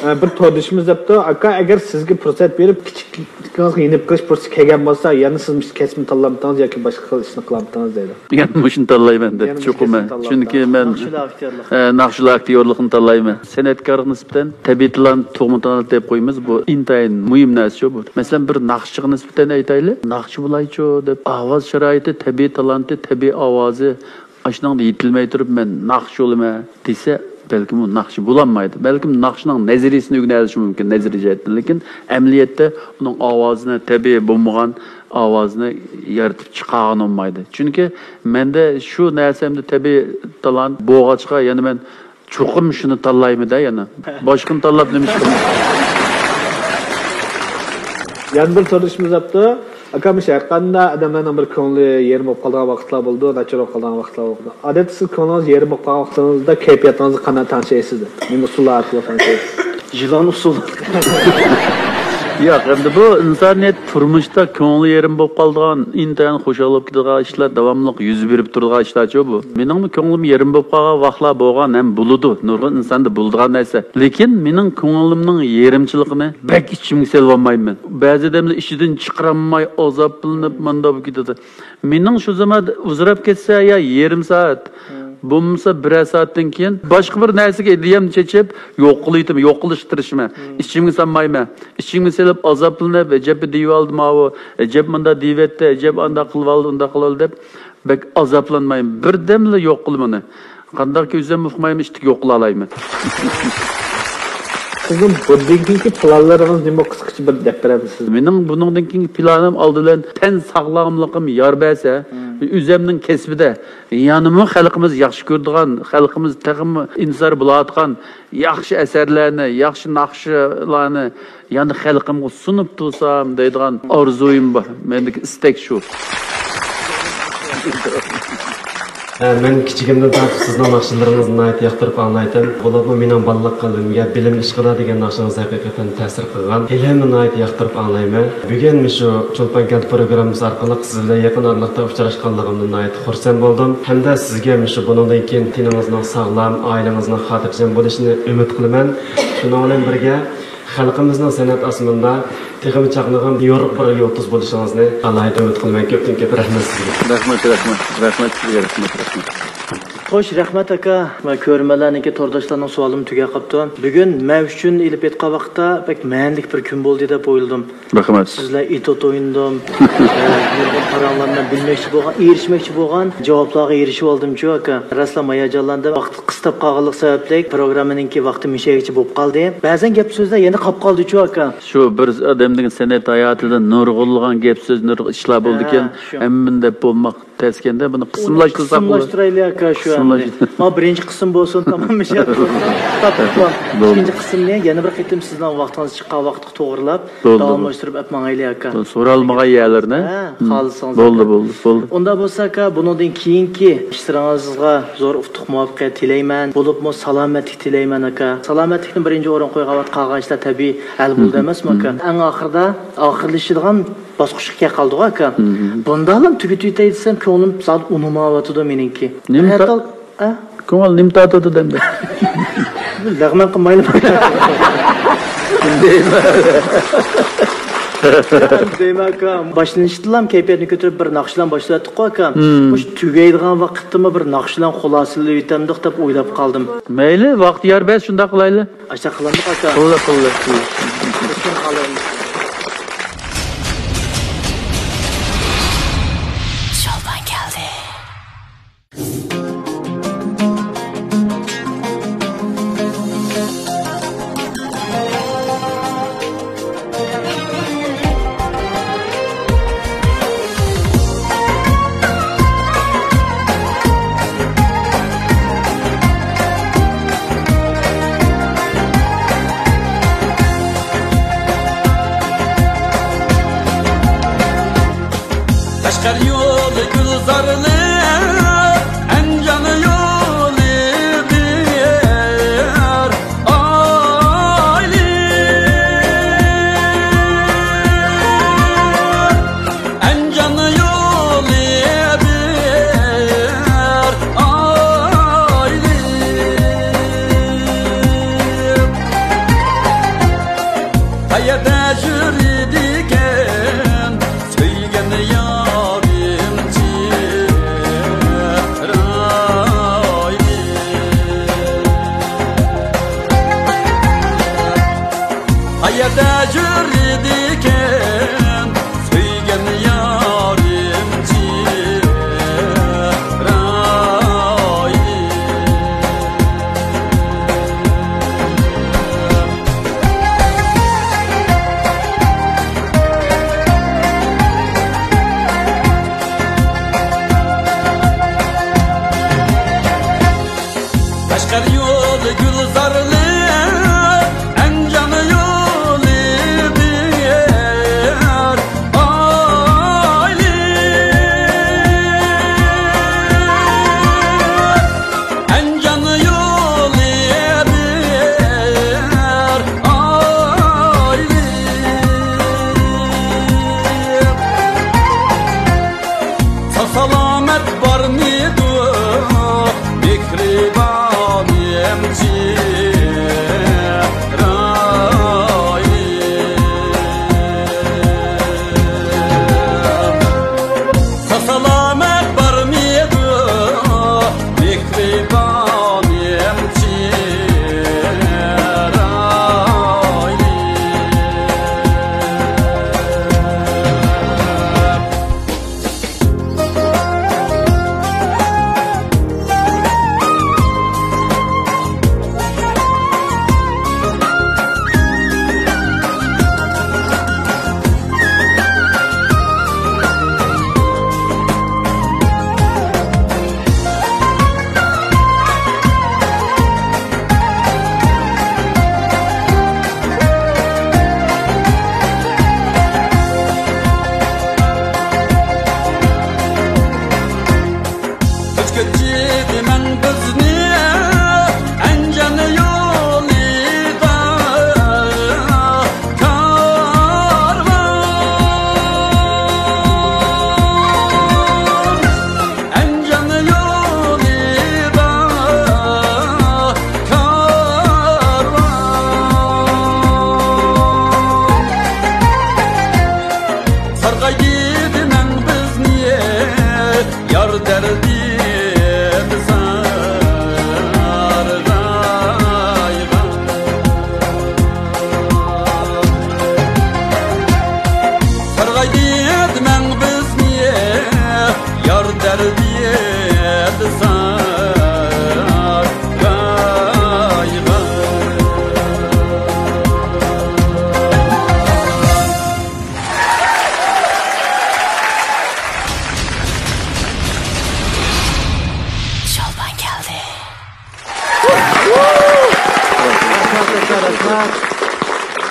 ئە، بىر توردىشىمىز دەپتۇ، ئاكا، ئەگەر سىزگە پۇرسەت بېرىپ، كىچىكلىكىڭىزگە يېنىپ قېلىش پۇرسىتى كەلگەن بولسا، يەنە سىز مۇشۇ كەسىپنى تاللامتىڭىز ياكى باشقا خىل ئىشنى قىلامتىڭىز دەيدۇ. يەنە مۇشۇنى تاللايمەن دەپ، يەنە مۇشۇ چوقۇم كەسىپنى مەن. تاللامتىڭىز. چۈنكى مەن، ناخشىلار ئاكتىيورلۇقىنى تاللايمەن. سەنئەتكارغا نىسبەتەن تەبىئىي تالانت، تۇغما تالانت دەپ قويىمىز. بۇ ئىنتايىن مۇھىم نەرسىچۇ بۇ. مەسىلەن، بىر ناخشىچىغا نىسبەتەن ئېيتايلى، ناخشىچى بولايچۇ دەپ، ئاۋاز شارائىتى، تەبىئىي تالانتى، تەبىئىي ئاۋازى، ئاشۇنىڭدا يېتىلمەي تۇرۇپ، مەن ناخشىچى بولىمەن دېسە، بەلكىم ئۇ ناخشىچى بولالمايدۇ. بەلكىم ناخشىنىڭ نەزەرىيىسىنى ئۆگىنەلىشى مۇمكىن، نەزەرىي جەھەتتىن. لېكىن ئەمەلىيەتتە ئۇنىڭ ئاۋازىنى، تەبىئىي بولمىغان ئاۋازىنى يارىتىپ چىقارغىلى بولمايدۇ. چۈنكى مەندە شۇ نەرسە ئەمدى تەبىئىي تالانت بولغاچقا، يەنە مەن چوقۇم شۇنى تاللايمەن-دە يەنە. باشقىنى تاللاپ نېمە ئىش قىلىمەن؟ يەنە بىر سورىشىمىز دەپتۇ. ئاكا، مۇشۇ ھەرقانداق ئادەملەرنىڭ بىر كۆڭلى يېرىم بولۇپ قالىدىغان ۋاقىتلار بولىدۇ، ناچار بولۇپ قالىدىغان ۋاقىتلار بولىدۇ. ئادەتتە سىز كۆڭلىڭىز يېرىم بولۇپ قالغان ۋاقتىڭىزدا كەيپىياتىڭىزنى قانداق تەڭشەيسىز دەپ؟ نېمە ئۇسۇللار ئارقىلىق تەڭشەيسىز؟ يىلان ئۇسۇلى. ياق، ئەمدى بۇ ئىنسانىيەت تۇرمۇشتا كۆڭلى يېرىم بولۇپ قالىدىغان، ئىنتايىن خۇشال بولۇپ كېتىدىغان ئىشلار، داۋاملىق يۈز بېرىپ تۇرىدىغان ئىشلارچۇ بۇ. مېنىڭمۇ كۆڭلۈم يېرىم بولۇپ قالغان ۋاقىتلار بولغان ھەم بولىدۇ. نۇرغۇن ئىنساندا بولىدىغان نەرسە. لېكىن مېنىڭ كۆڭلۈمنىڭ يېرىمچىلىقىنى بەك ئىچىمگە سېلىۋالمايمەن. بەزى ئادەملەر ئىچىدىن چىقىرالماي، ئازابلىنىپ، ماندا بولۇپ كېتىدۇ. مېنىڭ شۇ زامان ئۇزىراپ كەتسە يا يېرىم سائەت، بولمىسا بىرەر سائەتتىن كېيىن باشقا بىر نەرسىگە ئىدىيەمنى چېچىپ، يوق قىلىۋېتىمەن، يوق قىلىشقا تىرىشىمەن. ئىچىمگە سالمايمەن. ئىچىمگە سېلىپ، ئازابلىنىپ، ئەجەب دېيىۋالدى ماۋۇ، ئەجەب مۇنداق دېيىۋەتتى، ئەجەب ئانداق قىلىۋالدى، ئۇنداق قىلىۋالدى دەپ، بەك ئازابلانمايمەن. بىردەملا يوق قىلىمەن. قانداقكى ئۆزۈم ئۇقمايمەن، ئىشتىك يوق قىلالايمەن. سىزنىڭ بۇندىن كېيىنكى پىلانلىرىڭىز نېمە، قىسقىچە بىر دەپ بېرەمسىز؟ مېنىڭ بۇنىڭدىن كېيىنكى پىلانىم ئالدى بىلەن تەن ساغلاملىقىم يار بەرسە، مم، ئۆزۈمنىڭ كەسپىدە يەنىمۇ خەلقىمىز ياخشى كۆرىدىغان، خەلقىمىز تېخىمۇ ئىنتىزار بولۇۋاتقان ياخشى ئەسەرلەرنى، ياخشى ناخشىلارنى يەنە خەلقىمگە سۇنۇپ تۇرسام دەيدىغان ئارزۇيۇم بار. مەندىكى ئىستەك شۇ. ھە، مەن كىچىكىمدىن تارتىپ سىزنىڭ ناخشىلىرىڭىزنى ناھايىتى ياقتۇرۇپ ئاڭلايتتىم. بولۇپمۇ مېنىڭ بالىلىق قەلبىمگە بىلىم ئىشقىدا دېگەن ناخشىڭىز ھەقىقەتەن تەسىر قىلغان. ھېلىمۇ ناھايىتى ياقتۇرۇپ ئاڭلايمەن. بۈگۈن مۇشۇ چولپان كەنتى پروگراممىسى ئارقىلىق سىز بىلەن يېقىن ئارىلىقتا ئۇچراشقانلىقىمدىن ناھايىتى خۇرسەن بولدۇم. ھەمدە سىزگە مۇشۇ بۇنىڭدىن كېيىن تېنىڭىزنىڭ ساغلام، ئائىلىڭىزنىڭ خاتىرجەم بولۇشىنى ئۈمىد قىلىمەن. شۇنىڭ بىلەن بىرگە، خەلقىمىزنىڭ سەنئەت ئاسمىنىدا تېخىمۇ چاقنىغان يورۇق بىر يۇلتۇز بولۇشىڭىزنى ئالاھىدە ئۈمىد قىلىمەن. كۆپتىن كۆپ رەھمەت سىزگە. رەھمەت، رەھمەت، رەھمەت سىزگە، رەھمەت، رەھمەت. خوش، رەھمەت ئاكا. مانا كۆرۈرمەنلەرنىڭكى، تورداشلارنىڭ سوئالىمۇ تۈگەپ قاپتۇ. بۈگۈن مەن ئۈچۈن ئېلىپ ئېيتقان ۋاقىتتا بەك مەنىلىك بىر كۈن بولدى دەپ ئويلىدىم. رەھمەت. سىز بىلەن ئېتوت ئوينىدىم. ئە، نۇرغۇن پاراڭلار بىلەن بىلمەكچى بولغان، ئېرىشمەكچى بولغان جاۋابلارغا ئېرىشىۋالدىمچۇ، ئاكا. راستلا ھاياجانلاندىم. ۋاقىت قىستاپ قالغانلىق سەۋەبلىك پروگراممىنىڭكى ۋاقتى مۇشۇ يەرگىچە بولۇپ قالدى. بەزەن گەپ سۆزلەر يەنە قاپ قالدىچۇ، ئاكا. شۇ بىر ئادەمنىڭ سەنئەت ھاياتىدا نۇرغۇنلىغان گەپ سۆز، نۇرغۇن ئىشلار بولىدىكەن. ھە، شۇ. ھەممىنى دەپ بولماق تەسكەندە بۇنى قىسىملاشتۇرساق بولىدۇ. قىسىملاشتۇرايلى، ئاكا، شۇ ئەمدى. قىسىملاش-، ما بىرىنچى قىسىم بولسۇن، تامام ئىش. بولدى. ئىككىنچى قىسىمنى يەنە بىر قېتىم سىزنىڭ ۋاقتىڭىز چىققان ۋاقىتقا توغرىلاپ، بولدى، بولدى. داۋاملاشتۇرۇپ ئەپ ماڭايلى، ئاكا. بولدى، سورالمىغان يەرلىرىنى. ھە، ھىم. خالىسىڭىز، بولدى، ئاكا. بولدى، بولدى. ئۇندا بولسا، ئاكا، بۇنىڭدىن كېيىنكى ئىشلىرىڭىزغا زور ئۇتۇق، مۇۋەپپەقىيەت تىلەيمەن. بولۇپمۇ سالامەتلىك تىلەيمەن، ئاكا. سالامەتلىكنى بىرىنچى ئورۇنغا قويغان ۋاقىت قالغان ئىشلار تەبىئىي ھەل بولىدۇ، ھىم، ئەمەسمۇ، ئاكا؟ ھىم. ئەڭ ئاخىرىدا، ئاخىرلىشىدىغان باسقۇچقا كەپ قالدىغۇ، ئاكا. مم. بۇنداقلا تۈگىتىۋېتەي دېسەم، كۆڭلۈم زادى ئۇنىماۋاتىدۇ مېنىڭكى. نېمە تا-، ھەتتا، ئە؟ كۆڭۈل نېمە تارتىدۇ دەمدە؟ لەغمەن قىلمايلى. دەيمەن. دەيمەن، ئاكا. باشلىنىشتىلا كەيپىياتنى كۆتۈرۈپ بىر ناخشىلارنى باشلىۋەتتۇققۇ، ئاكا. مم. مۇشۇ تۈگەيدىغان ۋاقىتتىمۇ بىر ناخشىلارنى خۇلاسىلىۋېتەمدۇق دەپ ئويلاپ قالدىم. مەيلى، ۋاقىت يار بەرسە شۇنداق قىلايلى. ئاشۇنداق قىلامدۇق، ئاكا؟ قىلدى، قىلدى. شولپان كەلدى. قەشقەر يولى گۈلزارلىق، ئەنجان يولى بىر ئايلىق. ئەنجان يولى بىر ئايلىق. قەيەردە يۈرىدىكەن سۆيگەن يارىم چىرايلىق. قەيەردە يۈرىدىكەن سۆيگەن يارىم چىرايلىق. قەشقەر يولى گۈلزارلىق، ئەنجان يولى بىر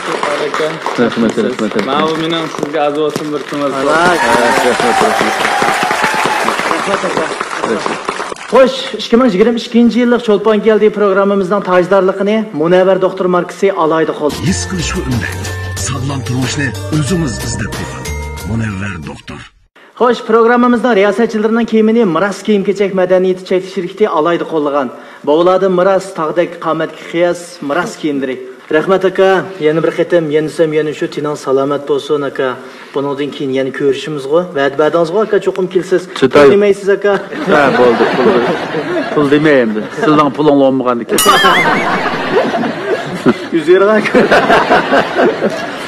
رەھمەت، رەھمەت، رەھمەت. ماۋۇ مېنىڭ سىزگە ئاز بولسىمۇ بىر تۆمۈر سوۋغا. رەھمەت، رەھمەت، رەھمەت. رەھمەت. خوش، ئىككى مىڭ يىگىرمە ئىككىنچى يىللىق چولپان كەلدى پروگراممىمىزنىڭ تاجدارلىقىنى مۇنەۋۋەر دوختۇر ماركىسى ئالاھىدە قوللىدى. ھېس قىلىشقا ئۈندەيدۇ. ساغلام تۇرمۇشنى ئۆزىڭىز ئىزدەپ تېپىڭ. مۇنەۋۋەر دوختۇر. خوش، پروگراممىمىزنىڭ رىياسەتچىلىرىنىڭ كىيىمىنى مىراس كىيىم-كېچەك مەدەنىيىتى چەكلىك شىركىتى ئالاھىدە قوللىغان. باۋلاردىن مىراس، تاغدەك قامەتكە قىياس، مىراس كىيىملىرى. رەھمەت ئاكا، يەنە بىر قېتىم، يەنە دېسەم يەنە شۇ، تېنىڭ سالامەت بولسۇن ئاكا. بۇنىڭدىن كېيىن يەنە كۆرۈشىمىزغۇ، ۋەدە بەردىڭىزغۇ ئاكا، چوقۇم كېلىسىز. پۇل دېمەيسىز ئاكا. ھە، بولدى، پۇل، پۇل دېمەي ئەمدى. سىزنىڭ پۇلۇڭ بولمىغاندىكىن. يۈز يۈرۈڭ ئاكا.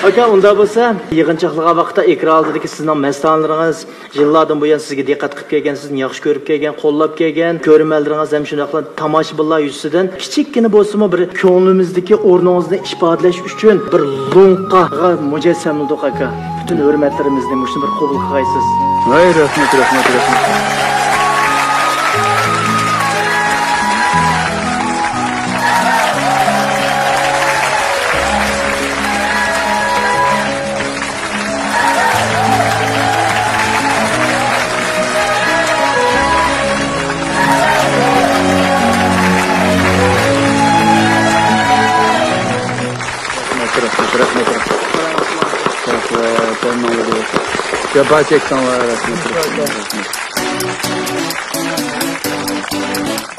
ئاكا، ئۇنداق بولسا، يىغىنچاقلىغان ۋاقىتتا ئېكران ئالدىدىكى سىزنىڭ مەستانىلىرىڭىز، يىللاردىن بۇيان سىزگە دىققەت قىلىپ كەلگەن، سىزنى ياخشى كۆرۈپ كەلگەن، قوللاپ كەلگەن كۆرۈرمەنلىرىڭىز ھەم شۇنداقلا تاماشىبىنلار يۈزىسىدىن كىچىككىنە بولسىمۇ بىر كۆڭلىمىزدىكى ئورنىڭىزنى ئىپادىلەش ئۈچۈن بىر لوڭقىغا مۇجەسسەملىدۇق ئاكا. پۈتۈن ھۆرمەتلىرىمىزنى مۇشۇنى بىر قوبۇل قىلغايسىز. ۋاي، رەھمەت، رەھمەت، رەھمەت. رەھمەت، رەھمەت، رەھمەت. رەھمەت، رەھمەت. جاپا چەكتىڭلار، رەھمەت، رەھمەت، رەھمەت.